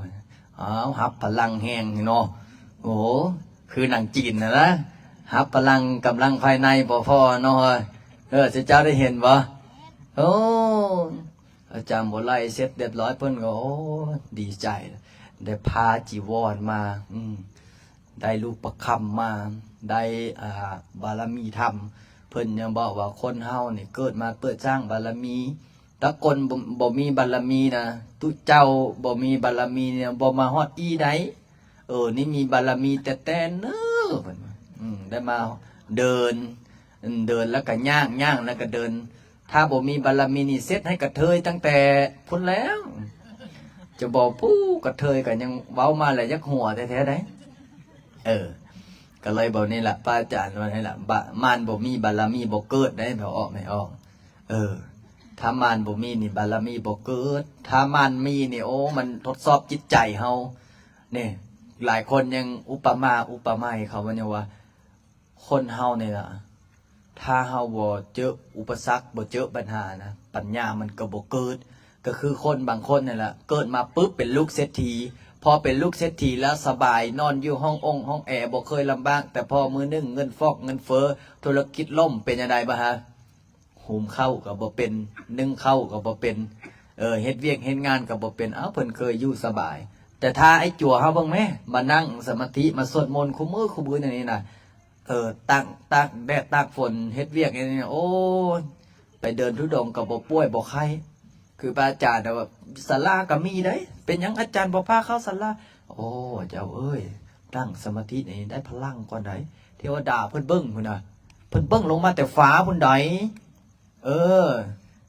ອ້າວ ຮັບພະລັງແຮງເນາະ. ໂອ້ ຄືໜັງຈີນຫັ້ນນະ ຮັບພະລັງ ກຳລັງພາຍໃນບໍ່ພໍເນາະ. ເອີ ເຈົ້າໄດ້ເຫັນບໍ່? ໂອ້ ອາຈານບົວໄຫຼເສັດຮຽບຮ້ອຍ ເພິ່ນກໍ ໂອ້ ດີໃຈ ໄດ້ຜ້າຈີວອນມາ ອືມ ໄດ້ລູກປະຄຳມາ ໄດ້ ອ່າ ບາລະມີທຳ. ເພິ່ນຍັງບອກວ່າຄົນເຮົານີ້ເກີດມາເພື່ອສ້າງບາລະມີ. ຖ້າຄົນບໍ່ ບໍ່ມີບາລະມີນະ ຕຸເຈົ້າບໍ່ມີບາລະມີນີ້ ບໍ່ມາຮອດອີ່ໃດ. ເອີ ນີ້ມີບາລະມີແຕ່ແຕ່ເນີ ເພິ່ນວ່າ ອືມ ໄດ້ມາເດີນ ເດີນແລ້ວກໍຍ່າງ ຍ່າງແລ້ວກໍເດີນ. ຖ້າບໍ່ມີບາລະມີນີ້ ເສັດໃຫ້ກະເທີຍຕັ້ງແຕ່ພຸ້ນແລ້ວ. ຈະບອກ ຜູ້ກະເທີຍກໍຍັງເວົ້າມາແລ້ວຢາກຫົວແທ້ໆໄດ໋. ເອີ ກໍເລີຍບອກນີ້ລະ ພະອາຈານວ່ານີ້ລະ ບະ ມານບໍ່ມີບາລະມີບໍ່ເກີດໄດ໋ ແມ່ອອກ ແມ່ອອກ. ເອີ ຖ້າມານບໍ່ມີນີ້ ບາລະມີບໍ່ເກີດ. ຖ້າມານມີນີ້ ໂອ້ ມັນທົດສອບຈິດໃຈເຮົາ. ນີ້ ຫຼາຍຄົນຍັງອຸປະມາອຸປະໄມເຂົາວ່າຫຍັງວ່າ ຄົນເຮົານີ້ລະ ຖ້າເຮົາບໍ່ເຈີອຸປະສັກ ບໍ່ເຈີບັນຫານະ ປັນຍາມັນກໍບໍ່ເກີດ. ກໍຄືຄົນບາງຄົນນີ້ລະ ເກີດມາປຶບເປັນລູກເສດຖີ ພໍເປັນລູກເສດຖີແລ້ວສະບາຍ ນອນຢູ່ຫ້ອງອົງຫ້ອງແອ ບໍ່ເຄີຍລຳບາກ. ແຕ່ພໍມື້ໜຶ່ງເງິນຟອກເງິນເຟີ້ ທຸລະກິດລົ້ມ ເປັນຈັ່ງໃດບາດຮະ? ຫຸມເຂົ້າກໍບໍ່ເປັນ ໜຶ້ງເຂົ້າກໍບໍ່ເປັນ ເອີ ເຮັດວຽກເຮັດງານກໍບໍ່ເປັນ. ເອົ້າ ເພິ່ນເຄີຍຢູ່ສະບາຍ. ແຕ່ຖ້າໄອ້ຈົວເຮົາເບິ່ງແມ້ ມານັ່ງສະມາທິ ມາສວດມົນຄູ່ມື້ຄູ່ບືນຢ່າງນີ້ນະ ເອີ ຕາກ ຕາກແດດຕາກຝົນ ເຮັດວຽກຢ່າງນີ້ ໂອ້ຍ ໄປເດີນທຸດົງກໍບໍ່ປ່ວຍບໍ່ໄຂ້. ຄືພະອາຈານນະວ່າ ສາລາກໍມີໄດ໋ ເປັນຫຍັງອາຈານບໍ່ພາເຂົ້າສາລາ? ໂອ້ ເຈົ້າເອີຍ ນັ່ງສະມາທິນີ້ໄດ້ພະລັງກ່ອນໃດ໋. ເທວະດາເພິ່ນເບິ່ງພຸ້ນນະ ເພິ່ນເບິ່ງລົງມາແຕ່ຟ້າພຸ້ນໃດ໋. ເອີ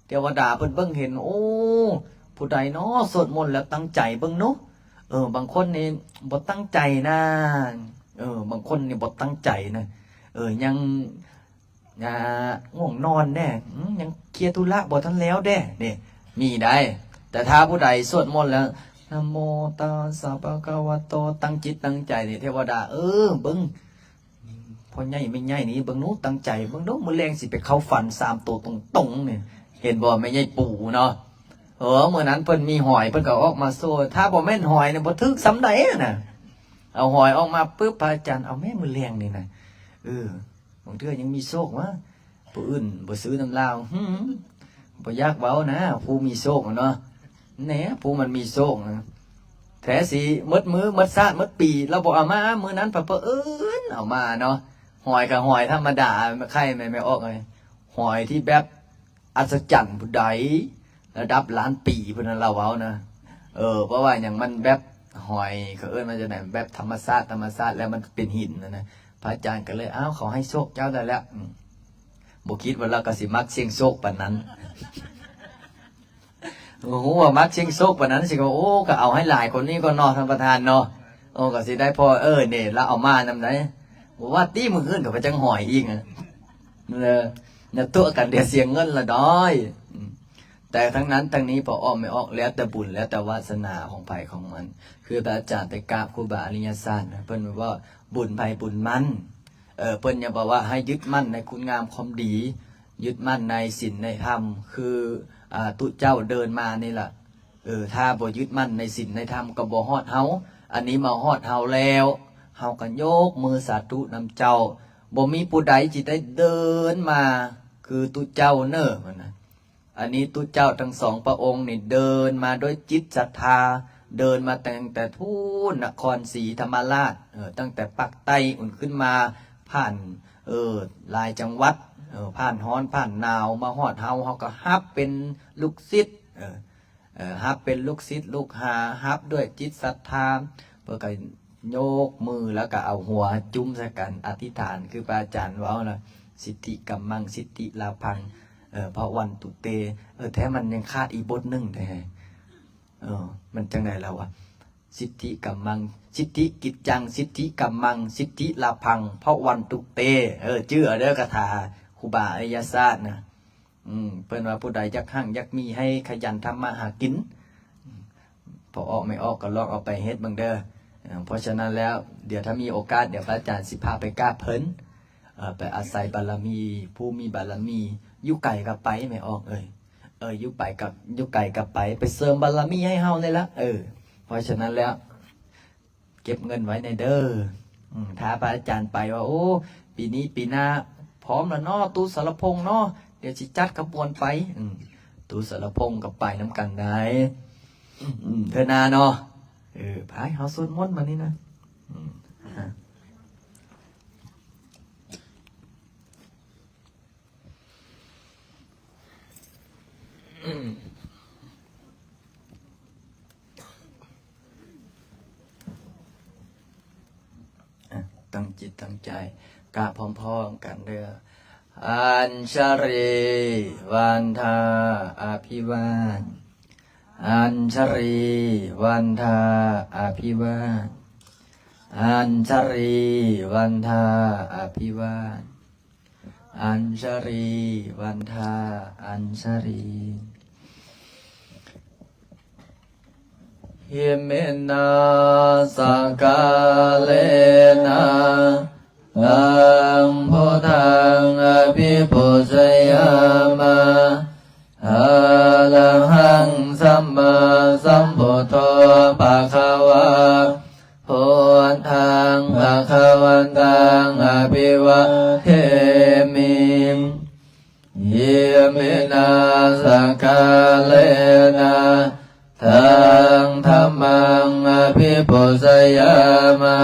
ເທວະດາເພິ່ນເບິ່ງເຫັນ ໂອ້ ຜູ້ໃດນໍສວດມົນແລ້ວຕັ້ງໃຈເບິ່ງເນາະ. ເອີ ບາງຄົນນີ້ບໍ່ຕັ້ງໃຈນະ ເອີ ບາງຄົນນີ້ບໍ່ຕັ້ງໃຈນະ ເອີ ຍັງ ອ່າ ງ່ວງນອນແດ່ ອືມ ຍັງເຄຍທຸລະບໍ່ທັນແລ້ວແດ່ ນີ້ ມີໄດ໋. ແຕ່ຖ້າຜູ້ໃດສວດມົນແລ້ວ ນະໂມຕັດສະພະຄະວະໂຕ ຕັ້ງຈິດຕັ້ງໃຈນີ້ ເທວະດາ ເອີ ເບິ່ງ ພໍ່ໃຫຍ່ແມ່ໃຫຍ່ນີ້ ເບິ່ງໜູ ຕັ້ງໃຈເບິ່ງດູ ມື້ແລງຊິໄປເຂົ້າຝັນສາມໂຕຕົງໆນີ້ ເຫັນບໍ່ ແມ່ໃຫຍ່ປູເນາະ. ເອີ ມື້ນັ້ນເພິ່ນມີຫອຍ ເພິ່ນກໍອອກມາໂຊ ຖ້າບໍ່ແມ່ນຫອຍນີ້ ບໍ່ຖືກສ່ຳໃດນະ. ເອົາຫອຍອອກມາປຶບ ພະອາຈານ ເອົາແມ້ ມື້ແລງນີ້ນະ ເອີ ບາງເທື່ອຍັງມີໂຊກວະ ຜູ້ອື່ນບໍ່ຊື້ນຳລາວ ຫື ບໍ່ຢາກເວົ້ານະ ຜູ້ມີໂຊກເນາະ ແໜ ຜູ້ມັນມີໂຊກນະ ແທ້ຊິໝົດມື້ໝົດຊາດໝົດປີ ລາວບໍ່ເອົາມາ ມື້ນັ້ນພະເຜີນເອົາມາເນາະ. ຫອຍກໍຫອຍທຳມະດາ ໄຂ່ແມ່ນ ແມ່ອອກເອີຍ ຫອຍທີ່ແບບອັດສະຈັນພຸ້ນໃດ໋ ລະດັບລ້ານປີພຸ້ນນະ ລາວເວົ້ານະ. ເອີ ເພາະວ່າຫຍັງ ມັນແບບຫອຍ ເຂົາເອີ້ນວ່າຈັ່ງໃດ ແບບທຳມະຊາດ ທຳມະຊາດ ແລ້ວມັນເປັນຫີນຫັ້ນນະ. ພະອາຈານກໍເລີຍ ອ້າວ ເຂົາໃຫ້ໂຊກເຈົ້າໄດ້ແລ້ວ ອືມ ບໍ່ຄິດວ່າລາວກໍຊິມັກສ່ຽງໂຊກປານນັ້ນ. ບໍ່ຮູ້ວ່າມັກສ່ຽງໂຊກປານນັ້ນຊິ ກໍ ໂອ້ ກໍເອົາໃຫ້ຫຼາຍກວ່ານີ້ກ່ອນເນາະ ທ່ານປະທານເນາະ. ໂອ້ ກໍຊິໄດ້ພໍ ເອີ ນີ້ລາວເອົາມານຳໃດ໋ ບໍ່ວ່າຕິ ມື້ອື່ນກໍໄປຈັກຫອຍອີກນະ ເອີ ຢ່າຕົວະກັນ ດຽວເສຍເງິນລະດອຍ. ອືມ ແຕ່ທັງນັ້ນທັງນີ້ ພໍອອກແມ່ອອກ ແລ້ວແຕ່ບຸນ ແລ້ວແຕ່ວາສະໜາຂອງໃຜຂອງມັນ. ຄືພະອາຈານໄປກາບຄູບາອະລິຍະສັດ ເພິ່ນເວົ້າບຸນໃຜບຸນມັນ. ເອີ ເພິ່ນຍັງບອກວ່າໃຫ້ຍຶດໝັ້ນໃນຄຸນງາມຄວາມດີ ຍຶດໝັ້ນໃນສິນໃນທຳ ຄື ອ່າ ຕຸເຈົ້າເດີນມານີ້ລະ. ເອີ ຖ້າບໍ່ຍຶດໝັ້ນໃນສິນໃນທຳກໍບໍ່ຮອດເຮົາ. ອັນນີ້ມາຮອດເຮົາແລ້ວ ເຮົາກໍຍົກມືສາທຸນຳເຈົ້າ. ບໍ່ມີຜູ້ໃດຊິໄດ້ເດີນມາຄືຕຸເຈົ້າເນີ ວ່ານະ. ອັນນີ້ຕຸເຈົ້າທັງສອງພະອົງນີ້ເດີນມາດ້ວຍຈິດສັດທາ ເດີນມາຕັ້ງແຕ່ພຸ້ນນະຄອນສີທຳມະລາດ ເອີ ຕັ້ງແຕ່ປາກໃຕ້ພຸ້ນຂຶ້ນມາ ຜ່ານ ເອີ ຫຼາຍຈັງຫວັດ ເອີ ຜ່ານຮ້ອນຜ່ານໜາວ ມາຮອດເຮົາ ເຮົາກໍຮັບເປັນລູກສິດ ເອີ ເອີ ຮັບເປັນລູກສິດລູກຫາ ຮັບດ້ວຍຈິດສັດທາ ເພິ່ນກໍ ຍົກມືແລ້ວກໍເອົາຫົວຈຸ້ມໃສ່ກັນ ອະທິຖານຄືພະອາຈານເວົ້ານະ ສິດທິກຳມັງ ສິດທິລາພັງ ເອີ ພະວັນຕຸເຕ ເອີ ແທ້ມັນຍັງຂາດອີກບົດໜຶ່ງແທ້ ເອີ ມັນຈັ່ງໃດລະວະ? ສິດທິກຳມັງ ສິດທິກິດຈັງ ສິດທິກຳມັງ ສິດທິລາພັງ ພະວັນຕຸເຕ ເອີ ຈື່ເອົາເດີ ຄາຖາຄູບາອະລິຍະສາດນະ. ອືມ ເພິ່ນວ່າຜູ້ໃດຢາກຮັ່ງຢາກມີໃຫ້ຂະຫຍັນທຳມາຫາກິນ. ອືມ ພໍ່ອອກແມ່ອອກກໍລອງເອົາໄປເຮັດເບິ່ງເດີ. ເອີ ເພາະສະນັ້ນແລ້ວ ດຽວຖ້າມີໂອກາດ ດຽວພະອາຈານຊິພາໄປກາບເພິ່ນ ເອີ ໄປອາໄສບາລະມີ ຜູ້ມີບາລະມີ ຢູ່ໄກກໍໄປແມ່ອອກເອີຍ. ເອີ ຢູ່ໄປກັບ ຢູ່ໄກກໍໄປ ໄປເສີມບາລະມີໃຫ້ເຮົານີ້ລະ. ເອີ ເພາະສະນັ້ນແລ້ວ ເກັບເງິນໄວ້ແດ່ເດີ. ອືມ ຖ້າພະອາຈານໄປວ່າ ໂອ້ ປີນີ້ປີໜ້າພ້ອມແລ້ວເນາະ ຕູ້ສະລະພົງເນາະ ດຽວຊິຈັດຂະບວນໄປ. ອືມ ຕູ້ສະລະພົງກໍໄປນຳກັນໄດ້. ອືມ ເທື່ອໜ້າເນາະ. ເອີ ໄປ ເຮົາສວດມົນບາດນີ້ນະ. ອືມ ຕັ້ງຈິດຕັ້ງໃຈ ກະພ້ອມໆກັນເດີ. ອັນຊະລີວັນທາອະພິວາດ ອັນຊະລີວັນທາອະພິວາດ ອັນຊະລີວັນທາອະພິວາດ ອັນຊະລີວັນທາ ອັນຊະລີ. ອິມິນາສັກກາເລນະ ຕັງພຸດທັງອະພິປູຊະຍາມະ ອະລະຫັງສຳມາສຳພຸດໂທ ພະຄະວາ ພຸດທັງພະຄະວັນຕັງອະພິວາເທມິ. ອິມິນາສັກກາເລນະ ຕັງທຳມັງອະພິປູຊະຍາມະ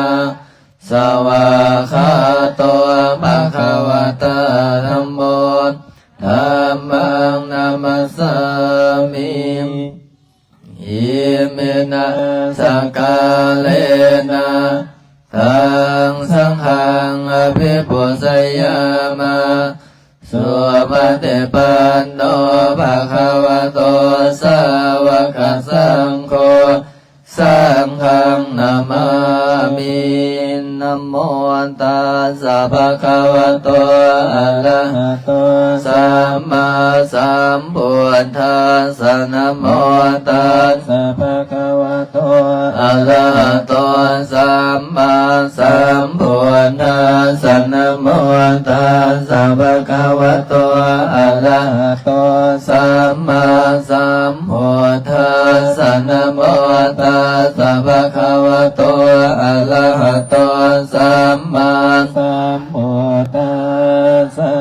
ສະວາຄາໂຕ ພະຄະວະຕາ ທຳໂມ ທຳມັງນະມັດສາມິ. ອິມິນາສັກກາເລນະ ຕັງສັງຄັງອະພິປູຊະຍາມະ ສຸປະຕິປັນໂນ ພະຄະວະໂຕ ສາວະກະສັງໂຄ ສັງຄັງນະມາມິ. ນະໂມຕັດສະ ພະຄະວະໂຕ ອະລະຫະໂຕ ສຳມາສຳພຸດທັດສະ. ນະໂມຕັດສະ ພະຄະວະໂຕ ອະລະຫະໂຕ ສຳມາສຳພຸດທັດສະ. ນະໂມຕັດສະ ພະຄະວະໂຕ ອະລະຫະໂຕ ສຳມາສຳ ພຸດທັດສະ. ນະໂມຕັດສະ ພະຄະວະໂຕ ອະລະຫະໂຕ ສຳມາສຳພຸດທັດສະ.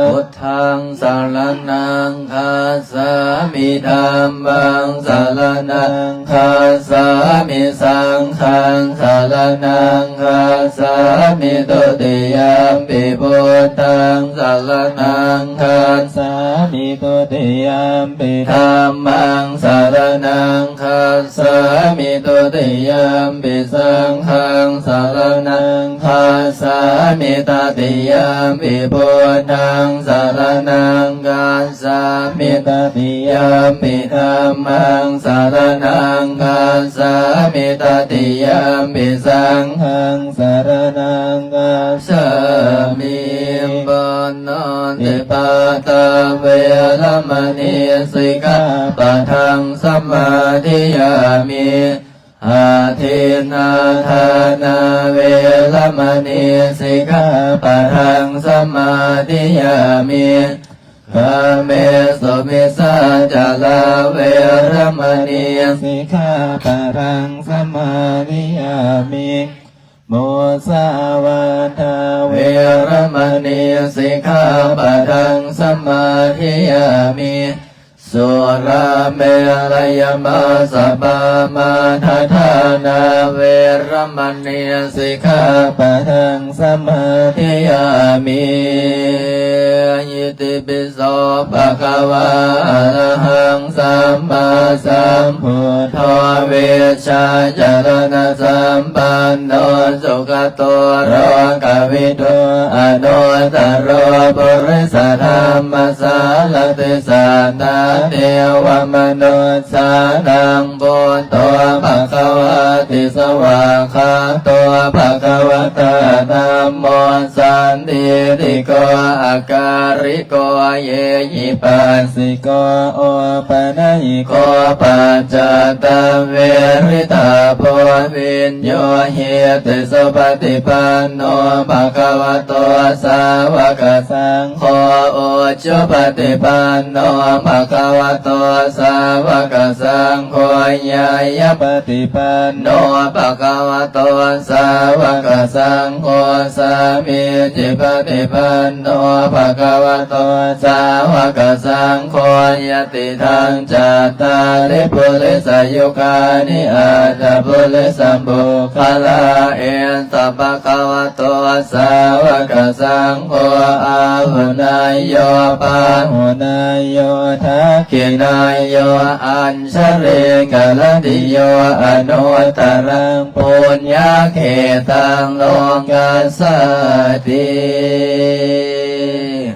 ພຸດທັງສະລະນັງຄັດສາມິ ທຳມັງສະລະນັງຄັດສາມິ ສັງຄັງສະລະນັງຄັດສາມິ ທຸຕິຍຳປິ ພຸດທັງສະລະນັງຄັດສາມິ ທຸຕິຍຳປິ ທຳມັງສະລະນັງຄັດສາມິ ທຸຕິຍຳປິ ສັງຄັງສະລະນັງຄັດສາມິ ຕະຕິຍຳປິ ພຸດທັງສະລະນັງຄັດສາມິ ຕະຕິຍຳປິ ທຳມັງສະລະນັງຄັດສາມິ ຕະຕິຍຳປິ ສັງຄັງສະລະນັງຄັດສາມິ. ປານາຕິປາຕາ ເວລະມະນີ ສິກຂາປະທັງ ສະມາທິຍາມິ. ອາທິນນາທານາ ເວລະມະນີ ສິກຂາປະທັງ ສະມາທິຍາມິ. ກາເມສຸມິດສາຈາລາ ເວລະມະນີ ສິກຂາປະທັງ ສະມາທິຍາມິ. ມຸສາວາທາ ເວລະມະນີ ສິກຂາປະທັງ ສະມາທິຍາມິ. ສຸລາເມລະຍະມັດສະປາມາທະຖານາ ເວລະມະນີ ສິກຂາປະທັງ ສະມາທິຍາມິ. ອິຕິປິໂສ ພະຄະວາ ອະລະຫັງ ສຳມາສຳພຸດໂທ ວິຊາຈະລະນະສຳປັນໂນ ສຸກະໂຕ ໂລກະວິທູ ອະນຸດຕະໂລ ປຸລິສະທຳມະສາລະຕິ ສັດຖາເທວະມະນຸດສານັງ ພຸດໂທ ພະຄະວາຕິ ສະຫວາກຂາໂຕ ພະຄະວະຕາ ທຳໂມ ສັນທິຕິໂກ ອາກາລິໂກ ເອຫິປັສສິໂກ ໂອປະນະຍິໂກ ປັດຈັດຕັງ ເວລິຕາໂພ ວິນໂຍຫິຕິ ສຸປະຕິປັນໂນ ພະຄະວະໂຕ ສາວະກະສັງ ໂຄ ອຸດຈຸປະຕິປັນໂນ ພະຄະວະໂຕ ສາວະກະສັງໂຄ ຍາຍະປະຕິປັນໂນ ພະຄະວະໂຕ ສາວະກະສັງໂຄ ສາມີຈິປະຕິປັນໂນ ພະຄະວະໂຕ ສາວະກະສັງໂຄ ຍະຕິທັງ ຈັດຕາລິ ປຸລິສະຍຸການິ ອັດຖະປຸລິສະບຸກຄະລາ ເອ ສະ ພະຄະວະໂຕ ສາວະກະສັງໂຄ ອາຫຸເນຍໂຍ ປາຫຸເນຍໂຍ ທັກຂິເນຍໂຍ ອັນຊະລີກະລະນິໂຍ ອະນຸດຕະລັງ ປຸນຍະເຂຕັງ ໂລກັດສາຕິ.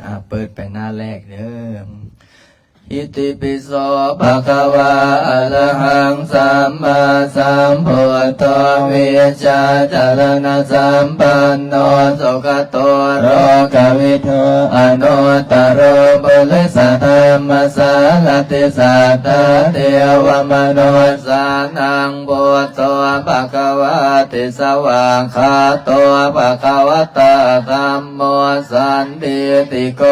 ອ່າ ເປີດໄປໜ້າແລກເດີ້. ອິຕິປິໂສ ພະຄະວາ ອະລະຫັງ ສຳມາສຳພຸດໂທ ວິຊາຈາລະນະສຳປັນໂນ ສຸຄະໂຕ ໂລກະວິທູ ອະນຸດຕະໂລ ປຸລິສະທຳມະສາລະຕິ ສັດຖາເທວະມະນຸດສານັງ ພຸດໂທ ພະຄະວາຕິ ສະຫວາກຂາໂຕ ພະຄະວະຕາ ທຳໂມ ສັນ ທິຕິໂກ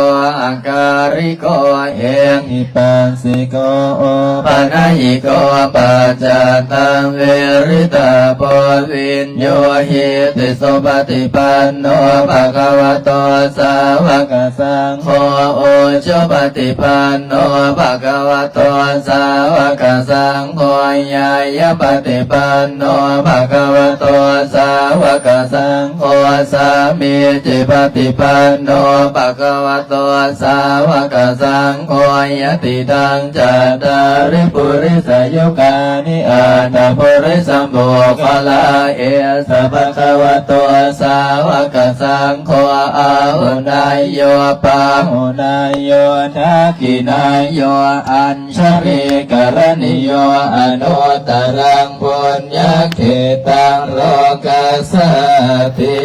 ອາກາລິໂກ ເອຫິປັສສິໂກ ໂອປະນະຍິໂກ ປັດຈັດຕັງ ເວລິຕາໂພ ວິນໂຍຫິຕິ ສຸປະຕິປັນໂນ ພະຄະວະໂຕ ສາວະກະສັງໂຄ ອຸດຈຸປະຕິປັນໂນ ພະຄະວະໂຕ ສາວະກະສັງໂຄ ຍາຍະປະຕິປັນໂນ ພະຄະວະໂຕ ສາວະກະສັງ ໂຄ ສາມີຈິປະຕິປັນໂນ ພະຄະວະໂຕ ສາວະກະສັງໂຄ ຍະຕິທັງ ຈັດຕາລິ ປຸລິສະຍຸການິ ອັດຖະປຸລິສະບຸກຄະລາ ເອສະ ພະຄະວະໂຕ ສາວະກະສັງໂຄ ອາຫຸເນຍໂຍ ປາຫຸເນຍໂຍ ທັກຂິເນຍໂຍ ອັນຊະລີກະລະນິໂຍ ອະນຸດຕະລັງ ປຸນຍະເຂຕັງ ໂລກັດສາຕິ.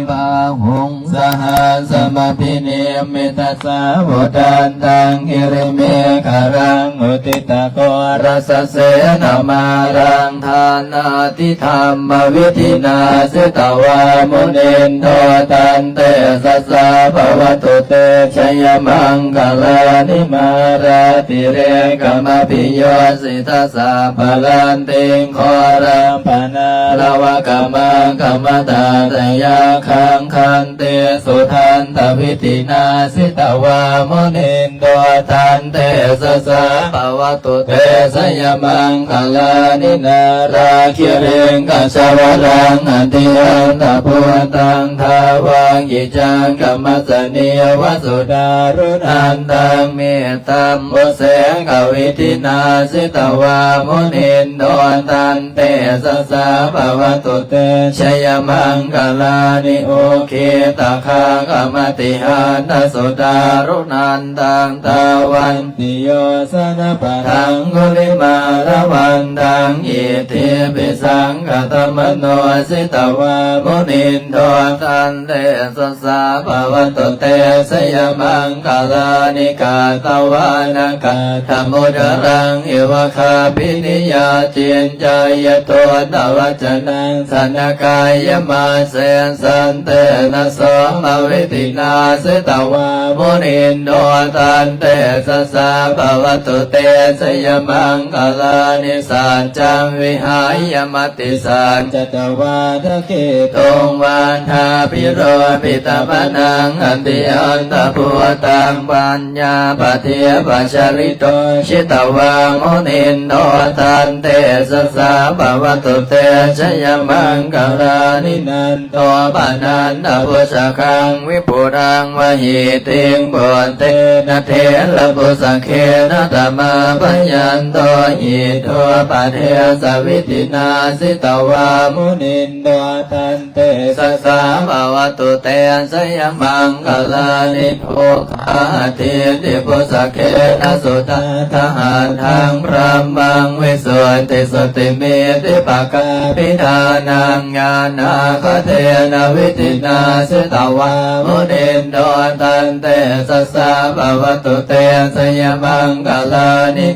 ບາຫຸງ ສະຫັດສະມະພິນິມມິຕະສາວຸທັນຕັງ ກິລິເມຂະລັງ ອຸທິຕະໂຄລະສະເສນະມາລັງ ທານາທິທຳມະວິທິນາ ສິຕະວາ ມຸນິນໂດ ຕັນເຕຊະສາ ພະວະຕຸ ເຕ ຊະຍະມັງຄະລານິ ມາລາຕິເລກະມະພິໂຍ ສິຕະສັບພະລັນຕິງ ໂຄລັມພະນາລະວະກະມັງຄະມະຕາດະຍາຄັງ ຂັນຕິສຸທັນຕະວິທິນາ ສິຕະວາ ມຸນິນໂດ ຕັນເຕຊະສາ ພະວະຕຸ ເຕ ຊະຍະມັງຄະລານິ ນາລາຄິລິງກະຊະວະລັງ ອະທິອັນຕະພຸດຕັງ ທາວັງກິຈັງກະມັດສະນີວະ ສຸດາຣຸນັນຕັງ ເມ ຕັມມຸເສກະວິທິນາ ສິຕະວາ ມຸນິນໂດ ຕັນເຕຊະສາ ພະວະຕຸ ເຕ ຊະຍະມັງຄະລານິ ອຸກຂິຕະຄາຄະມະຕິຫັນຕະ ສຸດາຣຸນັນຕັງ ທາວັນຕິໂຍຊະນະປະທັງກຸລິມາລະວັນຕັງ ອິດທິພິສັງຄະຕະມະໂນ ສິຕະວາ ມຸນິນໂດ ຕັນເຕຊະ ສາ ພະວະຕຸ ເຕ ຊະຍະມັງຄະລານິ ກາຕະວານະກະຕະມຸດຕະລັງ ເອວະຄາປິນິຍາ ຈິນຈາຍະຕຸດຕະວັດຈະນັງ ຊະນະກາຍະມາເສນ ສັນເຕນະ ໂສ ມະວິທິນາ ສິຕະວາ ມຸນິນໂດ ຕັນເຕຊະສາ ພະວັດຕຸເຕ ຊະຍະມັງຄະລານິ ສັດຈັງ ວິຫາຍະ ມະຕິສັນ ຈັດຕະວາທະເກຕຸງ ວັດຖາພິໂຣປິຕະມະນັງ ອັນຕິອັນທະພູຕັງ ປັນຍາປະທີປະຈາຣິໂຕ ຈິດຕະວາມຸນິນໂດ ຕັນເຕຊະສາ ພະວັດຕຸເຕ ຊະຍະມັງຄະລານິ ນັນໂຕປະນັນທະພຸດສະກັງ ວິປຸລະງ ມະຫິຕິງ ປຸດເຕນະ ເຖລະບຸດສະເກນະ ຕະມາພະຍັນໂຕ ອິດໂທປະເດຊະວິທິນາ ສິດຕະວາມຸນິນໂດ ຕັນເຕຊະສາ ພະວັດຕຸເຕ ຊະຍະມັງຄະລານິ ໂພຄາອາທິດທິພຸດສະເກນະ ສຸທັດຖະຫັດຖະງ ບຣະມະງ ວິສຸດທິສຸດທິມິດທິປະກາພິທານັງ ຍານາຄະເທນະ ວິທິນາ ສິດຕະວາ ມຸນິນໂດ ຕັນເຕຊະສາ ພະວັດຕຸເຕ ຊະຍະມັງຄະລານິ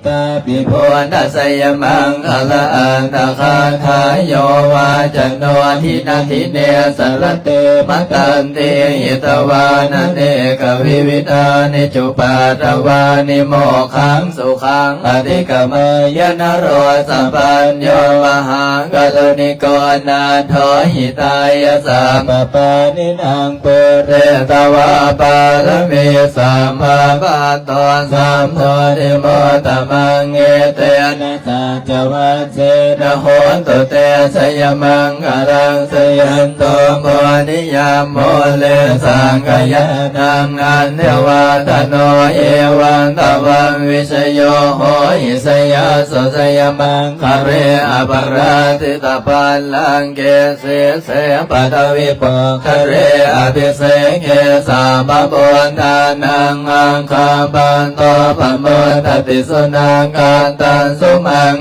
ຕາປິພຸດທະຊະຍະມັງຄະລາ ອັດຖະກາທາ ໂຍວາຈະໂນ ທິນະທິເນ ສະລະເຕ ມະຕັນຕິ ຫິຕະວານະເນກະວິວິທານິ ຈຸປັດຕະວານິ ໂມກຂັງ ສຸຂັງ ອະທິກະມາຍະ ນະໂຣ ສະປັນໂຍ ມະຫາກາລຸນິໂກ ນາດໂທ ຫິຕາຍະ ສັບພະປານີນັງ ປູເຣຕະວາ ປາລະມີ ສຳມາປັດໂຕ ສັມໂພທິມຸດຕະມັງ ເອເຕນະ ສັດຈະວັດເສນະ ໂຫນຕຸເຕ ຊະຍະມັງຄະລັງ ຊະຍັນໂຕ ໂພທິຍາ ມູເລ ສັກກະຍານັງ ນັນທິວັດທະໂນ ເອວັງຕະວັງ ວິຊະໂຍ ໂຫຫິ ຊະຍະໂສ ຊະຍະມັງຄະເລ ອະປະລາຊິຕະບັນລັງເກ ສີເສ ປະທະວີໂປຄະເລ ອະພິເສເກ ສັບພະບຸດທານັງ ອັກຂະປັດໂຕ ປະມຸດຕະຕິ ສຸນັກຂັດຕັງ ສຸມັງ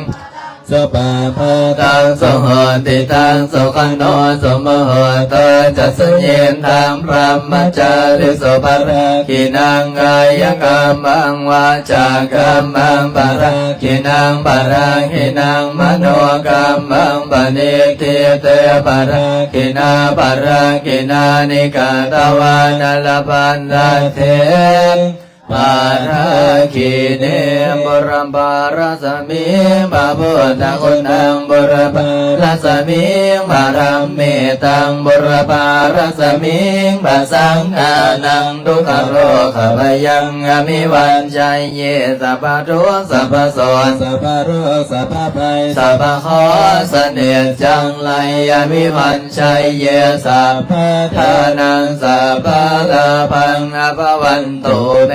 ສຸປະພາຕັງ ສຸໂຫຕິຕັງ ສຸຂະໂນ ສຸມຸໂຫໂຕ ຈະສຸຍິດທັງ ບຣະມະຈາຣິສຸ ພະລັກຂິນັງ ກາຍະກຳມັງ ວາຈາກຳມັງ ພະລັກຂິນັງ ພະລັກຂິນັງ ມະໂນກຳມັງ ປະນິດຖິເຕ ພະລັກຂິນາ ພະລັກຂິນານິ ກະຕະວານະລະພັນທັດເທ ພະລັກຂິເນ ບຸລະພາລະສະມິງ ພະພຸດທະຄຸນທັງ ບຸລະພາລະສະມິງ ພະທຳເມຕັງ ບຸລະພາລະສະມິງ ພະສັງຄານັງ ທຸກຂະໂລກະພະຍັງ ອະວິວັນໄຊເຍ ສັບພະທຸກ ສັບພະໂສກ ສັບພະໂລກ ສັບພະໄພ ສັບພະເຄາະ ສະເໜັດຈັງໄລ ອະວິວັນ ໄຊເຍ ສັບພະທານັງ ສັບພະລາພັງ ອາພະວັນຕຸ ເມ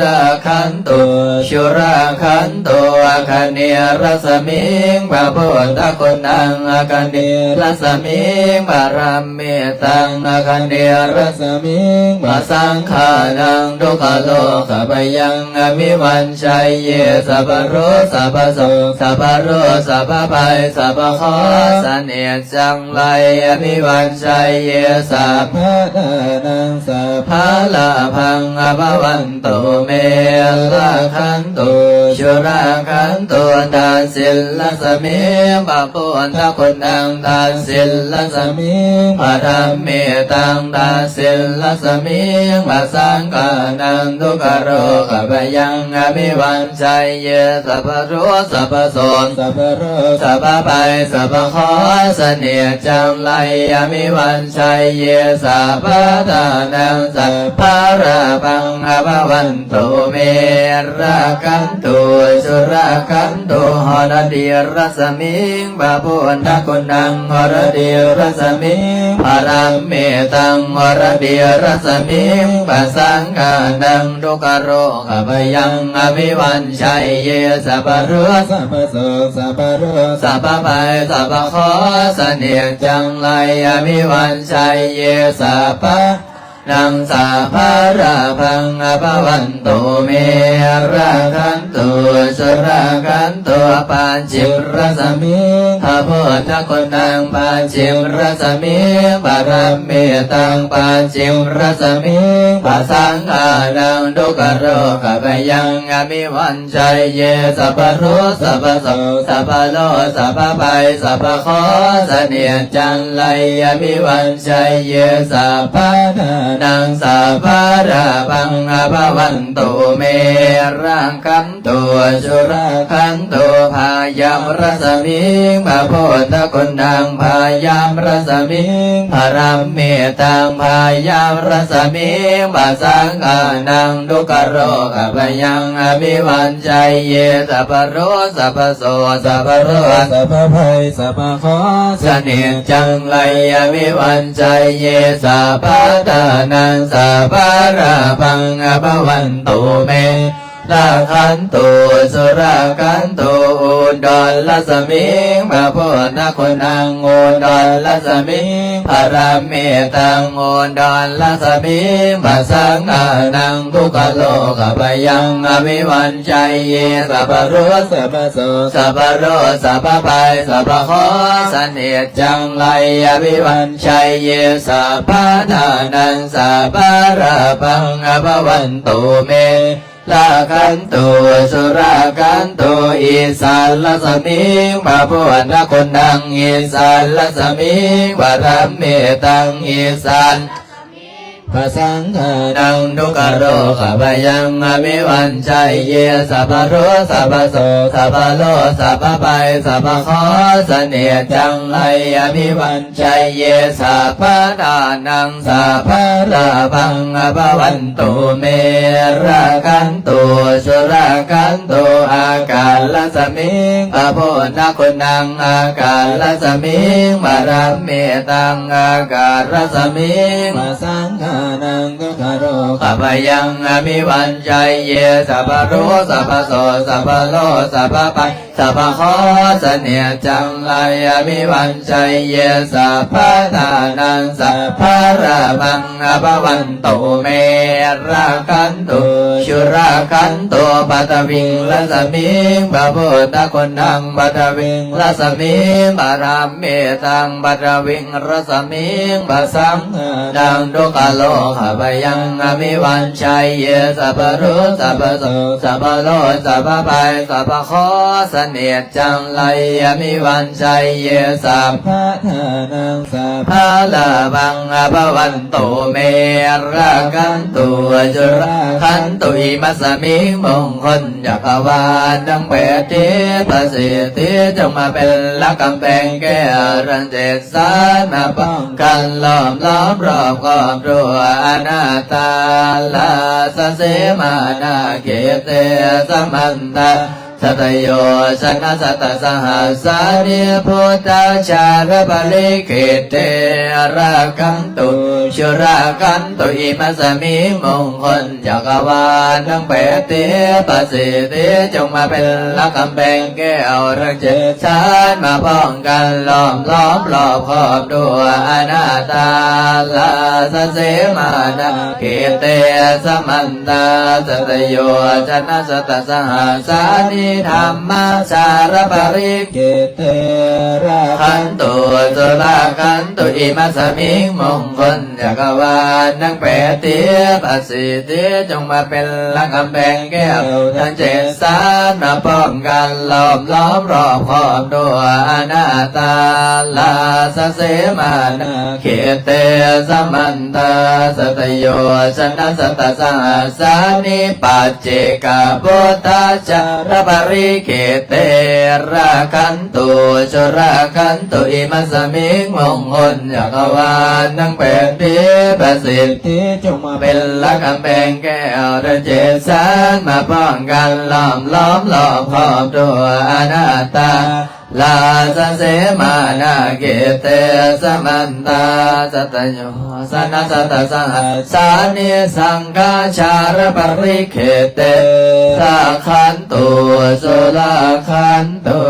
ລັກຂັນຕຸ ສຸລັກຂັນຕຸ ອັກຂະນີລະສະມິງ ພະພຸດທະຄຸນທັງ ອັກຂະນີລະສະມິງ ພະທຳເມຕັງ ອັກຂະນີລະສະມິງ ພະສັງຄານັງ ທຸກຂະໂລກະພະຍັງ ອະວິວັນໄຊເຍ ສັບພະໂລກ ສັບພະໂສກ ສັບພະໂລກ ສັບພະໄພ ສັບພະເຄາະ ສະເໜັດ ຈັງໄລ ອະວິວັນໄຊເຍ ສັບພະທານັງ ສັບພະລາພັງ ອາພະວັນຕຸ ເມ ລັກຂັນຕຸ ສຸລັກຂັນຕຸ ທາສິລລະສະມິງ ພະພຸດທະຄຸນທັງ ທາສິລລະສະມິງ ພະທຳເມຕັງ ທາສິລລະສະມິງ ພະສັງຄານັງ ທຸກຂະໂລກະພະຍັງ ອະວິວັນໄຊເຍ ສັບພະທຸກ ສັບພະໂສກ ສັບພະໂລກ ສັບພະໄພ ສັບພະເຄາະ ສະເໜັດ ຈັງໄລ ອະວິວັນໄຊເຍ ສັບພະທານັງ ສັບພະລາພັງ ອາພະວັນຕຸ ເມ ລັກຂັນຕຸ ສຸລັກຂັນຕຸ ຫົລະດີລະສະມິງ ພະພຸດທະຄຸນທັງ ຫົລະດີລະສະມິງ ພະທຳເມຕັງ ຫົລະດີລະສະມິງ ພະສັງຄານັງ ທຸກຂະໂລກະພະຍັງ ອະວິວັນໄຊເຍ ສັບພະທຸກ ສັບພະໂສກ ສັບພະໂລກ ສັບພະໄພ ສັບພະເຄາະ ສະເໜັດ ຈັງໄລ ອະວິວັນໄຊເຍ ສັບພະ ນັງ ສະພາລາພັງ ອະພະວັນຕຸ ເມ ລັກຂັນຕຸ ສຸລະຂັນຕຸ ປັດຈິມຣະສະມິງ ພະໂພທະຄຸນນັງ ປັດຈິມຣະສະມິງ ພະລັມມິຕັງ ປັດຈິມຣະສະມິງ ພະສັງຄານັງ ທຸກຂະໂລກະພະຍັງ ອະວິວັນ ໄຊເຍ ສັບພະໂຣ ສັບພະໂສ ສັບພະໂລ ສັບພະໄພ ສັບພະເຄາະ ສະເໜັດຈັງໄລ ອະວິວັນໄຊເຍ ສັບພະທານັງ ສະພາລາພັງ ອະພະວັນຕຸ ເມ ລັກຂັນຕຸ ສຸລະຂັນຕຸ ພະຍັມຣະສະມິງ ພະໂພທະຄຸນນັງ ພະຍັມຣະສະມິງ ພະລັມມິຕັງ ພະຍັມຣະສະມິງ ພະສັງຄານັງ ທຸກຂະໂລກະພະຍັງ ອະວິວັນໄຊເຍ ສັບພະໂຣ ສັບພະໂສ ສັບພະໂລ ສັບພະໄພ ສັບພະເຄາະ ສະເໜັດຈັງໄລ ອະວິວັນໄຊເຍ ສັບພະທານັງ ສະພາລາພັງ ອະພະວັນຕຸ ເມ ລັກຂັນຕຸ ສຸລະຂັນຕຸ ອຸດອນຣະສະມິງ ພະໂພທະຄຸນນັງ ອຸດອນຣະສະມິງ ພະລັມມິຕັງ ອຸດອນຣະສະມິງ ພະສັງຄານັງ ທຸກຂະໂລກະພະຍັງ ອະວິວັນໄຊເຍ ສັບພະໂຣ ສັບພະໂສ ສັບພະໂລ ສັບພະໄພ ສັບພະເຄາະ ສະເໜັດຈັງໄລ ອະວິວັນໄຊເຍ ສັບພະທານັງ ສະພາລາພັງ ອະພະວັນຕຸ ເມ ລັກຂັນຕຸ ສຸລະຂັນຕຸ ອີສານຣະສະມິງ ພະໂພທະຄຸນນັງ ອີສານຣະສະມິງ ພະລັມມິຕັງ ອີສານ ພະສັງຄານັງ ທຸກຂະໂລກະພະຍັງ ອະວິວັນໄຊເຍ ສັບພະໂຣ ສັບພະໂສ ສັບພະໂລ ສັບພະໄພ ສັບພະເຄາະ ສະເໜັດຈັງໄລ ອະວິວັນໄຊເຍ ສັບພະທານັງ ສະພາລາພັງ ອະພະວັນຕຸ ເມ ລັກຂັນຕຸ ສຸລະຂັນຕຸ ອາການຣະສະມິງ ພະໂພທະຄຸນນັງ ອາການຣະສະມິງ ພະລັມມິຕັງ ອາການຣະສະມິງ ພະສັງຄານັງ ທຸກຂະໂລກະພະຍັງ ອະວິວັນໄຊເຍ ສັບພະໂຣ ສັບພະໂສ ສັບພະໂລ ສັບພະໄພ ສັບພະເຄາະ ສະເໜັດຈັງໄລ ອະວິວັນໄຊເຍ ສັບພະທານັງ ສະພາລາພັງ ອະພະວັນຕຸ ເມ ລັກຂັນຕຸ ສຸລະຂັນຕຸ ປັດຖະວິງຣະສະມິງ ພະໂພທະຄຸນນັງ ປັດຖະວິງຣະສະມິງ ພະລັມມິຕັງ ປັດຖະວິງຣະສະມິງ ພະສັງຄານັງ ທຸກຂະໂລກະພະຍັງ ອະວິວັນໄຊເຍ ສັບພະໂຣ ສັບພະໂສ ສັບພະໂລ ສັບພະໄພ ສັບພະເຄາະ ສະເໜັດຈັງໄລ ອະວິວັນໄຊເຍ ສັບພະທານັງ ສະພາລາພັງ ອະພະວັນຕຸ ເມ ລັກຂັນຕຸ ສຸລະຂັນຕຸ ອິມະສະມິງ ມຸງຄຸນຈັກກະວານ ທັງແປດທິດ ປະສິດທິ ຈົ່ງມາເປັນຫຼັກກຳແພງແກ້ວ ທັງເຈັດສານ ມາປ້ອງກັນ ລ້ອມລ້ອມ ຮອບຄອບທົ່ວ ອະນາຖາລາຊະເສມານາ ເຂເຕ ສະມັນຕາ ສັດຕະໂຍຊະນະ ສັດຕະສະຫັດສານິ ພຸດທະຈາຣະປະລິກິດຕິ ລັກຂັນຕຸ ສຸລະຂັນຕຸ ອິມະສະມິງ ມຸງຄຸນຈັກກະວານ ທັງແປດທິດ ປະສິດທິ ຈົ່ງມາເປັນຫຼັກກຳແພງແກ້ວ ທັງເຈັດສານ ມາປ້ອງກັນ ລ້ອມລ້ອມ ຮອບຄອບທົ່ວ ອະນາຖາລາຊະເສມານາ ເຂເຕ ສະມັນຕາ ສັດຕະໂຍຊະນະ ສັດຕະສະຫັດສານິ ທຳມະຈາຣະປະລິກິດຕິ ລັກຂັນຕຸ ສຸລະຂັນຕຸ ອິມະສະມິງ ມຸງຄຸນຈັກກະວານ ທັງແປດທິດ ປະສິດທິ ຈົ່ງມາເປັນຫຼັກກຳແພງແກ້ວ ທັງເຈັດສານ ມາປ້ອງກັນ ລ້ອມລ້ອມ ຮອບຄອບທົ່ວ ອະນາຖາລາຊະເສມານາ ເຂເຕ ສະມັນຕາ ສັດຕະໂຍຊະນະ ສັດຕະສະຫັດສານິ ປັດເຈກະພຸດທະຈາຣະປະລິກິດຕິ ລັກຂັນຕຸ ສຸລະຂັນຕຸ ອິມະສະມິງ ມຸງຄຸນຈັກກະວານ ທັງແປດທິດ ປະສິດທິ ຈົ່ງມາເປັນຫຼັກກຳແພງແກ້ວ ທັງເຈັດສານ ມາປ້ອງກັນ ລ້ອມລ້ອມ ຮອບຄອບທົ່ວ ອະນາຖາ ລາຊະເສມານາເຂເຕ ສະມັນຕາ ສັດຕະໂຍ ສະນະ ສັດຕະສະຫັດສານິ ສັງຄະຊາລະປະລິເຂເຕ ສາຄັນຕຸ ສຸລາຄັນຕຸ.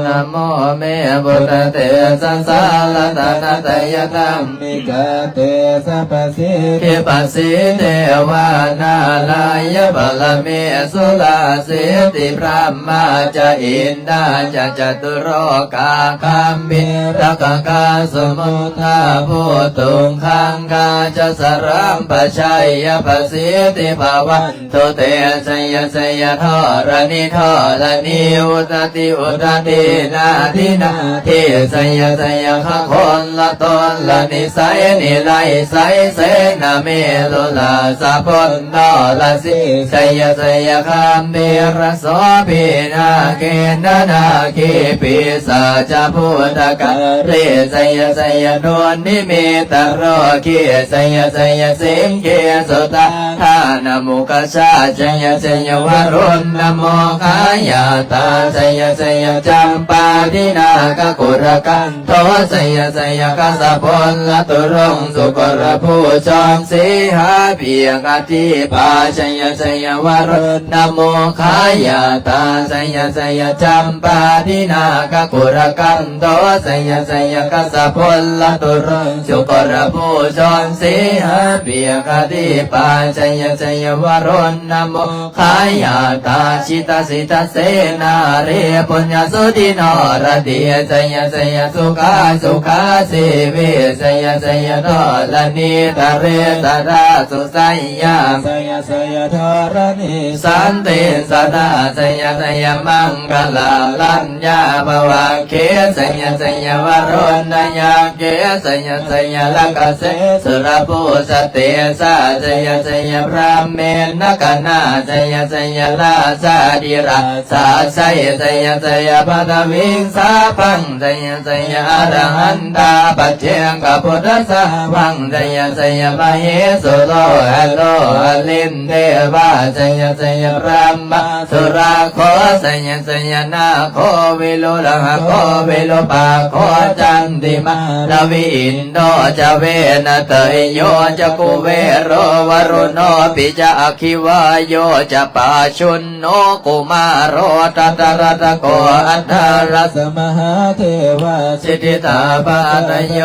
ນະໂມເມ ພຸດທະເທສະສາ ລັດຕະນະຕະຍະທຳມິກາເຕສະປະສິດທິປະສິດເທວານາລາຍະບາລະມີ ສຸລາສິດທິບຣາມມາຈະ ອິນ ນາຈະ ຈະຕຸໂລກາຄາມິ ລັກຂະກາ ສະມຸດທາພູຕຸງຄັງຄາຈະ ສະລັມປະໄຊຍະປະສິດທິພາວັນຕຸເຕ ໄຊຍະໄຊຍະທໍລະນີທໍລະນີ ອຸດຕະຕິອຸດຕະດີນາທິນາທິ ໄຊຍະໄຊຍະຄະຄົນລະຕົນລະນິໄສນິໄລໄສເສນະເມລຸລາສະພົນ ນໍລະສີ ໄຊຍະໄຊຍະຄຳພີລະໂສພີນາຄີນະນາຄີປີສາຈະພູດະກາລີ ໄຊຍະໄຊຍະນຸນນິມິດຕະໂລຄີ ໄຊຍະໄຊຍະສິງຄີສຸຕາທານະມຸກກະຊາ ໄຊຍະໄຊຍະວະລຸນນະໂມຄາຍາຕາ ໄຊຍະໄຊຍະຈຳປາດິນາກະກຸລະກັນ ໂທ ໄຊຍະໄຊຍະກະສະພົນລະຕຸລົງສຸໂຄລະພູຊົງສີຫາປີກະດີປາ ໄຊຍະໄຊຍະວະລຸນນະໂມຄາຍາຕາ ໄຊຍະໄຊຍະຈຳປາດິນາກະກຸລະກັນໂທ ໄຊຍະໄຊຍະກະສະພົນລະຕຸລົງສຸໂຄລະພູຊົງສີຫາປີກະດີປາ ໄຊຍະໄຊຍະວະລຸນນະໂມ ຄາຍາຕາ ຊິຕາສິດທະເສນາຣີ ປຸນຍະສຸທິໂນລະດີ ໄຊຍະໄຊຍະສຸຂາສຸຂາຊີວິ ໄຊຍະໄຊຍະທໍລະນີຕະເຣສະດາສຸໄຊຍາ ໄຊຍະໄຊຍະທໍລະນີສັນຕິງສະດາ ໄຊຍະໄຊຍະມັງຄະລາລັນຍາພະວັກເຂ ໄຊຍະໄຊຍະວະລຸນນະຍັກເຂ ໄຊຍະໄຊຍະລັກຂະເສ ສຸລະພູສະເຕສາ ໄຊຍະໄຊຍະພຣາມເມນນະກະນາ ໄຊຍະໄຊຍະລາຊາທິລາຊາໄຊ ໄຊຍະໄຊຍະປະທະວິງສາພັງ ໄຊຍະໄຊຍະອະລະຫັນຕາປັດເຈກະພຸດທະສາພັງ ໄຊຍະໄຊຍະມະເຫສຸໂລອະໂລອະລິນເທວາ ໄຊຍະໄຊຍະພຣາມມາ ສຸລາໂຄ ໄຊຍະໄຊຍະນາໂຄ ວິລຸລະຫະໂຄ ວິຣູປາໂຄ ຈັນຕິມາລະວິອິນໂນຈະເວນະເຕີຍໂຍຈະກຸເວໂຣວະລຸນໂນປິຈະອະຄີວາໂຍຈະປາຊຸນໂນກຸມາໂຣທັດຕະຣັດຕະໂກອັດທະຣັດສະມະຫາເທວາສິດທິຕາປັດຕະໂຍ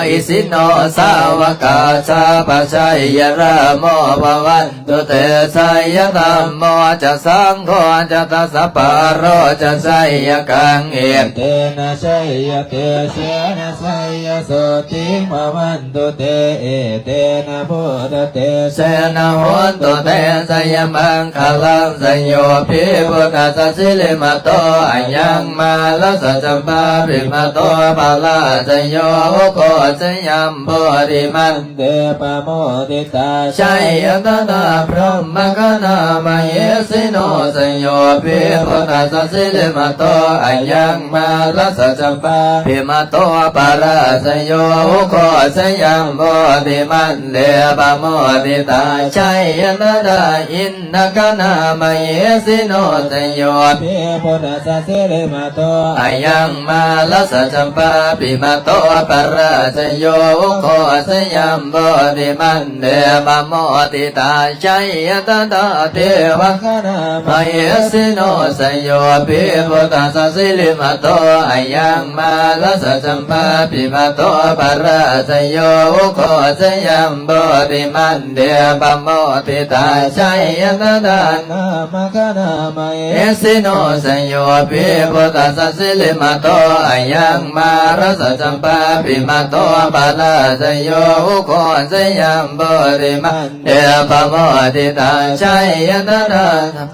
ອິສິໂນສາວະກາສັບພະໄຊຍະລາໂມພະວັນ ຕຸເຕ ໄຊຍະທຳໂມຈະສັງໂຄຈະ ທັດສະປາໂຣຈະໄຊຍະກັງ ເອເຕນະໄຊຍະເຕຊະນະໄຊຍະໂສຕິງພະວັນຕຸເຕ ເອເຕນະພຸດທະເຕຊະນະໂຫນຕຸເຕ ໄຊຍະມັງຄະລັງ ໄຊໂຍພິພຸດທະສະສິລິມະໂຕ ອະຍັງມາລະສະຈຳປາພິມະໂຕ ພະລາຊະໂຍ ໂອໂຄຊະຍັມໂພທິມັນ ເດປະໂມທິຕາ ໄຊຍະຕະຖາ ພຣາມມະຄະນາມະເຫສິໂນ ໄຊໂຍພິພຸດທະສະສິລິມະໂຕ ອະຍັງມາລະສະຈຳປາພິມະໂຕ ປະລາຊະໂຍ ໂອໂຄຊະຍັມໂພທິມັນ ເດປະໂມທິຕາ ໄຊຍະຕະຖາ ອິນນະຄະນາມະເຫສິໂນ ໄຊໂຍພິພຸດທະສະສິລິມະໂຕ ອະຍັງມາລະສະຈຳປາພິມະໂຕ ປະລາຊະໂຍ ໂອໂຄຊະຍັມໂພທິມັນ ເດປະໂມທິຕາ ໄຊຍະຕະຖາ ເທວະຄະນາມະເຫສິໂນ ໄຊໂຍພິພຸດທະສະສິລິມະໂຕ ອະຍັງມາລະສະຈຳປາພິມະໂຕ ປະລາຊະໂຍ ໂອໂຄຊະຍັມໂພທິມັນ ເດປະໂມທິຕາ ໄຊຍະຕະຖາ ນາມະຄະນາມະເຫສິໂນ ໄຊໂຍພິພຸດທະສະສິລິມະໂຕ ອະຍັງມາລະສະຈຳປາພິມະໂຕ ປະລາຊະໂຍ ໂອໂຄຊະຍັມໂພທິມັນ ເດປະໂມທິຕາ ໄຊຍະຕະຖາ ນາ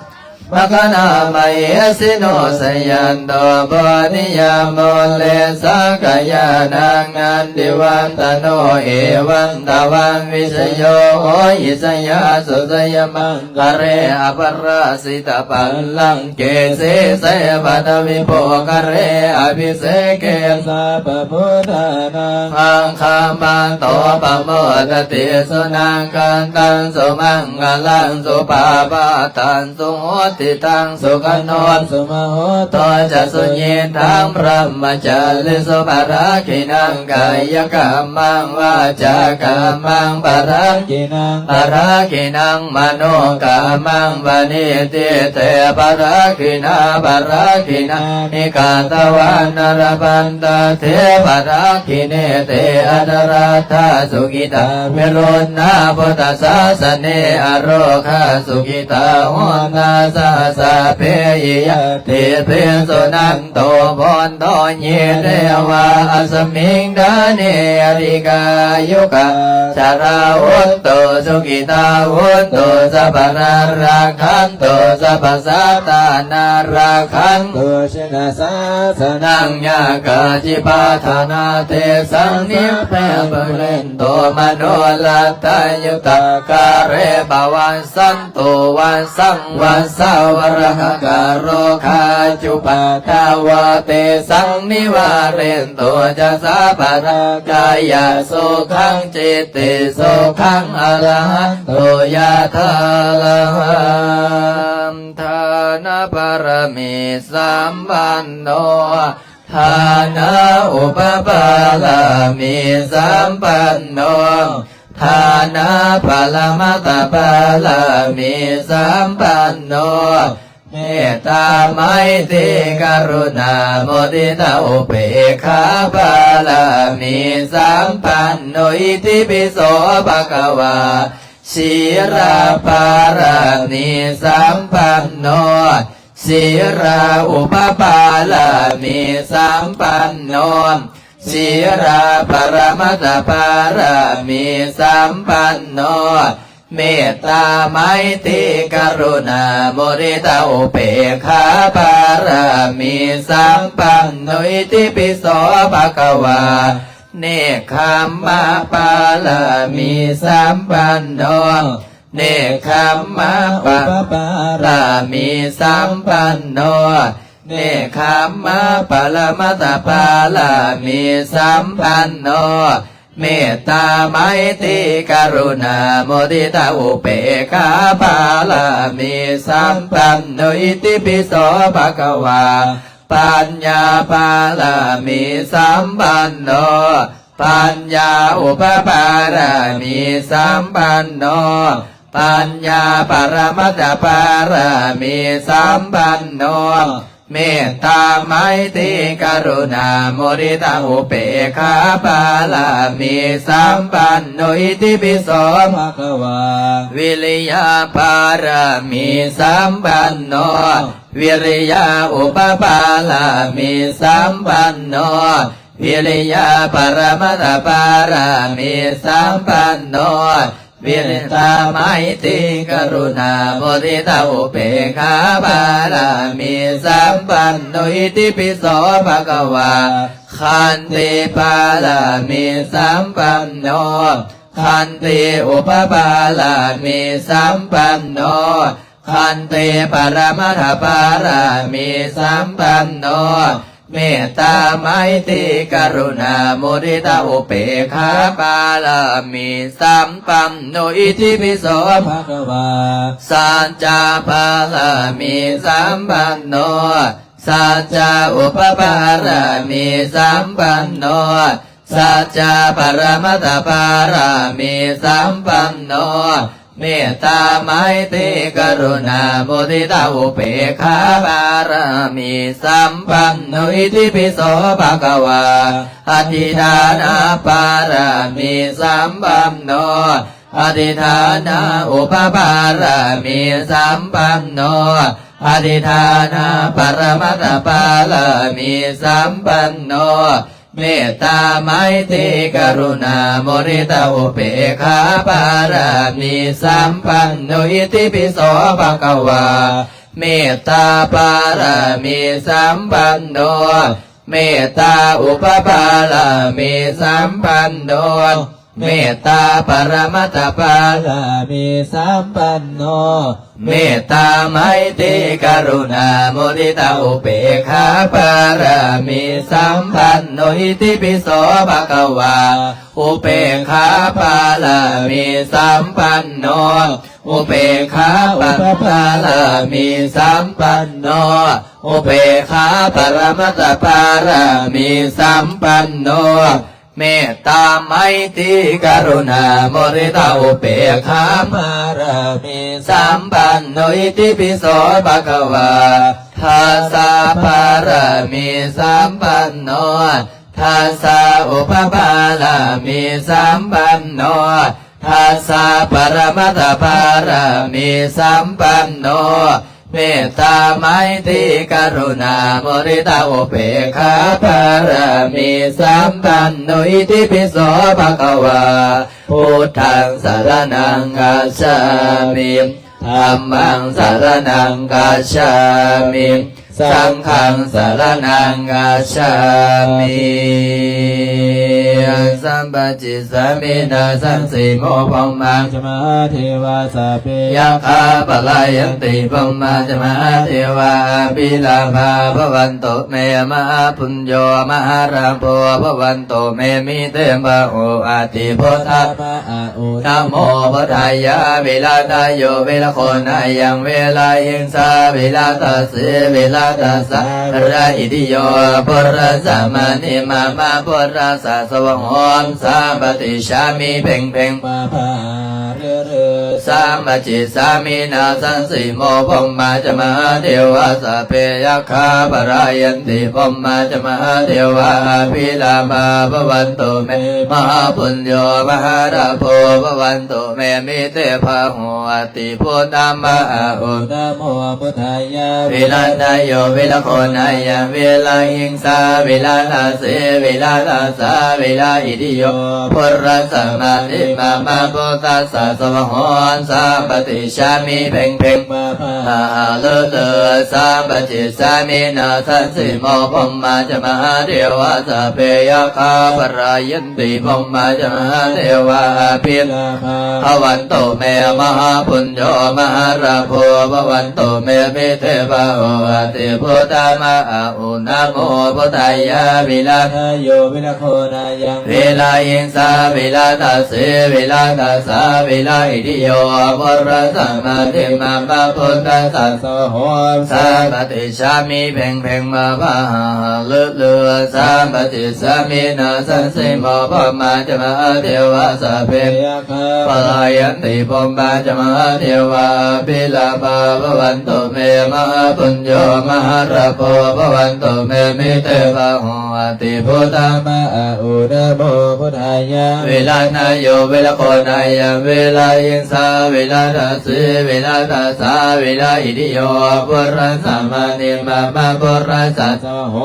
ມະຄະນາມະເຫສິໂນ ຊະຍັນໂຕໂພທິຍາມຸເລ ສັກກະຍານັງ ນັນທິວັດຕະໂນ ເອວັງຕະວັງ ວິຊະໂຍ ໂຫ ຫິຊະຍາສຸ ຊະຍະມັງຄະເລ ອະປະລາຊິຕະບັນລັງເກ ສີເສ ປະທະວິໂພຄະເລ ອະພິເສເກ ສັບພະພຸດທານັງ ມັງຄະມັນໂຕ ປະໂມດຕະຕິ ສຸນັກຂັນຕັງ ສຸມັງຄະລັງ ສຸປະພາຕັງ ສຸໂຫ ຕິตัง สุขโน สุมโห โต จะ สุยิตตัง พรหมจาริสุ ปะรักขิณัง กายกัมมัง วาจากัมมัง ปะรักขิณัง ปะรักขิณัง มโนกัมมัง ปะณิทิ เต ปะรักขิณา ปะรักขิณานิ กัตตวานา ลพันตะเท ปะรักขิเณ เต อัตตะรัตถา สุขิตา วิรุณณา พุทธศาสเน อโรคา สุขิตา โหตา สหะ สัพเพหิ ญาติปิ สุนันโต โพนโต เย เทวา อัสมิง ฐาเน อธิกายุกา ชรา โหนตุ สุขิตา โหนตุ สัพพะ ทา รักขันตุ สัพพะ สัตตา นา รักขันตุ ชินสาสนัง ยากา จิปาทา นา เทสัง นิ พา ปุเรนตุ มโน รัตถา ยุตตา กา เร ปะ วัสสันตุ วัสสัง วัสสา วะระหะ กา โรคา จุปาทาวา เตสัง นิวาเรนตุ จะ สัพพะ โรคา ยะ สุขัง จิตติ สุขัง อะระหันตุ ยะถา อะระหัง ทานะ ปารมี สัมปันโน ทานะ อุปปารมี สัมปันโน ทานะ ปะระมัตถปารมี สัมปันโน เมตตา ไมตรี กรุณา มุทิตา อุเปกขา ปารมี สัมปันโน อิติปิโส ภะคะวา ศีลา ปารมี สัมปันโน ศีลา อุปปารมี สัมปันโน ศีลา ปะระมัตถปารมี สัมปันโน เมตตา ไมตรี กรุณา มุทิตา อุเปกขา ปารมี สัมปันโน อิติปิโส ภะคะวา เนกขัมมะ ปารมี สัมปันโน เนกขัมมะ อุปปารมี สัมปันโน เนกขัมมะ ปะระมัตถปารมี สัมปันโน เมตตา ไมตรี กรุณา มุทิตา อุเปกขา ปารมี สัมปันโน อิติปิโส ภะคะวา ปัญญา ปารมี สัมปันโน ปัญญา อุปปารมี สัมปันโน ปัญญา ปะระมัตถปารมี สัมปันโน เมตตา ไมตรี กรุณา มุทิตา อุเปกขา ปารมี สัมปันโน อิติปิโส ภะคะวา วิริยะ ปารมี สัมปันโน วิริยะ อุปปารมี สัมปันโน วิริยะ ปะระมัตถปารมี สัมปันโน เมตตา ไมตรี กรุณา มุทิตา อุเปกขา ปารมี สัมปันโน อิติปิโส ภะคะวา ขันติ ปารมี สัมปันโน ขันติ อุปปารมี สัมปันโน ขันติ ปะระมัตถปารมี สัมปันโน เมตตา ไมตรี กรุณา มุทิตา อุเปกขา ปารมี สัมปันโน อิติปิโส ภะคะวา สัจจะ ปารมี สัมปันโน สัจจะ อุปปารมี สัมปันโน สัจจะ ปะระมัตถปารมี สัมปันโน เมตตา ไมตรี กรุณา มุทิตา อุเปกขา ปารมี สัมปันโน อิติปิโส ภะคะวา อธิฐานะ ปารมี สัมปันโน อธิฐานะ อุปปารมี สัมปันโน อธิฐานะ ปะระมัตถปารมี สัมปันโน เมตตา ไมตรี กรุณา มุทิตา อุเปกขา ปารมี สัมปันโน อิติปิโส ภะคะวา เมตตา ปารมี สัมปันโน เมตตา อุปปารมี สัมปันโน ເມດຕາປະລະມັດຕະປາລະມີສຳປັນໂນ ເມດຕາໄມຕີກະລຸນາມຸທິຕາອຸເບກຂາປະລະມີສຳປັນໂນ ອິຕິປິໂສພະຄະວາ ອຸເບກຂາປະລະມີສຳປັນໂນ ອຸເບກຂາປະລະມີສຳປັນໂນ ອຸເບກຂາປະລະມັດຕະປາລະມີສຳປັນໂນ ເມດຕາໄມຕີກະລຸນາມຸທິຕາອຸເບກຂາປະລະມີສຳປັນໂນ ອິຕິປິໂສພະຄະວາ ທັດສະປະລະມີສຳປັນໂນ ທັດສະອຸປະປາລະມີສຳປັນໂນ ທັດສະປະລະມັດຕະປາລະມີສຳປັນໂນ ເມດຕາໄມຕີກະລຸນາມຸທິຕາອຸເບກຂາປະລະມີສຳປັນໂນ ອິຕິປິໂສພະຄະວາ ພຸດທັງສະລະນັງກັດສາມິ ທຳມັງສະລະນັງກັດສາມິ ສັງຄັງສະລະນັງກັດສາມິ ສຳປະຈິດສາມິນາສັງສີໂມ ພົມມາຈະມະຫາເທວາ ສັບເພຍັກຂາປະລາຍັນຕິ ພົມມາຈະມະຫາເທວາ ອະພິລາພາພະວັນຕຸເມ ມະຫາປຸນໂຍມະຫາລາໂພ ພະວັນຕຸເມ ມິເຕພະໂຫ ອາຕິພຸດທາມະ ອາອຸນະໂມພຸດທາຍະ ວິລາທະໂຍ ວິລະໂຄນາຍັງ ວິລະຫິງສາ ວິລາທະເສ ວິລາທະສາ ວິລະອິດທິໂຍ ພຸດທະສະມານິມາມະ ພຸດທະສະສະວະໂຫ ສຳປະຕິສາມິ ເພັງເພັງ ມາພາ ສຳປະຈິດສາມິນາສັງສີໂມ ພົມມາຈະມະຫາເທວາ ສັບເພຍັກຂາປະລາຍັນຕິ ພົມມາຈະມະຫາເທວາ ອະພິລາພາພະວັນຕຸເມ ມະຫາປຸນໂຍ ມະຫາລາໂພ ພະວັນຕຸເມ ມິເຕພະໂຫ ອາຕິພຸດທາມະ ອາອຸນະໂມພຸດທາຍະ ວິລາທະໂຍ ວິລະໂຄນາຍັງ ວິລະຫິງສາ ວິລາທະເສ ວິລາທະສາ ວິລະອິດທິໂຍ ພຸດທະສະມານິມາມະ ພຸດທະສະສະວະໂຫ ສຳປະຕິສາມິ ເພັງເພັງ ມາພາ ຫາລືລື ສຳປະຈິດສາມິນາສັງສີໂມ ພົມມາຈະມະຫາເທວາ ສັບເພຍັກຂາປະລາຍັນຕິ ພົມມາຈະມະຫາເທວາ ອະພິລາພາ ພະວັນຕຸເມ ມະຫາປຸນໂຍ ມະຫາລາໂພ ພະວັນຕຸເມ ມິເຕພະໂຫ ອາຕິພຸດທາມະ ອາອຸນະໂມພຸດທາຍະ ວິລາທະໂຍ ວິລະໂຄນາຍັງ ວິລະຫິງສາ ວິລາທະເສ ວິລາທະສາ ວິລະອິດທິໂຍ ພຸດທະສະມານິມາມະ ພຸດທະສະສະວະໂຫ ສຳປະຕິສາມິ ເພັງເພັງ ມາພາ ຫາລືລື ສຳປະຕິສາມິນາສັງສີໂມ ພົມມາຈະມະຫາເທວາ ສັບເພຍັກຂາປະລາຍັນຕິ ພົມມາຈະມະຫາເທວາ ອະພິລາພາພະວັນຕຸເມ ມະຫາປຸນໂຍ ມະຫາລາໂພ ພະວັນຕຸເມ ມິເຕພະໂຫ ອາຕິພຸດທາມະ ອາອຸນະໂມພຸດທາຍະ ວິລາທະໂຍ ວິລະໂຄນາຍັງ ວິລະຫິງສາ ວິລາທະເສ ວິລາທະສາ ວິລະອິດທິໂຍ ພຸດທະສະມານິມາມະ ພຸດທະສະສະວະໂຫ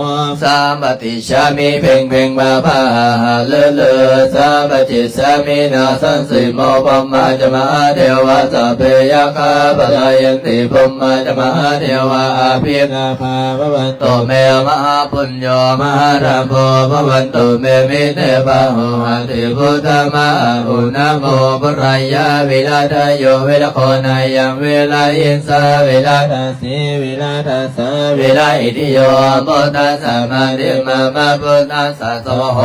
ສຳປະຕິສາມິ ເພັງເພັງ ມາພາ ຫາລືລື ສຳປະຈິດສາມິນາສັງສີໂມ ພົມມາຈະມະຫາເທວາ ສັບເພຍັກຂາປະລາຍັນຕິ ພົມມາຈະມະຫາເທວາ ອະພິລາພາພະວັນຕຸເມ ມະຫາປຸນໂຍ ມະຫາລາໂພ ພະວັນຕຸເມ ມິເຕພະໂຫ ອາຕິພຸດທາມະ ອາອຸນະໂມພຸດທາຍະ ວິລາທະໂຍ ວິລະໂຄນາຍັງ ວິລະຫິງສາ ວິລາທະເສ ວິລາທະສາ ວິລະອິດທິໂຍ ພຸດທະສະມານິມາມະ ພຸດທະສະສະວະໂຫ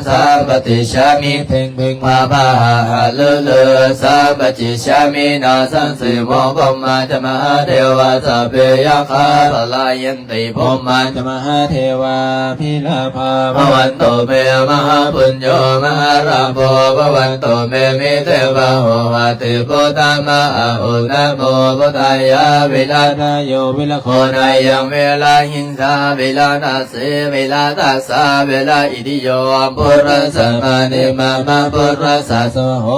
ສຳປະຕິສາມິ ເພັງເພັງ ມາພາ ຫາລືລື ສຳປະຈິດສາມິນາສັງສີໂມ ພົມມາຈະມະຫາເທວາ ສັບເພຍັກຂາປະລາຍັນຕິ ພົມມາຈະມະຫາເທວາ ອະພິລາພາພະວັນຕຸເມ ມະຫາປຸນໂຍ ມະຫາລາໂພ ພະວັນຕຸເມ ມິເຕພະໂຫ ອາຕິພຸດທາມະ ອາອຸນະໂມພຸດທາຍະ ວິລາທະໂຍ ວິລະໂຄນາຍັງ ວິລະຫິງສາ ວິລາທະເສ ວິລາທະສາ ວິລະອິດທິໂຍ ພຸດທະສະມານິມາມະ ພຸດທະສະສະວະໂຫ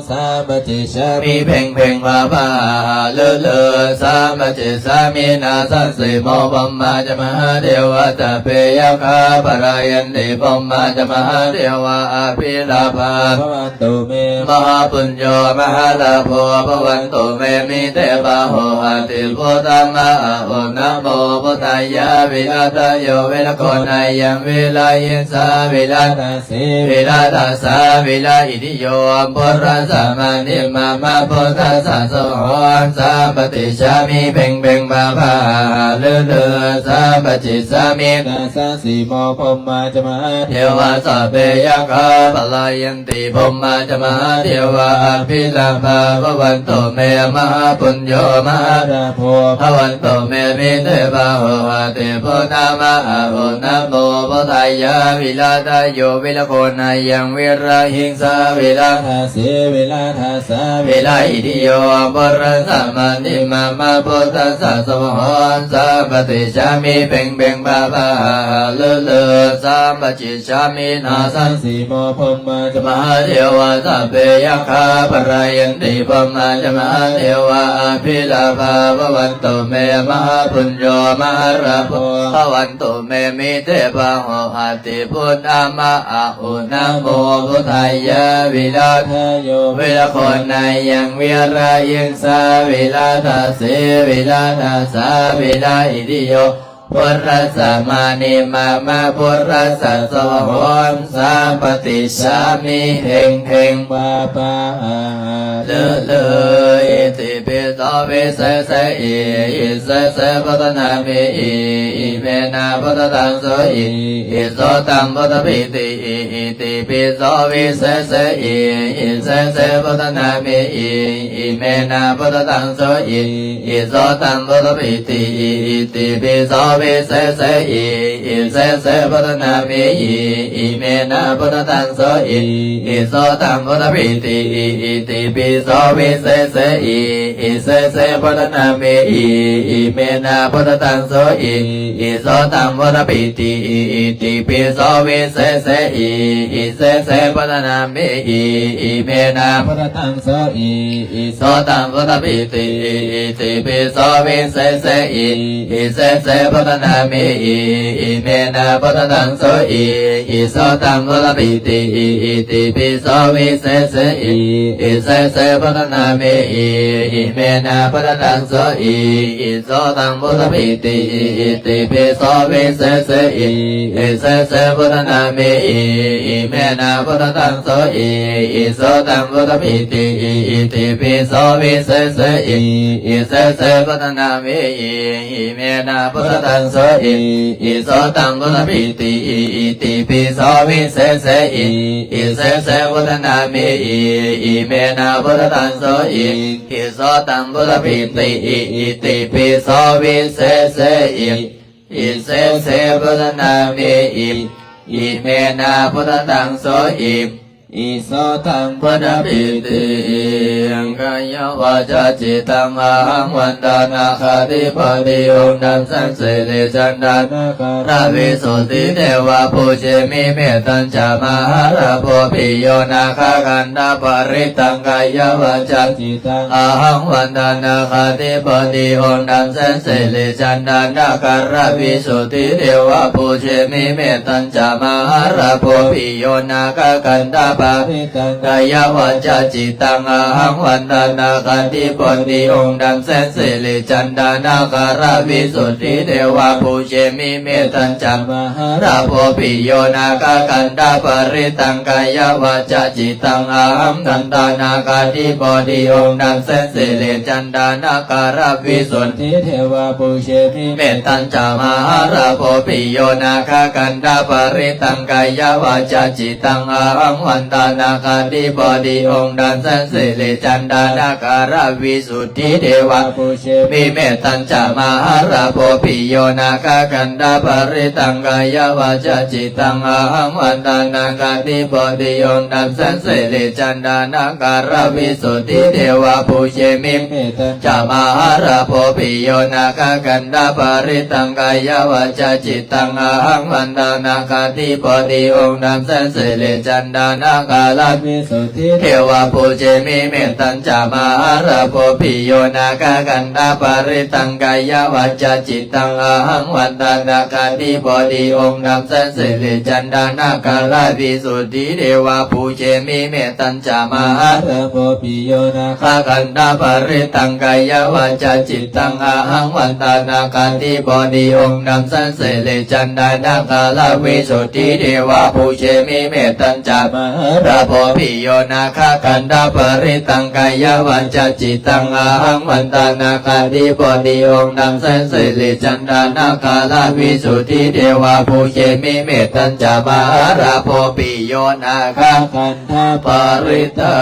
ສຳປະຕິສາມິ ເພັງເພັງ ມາພາ ຫາລືລື ສຳປະຈິດສາມິນາສັງສີໂມ ພົມມາຈະມະຫາເທວາ ສັບເພຍັກຂາປະລາຍັນຕິ ພົມມາຈະມະຫາເທວາ ອະພິລາພາພະວັນຕຸເມ ມະຫາປຸນໂຍ ມະຫາລາໂພ ພະວັນຕຸ ເມ ມິເຕ ບາໂຫ ອັດທິ ພຸດທະມະອະໂຫ ນະໂມ ພຸດທາຍະ ວິລາທະໂຍ ວິລະໂຄນາຍັງ ວິລະຫິງສາ ວິລະທາສີ ວິລະທາສາ ວິລະອິດທິໂຍ ປຸດທະສະມານິ ມະມະ ພຸດທະສະ ສະວາໂຫ ສາມປະຕິດສາມິ ເພັງເພັງ ພາພາ ຫາຫາລືລື ສາມປະຕິດສາມິ ນາສາສີໂມ ພົມມາຈະມະຫາເທວາ ສັບເພ ຍັກຂາ ພະລາຍັນ ຕິ ພົມມາຈະມະຫາເທວາ ອະພິລາພາ ພະວັນຕຸ ເມ ມະຫາປຸນໂຍ ມະຫາລາໂພ ພະວັນຕຸ ເມ ມິເຕ ບາໂຫ ອັດທິ ພຸດທະມະອະໂຫ ນະໂມ ພຸດທາຍະ ວິລາທະໂຍ ວິລະໂຄນາຍັງ ວິລະຫິງສາ ວິລະທາສີ ວິລາທາສາ ວິລະອິດທິໂຍ ປຸດທະສະມານິ ມະມະ ພຸດທະສະ ສະວາໂຫ ສາມປະຕິດສາມິ ເພັງເພັງ ພາພາ ຫາຫາລືລື ສາມປະຕິດ ສາມິ ນາສັງສີໂມ ພົມມາຈະມະຫາເທວາ ສັບເພ ຍັກຂາ ພະລາຍັນຕິ ພົມມາຈະມະຫາເທວາ ອະພິລາພາ ພະວັນຕຸ ເມ ມະຫາປຸນໂຍ ມະຫາລາໂພ ພະວັນຕຸ ເມ ມິເຕ ບາໂຫ ອັດທິ ພຸດທະມະອະໂຫ ນະໂມ ພຸດທາຍະ ວິລາທະໂຍ ວິລະໂຄນາຍັງ ວິລະຫິງສາ ວິລາທາສີ ວິລາທາສາ ວິລະອິດທິໂຍ ພຸດທະສະມານິ ມະມະ ພຸດທະສະ ສະວາໂຫ ສາມປະຕິດສາມິ ເພັງເພັງ ພາພາ ຫາຫາລືລື ອິຕິປິໂສ ວິເສເສ ອິ ອິເສເສ ພຸດທະນາມິ ອິ ອິເມນະ ພຸດທະທັງ ໂສ ອິ ອິໂສຕັງ ພຸດທະປິຕິ ອິ ອິຕິປິໂສ ວິເສເສ ອິ ອິເສເສ ພຸດທະນາມິ ອິ ອິເມນະ ພຸດທະທັງ ໂສ ອິ ອິໂສຕັງ ພຸດທະປິຕິ ອິ ອິຕິປິໂສ ວິເສເສ ອິ ອິເສເສ ພຸດທະນາມິ ອິ ອິເມນະ ພຸດທະທັງ ໂສ ອິ ອິໂສຕັງ ພຸດທະປິຕິ ອິ ອິຕິປິໂສ ວິເສເສ ອິ ອິເສເສ ພຸດທະນາມິ ອິ ອິເມນະ ພຸດທະທັງ ໂສ ອິ ອິໂສຕັງ ພຸດທະປິຕິ ອິ ອິຕິປິໂສ ວິເສເສ ອິ ອິເສເສ ພຸດທະນາມິ ອິ ອິເມນະ ພຸດທະທັງ ໂສ ອິ ອິໂສຕັງ ພຸດທະປິຕິ ອິ ອິຕິປິໂສ ວິເສເສ ອິ ອິເສເສ ພຸດທະນາມິ ອິ ອິເມນະ ພຸດທະທັງ ໂສ ອິ ອິໂສຕັງ ພຸດທະປິຕິ ອິ ອິຕິປິໂສ ວິເສເສ ອິ ອິເສເສ ພຸດທະນາມິ ອິ ອິເມນະ ພຸດທະທັງ ໂສ ອິ ອິໂສຕັງ ພຸດທະປິຕິ ອິ ອິຕິປິໂສ ວິເສເສ ອິ ອິເສເສ ພຸດທະນາມິ ອິ ອິເມນະ ພຸດທະທັງ ໂສ ອິ ອິໂສຕັງ ພຸດທະປິຕິ ອິ ອິຕິປິໂສ ວິເສເສ ອິ ອິເສເສ ພຸດທະນາມິ ອິ ອິເມນະ ພຸດທະທັງ ໂສ ອິ ອິໂສຕັງ ພຸດທະປິຕິ ອິ ອິຕິປິໂສ ວິເສເສ ອິ ອິເສເສ ພຸດທະນາມິ ອິ ອິເມນະ ພຸດທະທັງ ໂສ ອິ ອິໂສຕັງ ພຸດທະປິຕິ ອິ ອິຕິປິໂສ ວິເສເສ ອິ ອິເສເສ ພຸດທະນາມິ ອິ ອິເມນະ ພຸດທະທັງ ໂສ ອິ ອິໂສຕັງ ພຸດທະປິຕິ ກາຍະວາຈາຈິດຕັງ ອະຫັງ ວັນຕານາຄາທິບໍດີ ອົງດຳແສນສິລິຈັນດານາຄາຣະວິສຸດທິເທວະ ປູເຈມິ ເມດຕັນຈະ ມະຫາລາໂພ ປິໂຍ ນາຄະກັນດາປະລິດຕັງ ກາຍະວາຈາຈິດຕັງ ອະຫັງ ວັນຕານາຄາທິບໍດີ ອົງດຳແສນສິລິຈັນດານາຄາຣະວິສຸດທິເທວະ ປູເຈມິ ເມດຕັນຈະ ມະຫາລາໂພ ປິໂຍ ນາຄະກັນດາປະລິດຕັງ ກາຍະວາຈາຈິດຕັງ ອະຫັງ ວັນຕານາຄາທິບໍດີ ອົງດຳແສນສິລິຈັນດານາຄາຣະວິສຸດທິເທວະ ປູເຈມິ ເມດຕັນຈະ ມະຫາລາໂພ ປິໂຍ ນາຄະກັນດາປະລິດຕັງ ກາຍະວາຈາຈິດຕັງ ອະຫັງ ທັນຕານາຄາທິບໍດີ ອົງດຳແສນສິລິຈັນດານາຄາຣະວິສຸດທິເທວະ ປູເຈມິ ເມດຕັນຈະ ມະຫາລາໂພ ປິໂຍ ນາຄະກັນດາປະລິດຕັງ ກາຍະວາຈາຈິດຕັງ ອະຫັງ ວັນຕານາຄາທິບໍດີ ອົງດຳແສນສິລິຈັນດານາຄາຣະວິສຸດທິເທວະ ປູເຈມິ ເມດຕັນຈະ ມະຫາລາໂພ ປິໂຍ ນາຄະກັນດາປະລິດຕັງ ກາຍະວາຈາຈິດຕັງ ອະຫັງ ວັນຕານາຄາທິບໍດີ ອົງດຳແສນສິລິຈັນດານາຄາຣະວິສຸດທິເທວະ ປູເຈມິ ເມດຕັນຈະ ມະຫາລາໂພ ປິໂຍ ນາຄະກັນດາປະລິດຕັງ ກາຍະວາຈາຈິດຕັງ ອະຫັງ ວັນຕານາຄາທິບໍດີ ອົງດຳແສນສິລິຈັນດານາ ກາລະວິສຸດທິເທວະ ປູເຈມິເມຕັນຈະມະຫາລາໂພ ປິໂຍນາຄະຄັນທະປະລິຕັງ ກາຍະວາຈາຈິດຕັງ ອະຫັງວັນທະນາຄາທິບໍດີອົງດຳແສນສິລິຈັນດານາຄາລະວິສຸດທິເທວະ ປູເຈມິເມຕັນຈະມະຫາລາໂພ ປິໂຍນາຄະຄັນທະປະລິຕັງ ກາຍະວາຈາຈິດຕັງ ອະຫັງວັນທະນາຄາທິບໍດີອົງດຳແສນສິລິຈັນດານາຄາລະວິສຸດທິເທວະ ປູເຈມິເມ ເມຕັນຈະມະຫາລາໂພ ປິໂຍນາຄະຄັນທະປະລິຕັງ ກາຍະວາຈາຈິດຕັງ ອະຫັງວັນທະນາຄາທິບໍດີອົງດຳແສນສິລິຈັນດານາຄາລະວິສຸດທິເທວະ ປູເຈມິເມຕັນຈະມະຫາລາໂພ ປິໂຍນາຄະຄັນທະປະລິຕັ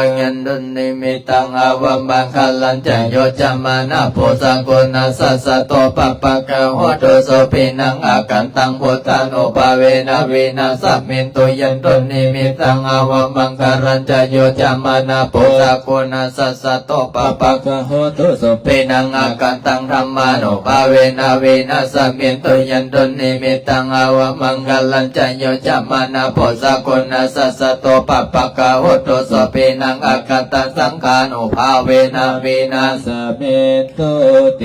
ງ ຍັນດຸນນິມິດຕັງອາວະມັງຄະລັນຈະໂຍ ຈະມານະໂພ ສະກຸນາສັດສະໂຕ ປັບປະກະໂຫຕຸ ສຸປິນັງອາຄັນຕັງ ພຸດທານຸພາເວນະ ວິນາສະມິນຕຸ ຍັນຕຸນນິມິດຕັງອາວະມັງຄະລັນຈະໂຍ ຈະມານະໂພ ສະກຸນາສັດສະໂຕ ປັບປະກະໂຫຕຸ ສຸປິນັງອາຄັນຕັງ ທຳມານຸພາເວນະ ວິນາສະມິນຕຸ ຍັນຕຸນນິມິດຕັງອາວະມັງຄະລັນຈະໂຍ ຈະມານະໂພ ສະກຸນາສັດສະໂຕ ປັບປະກະໂຫຕຸ ສຸປິນັງອາຄັນຕັງ ສັງຄານຸພາເວນະ ວິນາສະມິນຕຸ ເຕ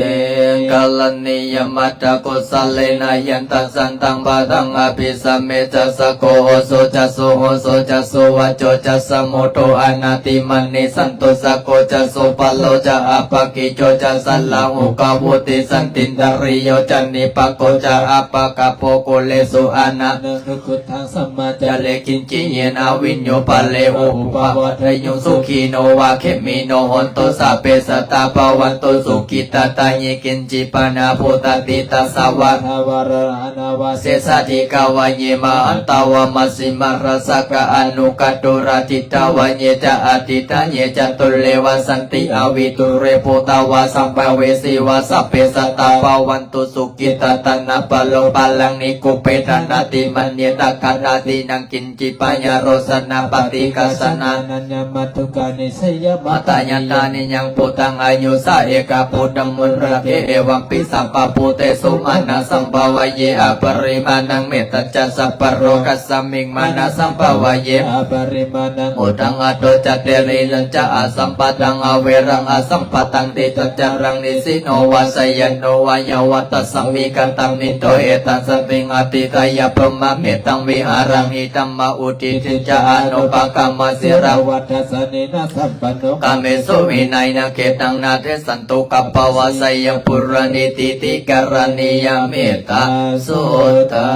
ກະລະນີຍະມັດຕະກຸສະເລນະ ຍັນຕັງສັນຕັງ ປະທັງອະພິສະເມຈະ ສັກໂຄໂອໂສຈະ ສຸໂຫໂສຈະ ສຸວັດໂຈຈະ ສະມຸດໂທອະນາຕິມະນີ ສັນຕຸສະໂກຈະ ສຸປະໂລຈະ ອັບປະກິດໂຈຈະ ສະລາຫຸກະວຸດຕິ ສັນຕິນຕະລິໂຍຈະ ນິປະໂກຈະ ອັບປະກະໂປ ກຸເລສຸອະນາ ເນີງ ທຸກຄຸດທັງສະມາຈາເລ ກິນຈິເຍນະ ວິນໂຍ ປະເລ ໂອ ອຸປະວັດທະຍຸງ ສຸຂີໂນ ວາ ເຂມິໂນ ໂຫນຕຸ ສັບເພ ສັດຕາ ພະວັນຕຸ ສຸຂິດຕາ ຕາເຍ ກິນຈິ ປານາ ພູຕະຕິ ຕັດສະ ວາ ທາວະຣະ ອານາວາ ເສສາ ທິກາວະເຍ ມະຫັນຕາ ວາ ມັດຊິມາ ຣາຊະກາ ອະນຸກະຕຸຣາ ທິດຖາວະເຍຈະ ອະທິດຖາເຍຈະ ຕຸເລ ວະສັນຕິ ອະວິຕຸເຣ ພູຕາ ວາ ສຳພະເວສີ ວາ ສັບເພ ສັດຕາ ພະວັນຕຸ ສຸຂິດຕາ ຕານະປະໂລ ປະລັງ ນິກຸບເພທາ ນາຕິມັນເຍຕະ ກະຕາຕິນັງ ກິນຈິ ປະຍາໂຣສະນາ ປະຕິກາສະນາ ນະຍາມະ ທຸການິ ສະຍາມະ ຕາຍະຕານິ ຍັງ ພຸດທັງ ອາຍຸສາ ເອກະພຸດທະມຸນຣະເທ ເອວັມປິ ສັບພະພູເຕສຸ ມານະສຳພາວະເຍ ອະປະລິມານັງ ເມຕຕາ ຈະ ສັບພະໂລກັສສະມິງ ມານະສຳພາວະເຍ ອະປະລິມານັງ ອຸດທັງ ອະໂທ ຈະ ເຕ ນີ ລັນ ຈະ ອະສຳປະທັງ ອະເວຣັງ ອະສຳປະທັງ ທິດທັງ ຈະລັງ ນິສິນໂນ ວາ ສະຍານໂນ ວາ ຍາວະ ຕັດສະມິ ກະຕະມິນໂທ ເອຕັງ ສະຕິງ ອະທິຖາຍະ ພຣມມະເມຕັງ ວິຫາລັງ ອິດຖະມະ ອຸທິດທິ ຈະ ອະນຸປະກຳມະ ສິລະ ວັດ ທັດສະນີນະ ສຳປັນໂນ ກາເມສຸ ວິໄນຍະ ເຂຕັງ ນາເທສັນຕຸ ກັບປະວາ ໄຊຍະປຸຣານິ ທິຕິກະລະນີຍະ ເມດຕາ ສຸດທັ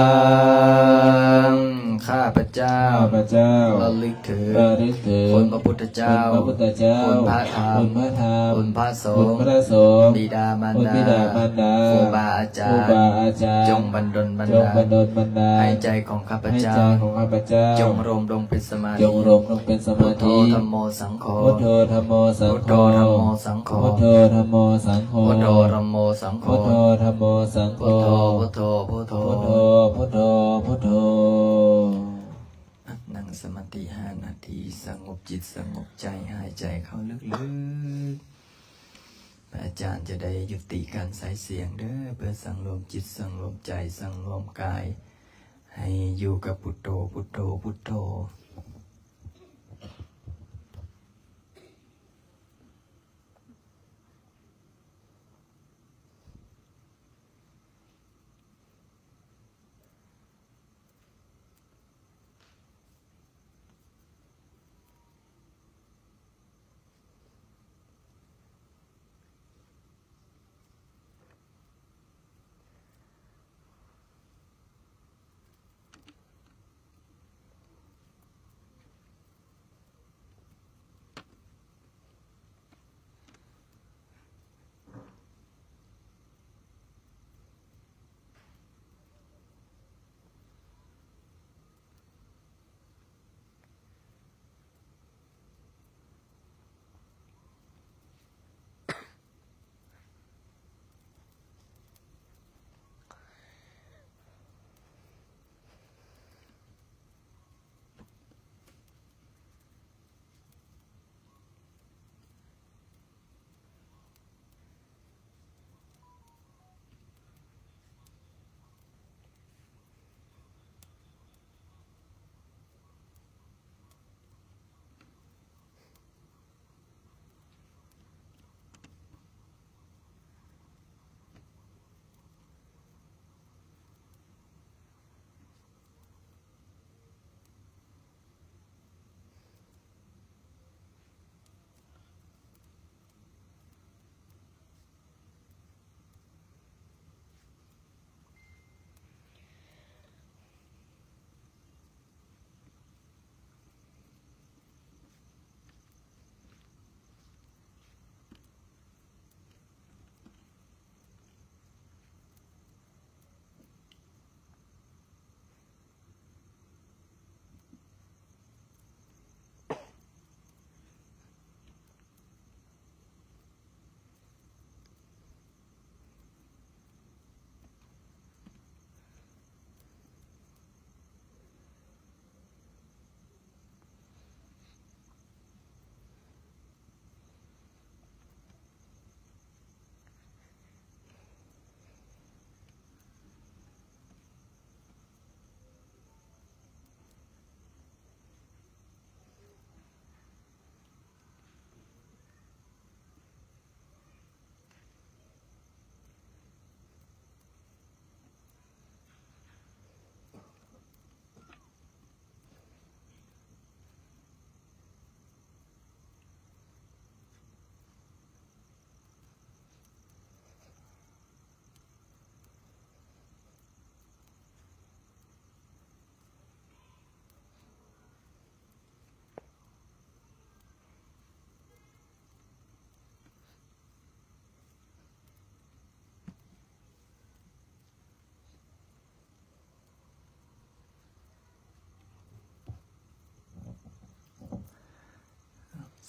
ງ ຂ້າພະເຈົ້າ ຂ້າພະເຈົ້າ ລະລຶກເຖິງ ລະລຶກເຖິງ ຄຸນພະພຸດທະເຈົ້າ ຄຸນພະພຸດທະເຈົ້າ ຄຸນພະທຳ ຄຸນພະທຳ ຄຸນພະສົງ ຄຸນພະສົງ ບິດາມານດາ ຄຸນບິດາມານດາ ຄູບາອາຈານ ຄູບາອາຈານ ຈົ່ງບັນດົນບັນດານ ຈົ່ງບັນດົນບັນດານ ໃຫ້ໃຈຂອງຂ້າພະເຈົ້າ ໃຫ້ໃຈຂອງຂ້າພະເຈົ້າ ຈົ່ງໂຮມລົງເປັນສະມາທິ ຈົ່ງໂຮມລົງເປັນສະມາທິ ພຸດໂທ ທຳໂມ ສັງໂຄ ພຸດໂທ ທຳໂມ ສັງໂຄ ທຳໂມ ສັງໂຄ ພຸດໂທ ທຳໂມ ສັງໂຄ ພຸດໂທ ທຳໂມ ສັງໂຄ ພຸດໂທ ທຳໂມ ສັງໂຄ ພຸດໂທ ພຸດໂທ ພຸດໂທ ພຸດໂທ ພຸດໂທ ນັ່ງສະມາທິຫ້ານາທີ ສະຫງົບຈິດສະຫງົບໃຈ ຫາຍໃຈເຂົ້າເລິກໆ. ພະອາຈານຈະໄດ້ຍຸຕິການສາຍສຽງເດີ ເພື່ອສັງລວມຈິດ ສັງລວມໃຈ ສັງລວມກາຍ ໃຫ້ຢູ່ກັບພຸດໂທ ພຸດໂທ ພຸດໂທ.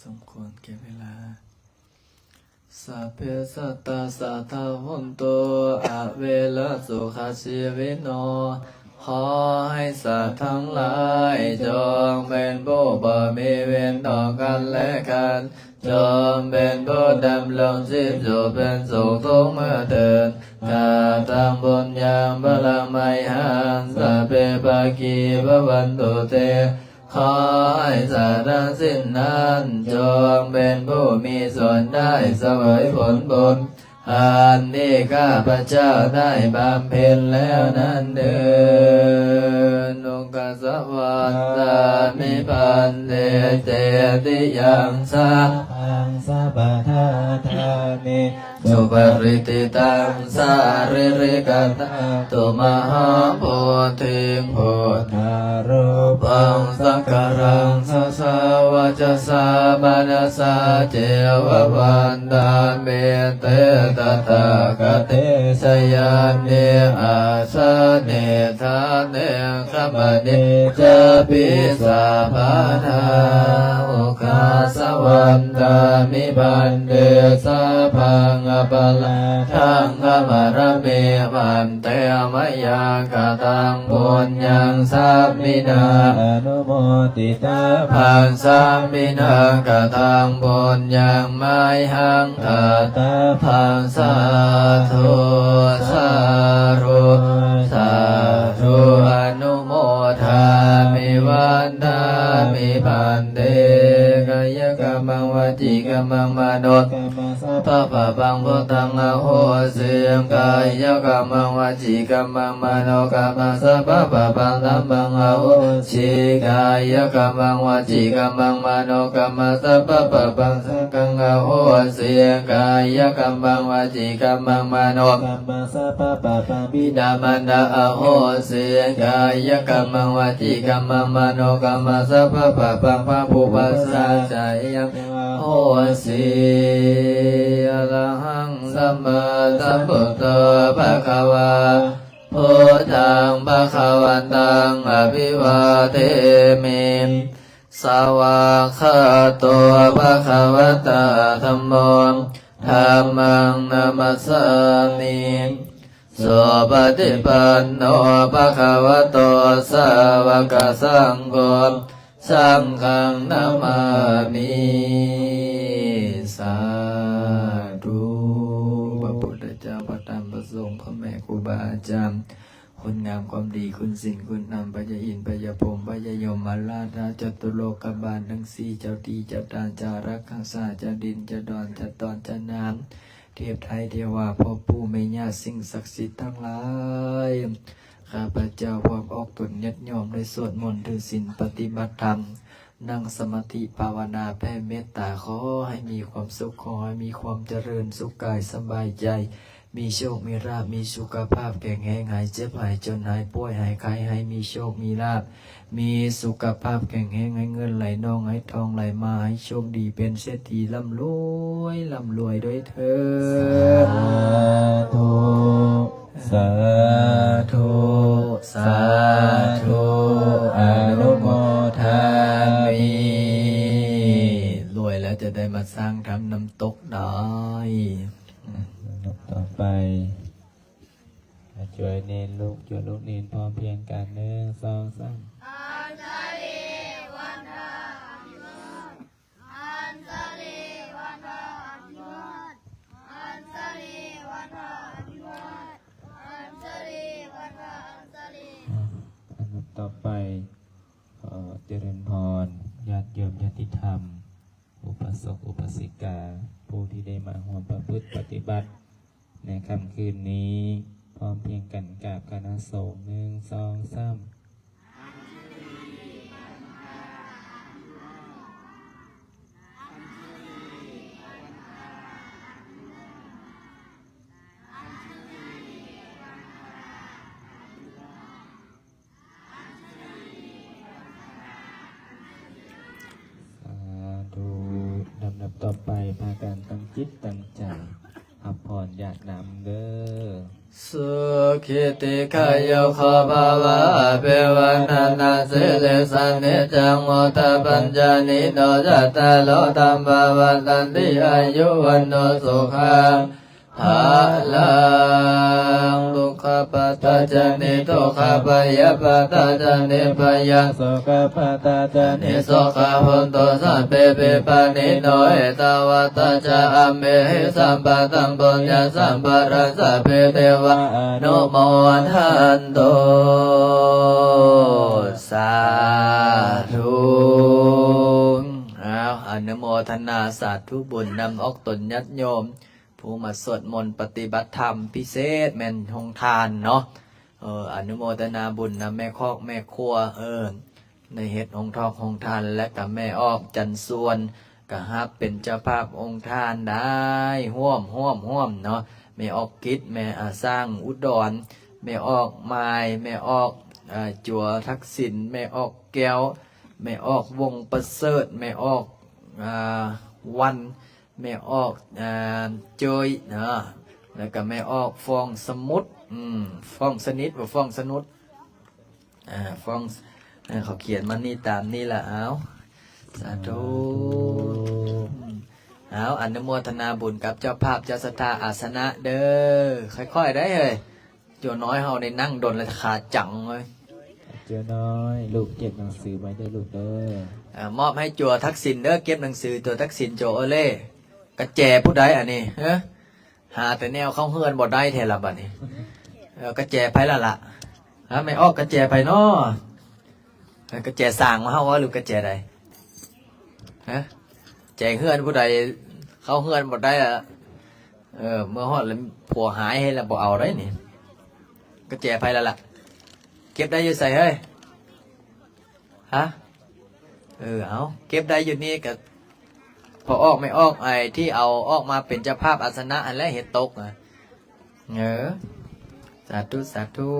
ສົມຄວນແກ່ເວລາ. Sabbe sattā sadā hontu, averā sukhajīvino. ຂໍໃຫ້ສັດທັງຫຼາຍ ຈົ່ງເປັນຜູ້ບໍ່ມີເວນຕໍ່ກັນແລະກັນ, ຈົ່ງເປັນຜູ້ດຳລົງຊີບຢູ່ເປັນສຸກທຸກເມື່ອເທີ້ນ. Kataṃ puññaṃ phalaṃ mayhaṃ, sabbe bhāgī bhavantu te. ຂໍໃຫ້ສັດທັງສິ້ນນັ້ນ ຈົ່ງເປັນຜູ້ມີສ່ວນໄດ້ສະເຫວີຍຜົນບຸນ ອັນທີ່ຂ້າພະເຈົ້າໄດ້ບຳເພັນແລ້ວນັ້ນເທີ້ນ. Ukāsa vandāmi bhante cetiyaṃ sabbaṃ sabbattha dāni supatiṭṭhitaṃ sārīrikadhātu mahābodhiṃ buddharūpaṃ sakkāraṃ sadā vacasā manasā ceva vandāmi te tathāgate sayane āsane ṭhāne gamane cāpi sabbadā. Ukāsa vandāmi bhante sabbaṃ aparādhaṃ khamatha me bhante, mayā kataṃ puññaṃ sāminā anumoditabbaṃ, sāminā kataṃ puññaṃ mayhaṃ dātabbaṃ. Sādhu sādhu sādhu, anumodāmi vandāmi bhante. Kāyakammaṃ vacīkammaṃ manokammaṃ sabbapāpaṃ buddhaṃ ahosi. Kāyakammaṃ vacīkammaṃ manokammaṃ sabbapāpaṃ dhammaṃ ahosi. Kāyakammaṃ vacīkammaṃ manokammaṃ sabbapāpaṃ saṅghaṃ ahosi. Kāyakammaṃ vacīkammaṃ manokammaṃ sabbapāpaṃ pitamataṃ ahosi. Kāyakammaṃ vacīkammaṃ manokammaṃ sabbapāpaṃ pāpūpasañcāyaṃ ahosi. Arahaṃ sammāsambuddho bhagavā, buddhaṃ bhagavantaṃ abhivādemi. Svākkhāto bhagavatā dhammo, dhammaṃ namassāmi. Supaṭipanno bhagavato sāvakasaṅgho, saṅghaṃ namāmi. ສາທຸ. ພະພຸດທະເຈົ້າ ພະທຳ ພະສົງ ພໍ່ແມ່ ຄູບາອາຈານ, ຄຸນງາມຄວາມດີ ຄຸນສິນຄຸນທຳ, ພະຍາອິນ ພະຍາພົມ ພະຍາຍົມມະລາດ ທາດຈະຕຸໂລກະບານທັງສີ່ ເຈົ້າທີ່ເຈົ້າທານ ເຈົ້າລັກເຈົ້າຊາ ເຈົ້າດິນເຈົ້າດອນ ເຈົ້າຕອນເຈົ້ານາມ ເທບໄທເທວາ ພໍ່ປູ່ແມ່ຍ່າ ສິ່ງສັກສິດທັງຫຼາຍ, ຂ້າພະເຈົ້າພ້ອມອອກຕົນຍາດໂຍມ ໄດ້ສວດມົນຖືສິນປະຕິບັດທຳ ນັ່ງສະມາທິພາວະນາ ແຜ່ເມດຕາ ຂໍໃຫ້ມີຄວາມສຸກ ຂໍໃຫ້ມີຄວາມຈະເລີນສຸກກາຍສະບາຍໃຈ ມີໂຊກມີລາບ ມີສຸຂະພາບແຂງແຮງ ຫາຍເຈັບຫາຍຈົນ ຫາຍປ່ວຍຫາຍໄຂ້ ໃຫ້ມີໂຊກມີລາບ ມີສຸຂະພາບແຂງແຮງ ໃຫ້ເງິນໄຫຼນອງ ໃຫ້ທອງໄຫຼມາ ໃຫ້ໂຊກດີເປັນເສດຖີ ລ່ຳລວຍ ລ່ຳລວຍດ້ວຍເທີ້ນ. ສາທຸ ສາທຸ ສາທຸ ອະນຸໂມທາມິ. ລວຍແລ້ວຈະໄດ້ມາສ້າງທຳນ້ຳຕົກໄດ້. ລຳດັບຕໍ່ໄປ ຊ່ວຍເນນລູກ ຊ່ວຍລູກເນນ ພ້ອມພຽງກັນ ໜຶ່ງ ສອງ ສາມ. ອັນຊະລີວັນທະອະພິວາດ ອັນຊະລີວັນທະອະພິວາດ ອັນຊະລີວັນທະອະພິວາດ ອັນຊະລີວັນທະ ອັນຊະລີ. ອາ ອັນດັບຕໍ່ໄປ ຂໍຈະເລີນພອນ ຍາດໂຍມຍາດຕິທຳ ອຸບາສົກອຸບາສິກາ ຜູ້ທີ່ໄດ້ມາຮ່ວມປະພຶດປະຕິບັດ ໃນຄ່ຳຄືນນີ້ ພ້ອມພຽງກັນກາບຄະນະສົງ ໜຶ່ງ ສອງ ສາມ. ສາທຸ. ລຳດັບຕໍ່ໄປ ພາກັນຕັ້ງຈິດຕັ້ງໃຈ ຮັບພອນຍາດນຳເດີ້. ສຸຂີທີຄາຍຸໂກພະວະ ອະພິວາທະນະສີລິສະ ນິຈຈັງວຸດຕະປັນຈາຍະໂນ ຈັດຕາໂລ ທຳມາ ວັດທັນຕິ ອາຍຸ ວັນໂນ ສຸຂັງ ພະລັງ. ທຸກຂະປາຕາຈາ ນິທຸກຂະ ພະຍາປາຕາຈາ ນິພະຍາ ໂສກະປາຕາຈາ ນິໂສກະ ໂຫນຕຸ ສັບເປ ວິປານິໂນ ເອຕາວັດຕາຈະ ອາເມຫິ ສັບປະທັງ ປຸນຍັງ ສັບພະລັງ ສັບເພ ເທວາ ອະນຸໂມທັນຕຸ. ສາທຸ. ອ້າວ ອະນຸໂມທະນາສາທຸບຸນນຳອອກຕົນຍາດໂຍມ ຜູ້ມາສວດມົນປະຕິບັດທຳພິເສດແມ່ນໂຮງທານເນາະ. ເອີ ອະນຸໂມທະນາບຸນນຳແມ່ຄອກແມ່ຄົວ ເອີ ໄດ້ເຮັດໂຮງທອກໂຮງທານ ແລະກະແມ່ອອກຈັນສວນ ກະຮັບເປັນເຈົ້າພາບໂຮງທານໄດ້ ຮ່ວມ ຮ່ວມ ຮ່ວມເນາະ. ແມ່ອອກກິດ ແມ່ ອາ ສ້າງອຸດອນ ແມ່ອອກໝາຍ ແມ່ອອກ ອາ ຈົວທັກສິນ ແມ່ອອກແກ້ວ ແມ່ອອກວົງປະເສີດ ແມ່ອອກ ອາ ວັນ ແມ່ອອກ ອາ ເຈີຍເນາະ ແລ້ວກະແມ່ອອກຟອງສະໝຸດ ອືມ ຟອງສະໜິດ ບໍ່ ຟອງສະໜຸດ ອາ ຟອງ ເອີ ເຂົາຂຽນມານີ້ຕາມນີ້ລະ. ເອົາ ສາທຸ. ເອົາ ອະນຸໂມທະນາບຸນກັບເຈົ້າພາບເຈົ້າສັດທາອາສະນະເດີ້. ຄ່ອຍໆໄດ໋ເຮີ້ຍ. ຈົວນ້ອຍເຮົາໄດ້ນັ່ງດົນແລ້ວຂາຈັງເວີຍ. ຈົວນ້ອຍ ລູກເກັບໜັງສືໄວ້ເດີ້ລູກເດີ້. ເອີ ມອບໃຫ້ຈົວທັກສິນເດີ້ ເກັບໜັງສື ຕົວທັກສິນ ໂຈໂອເລ. ກະແຈຜູ້ໃດອັນນີ້ ເອີ ຫາແຕ່ແນວເຂົ້າເຮືອນບໍ່ໄດ້ແທ້ລະບັດນີ້. ເອີ ກະແຈໃຜລະລະ? ຮະ ແມ່ອອກກະແຈໃຜນໍ? ເອີ ກະແຈສ້າງມາເຮົາບໍ່ ຫຼືກະແຈໃດ? ຮະ ແຈເຮືອນຜູ້ໃດ ເຂົ້າເຮືອນບໍ່ໄດ້ລະ. ເອີ ເມື່ອຮອດແລ້ວຜົວຫາຍໃຫ້ແລ້ວບໍ່ເອົາໄດ໋ນີ້. ກະແຈໃຜລະລະ? ເກັບໄດ້ຢູ່ໃສເຮີ້ຍ? ຮະ ເອີ ເອົາ ເກັບໄດ້ຢູ່ນີ້ກະພໍ່ອອກແມ່ອອກ ໄອ້ທີ່ເອົາອອກມາເປັນເຈົ້າພາບອາສະນະຫັ້ນແຫຼະ ເຮັດຕົກນະ. ເອີ ສາທຸ ສາທຸ.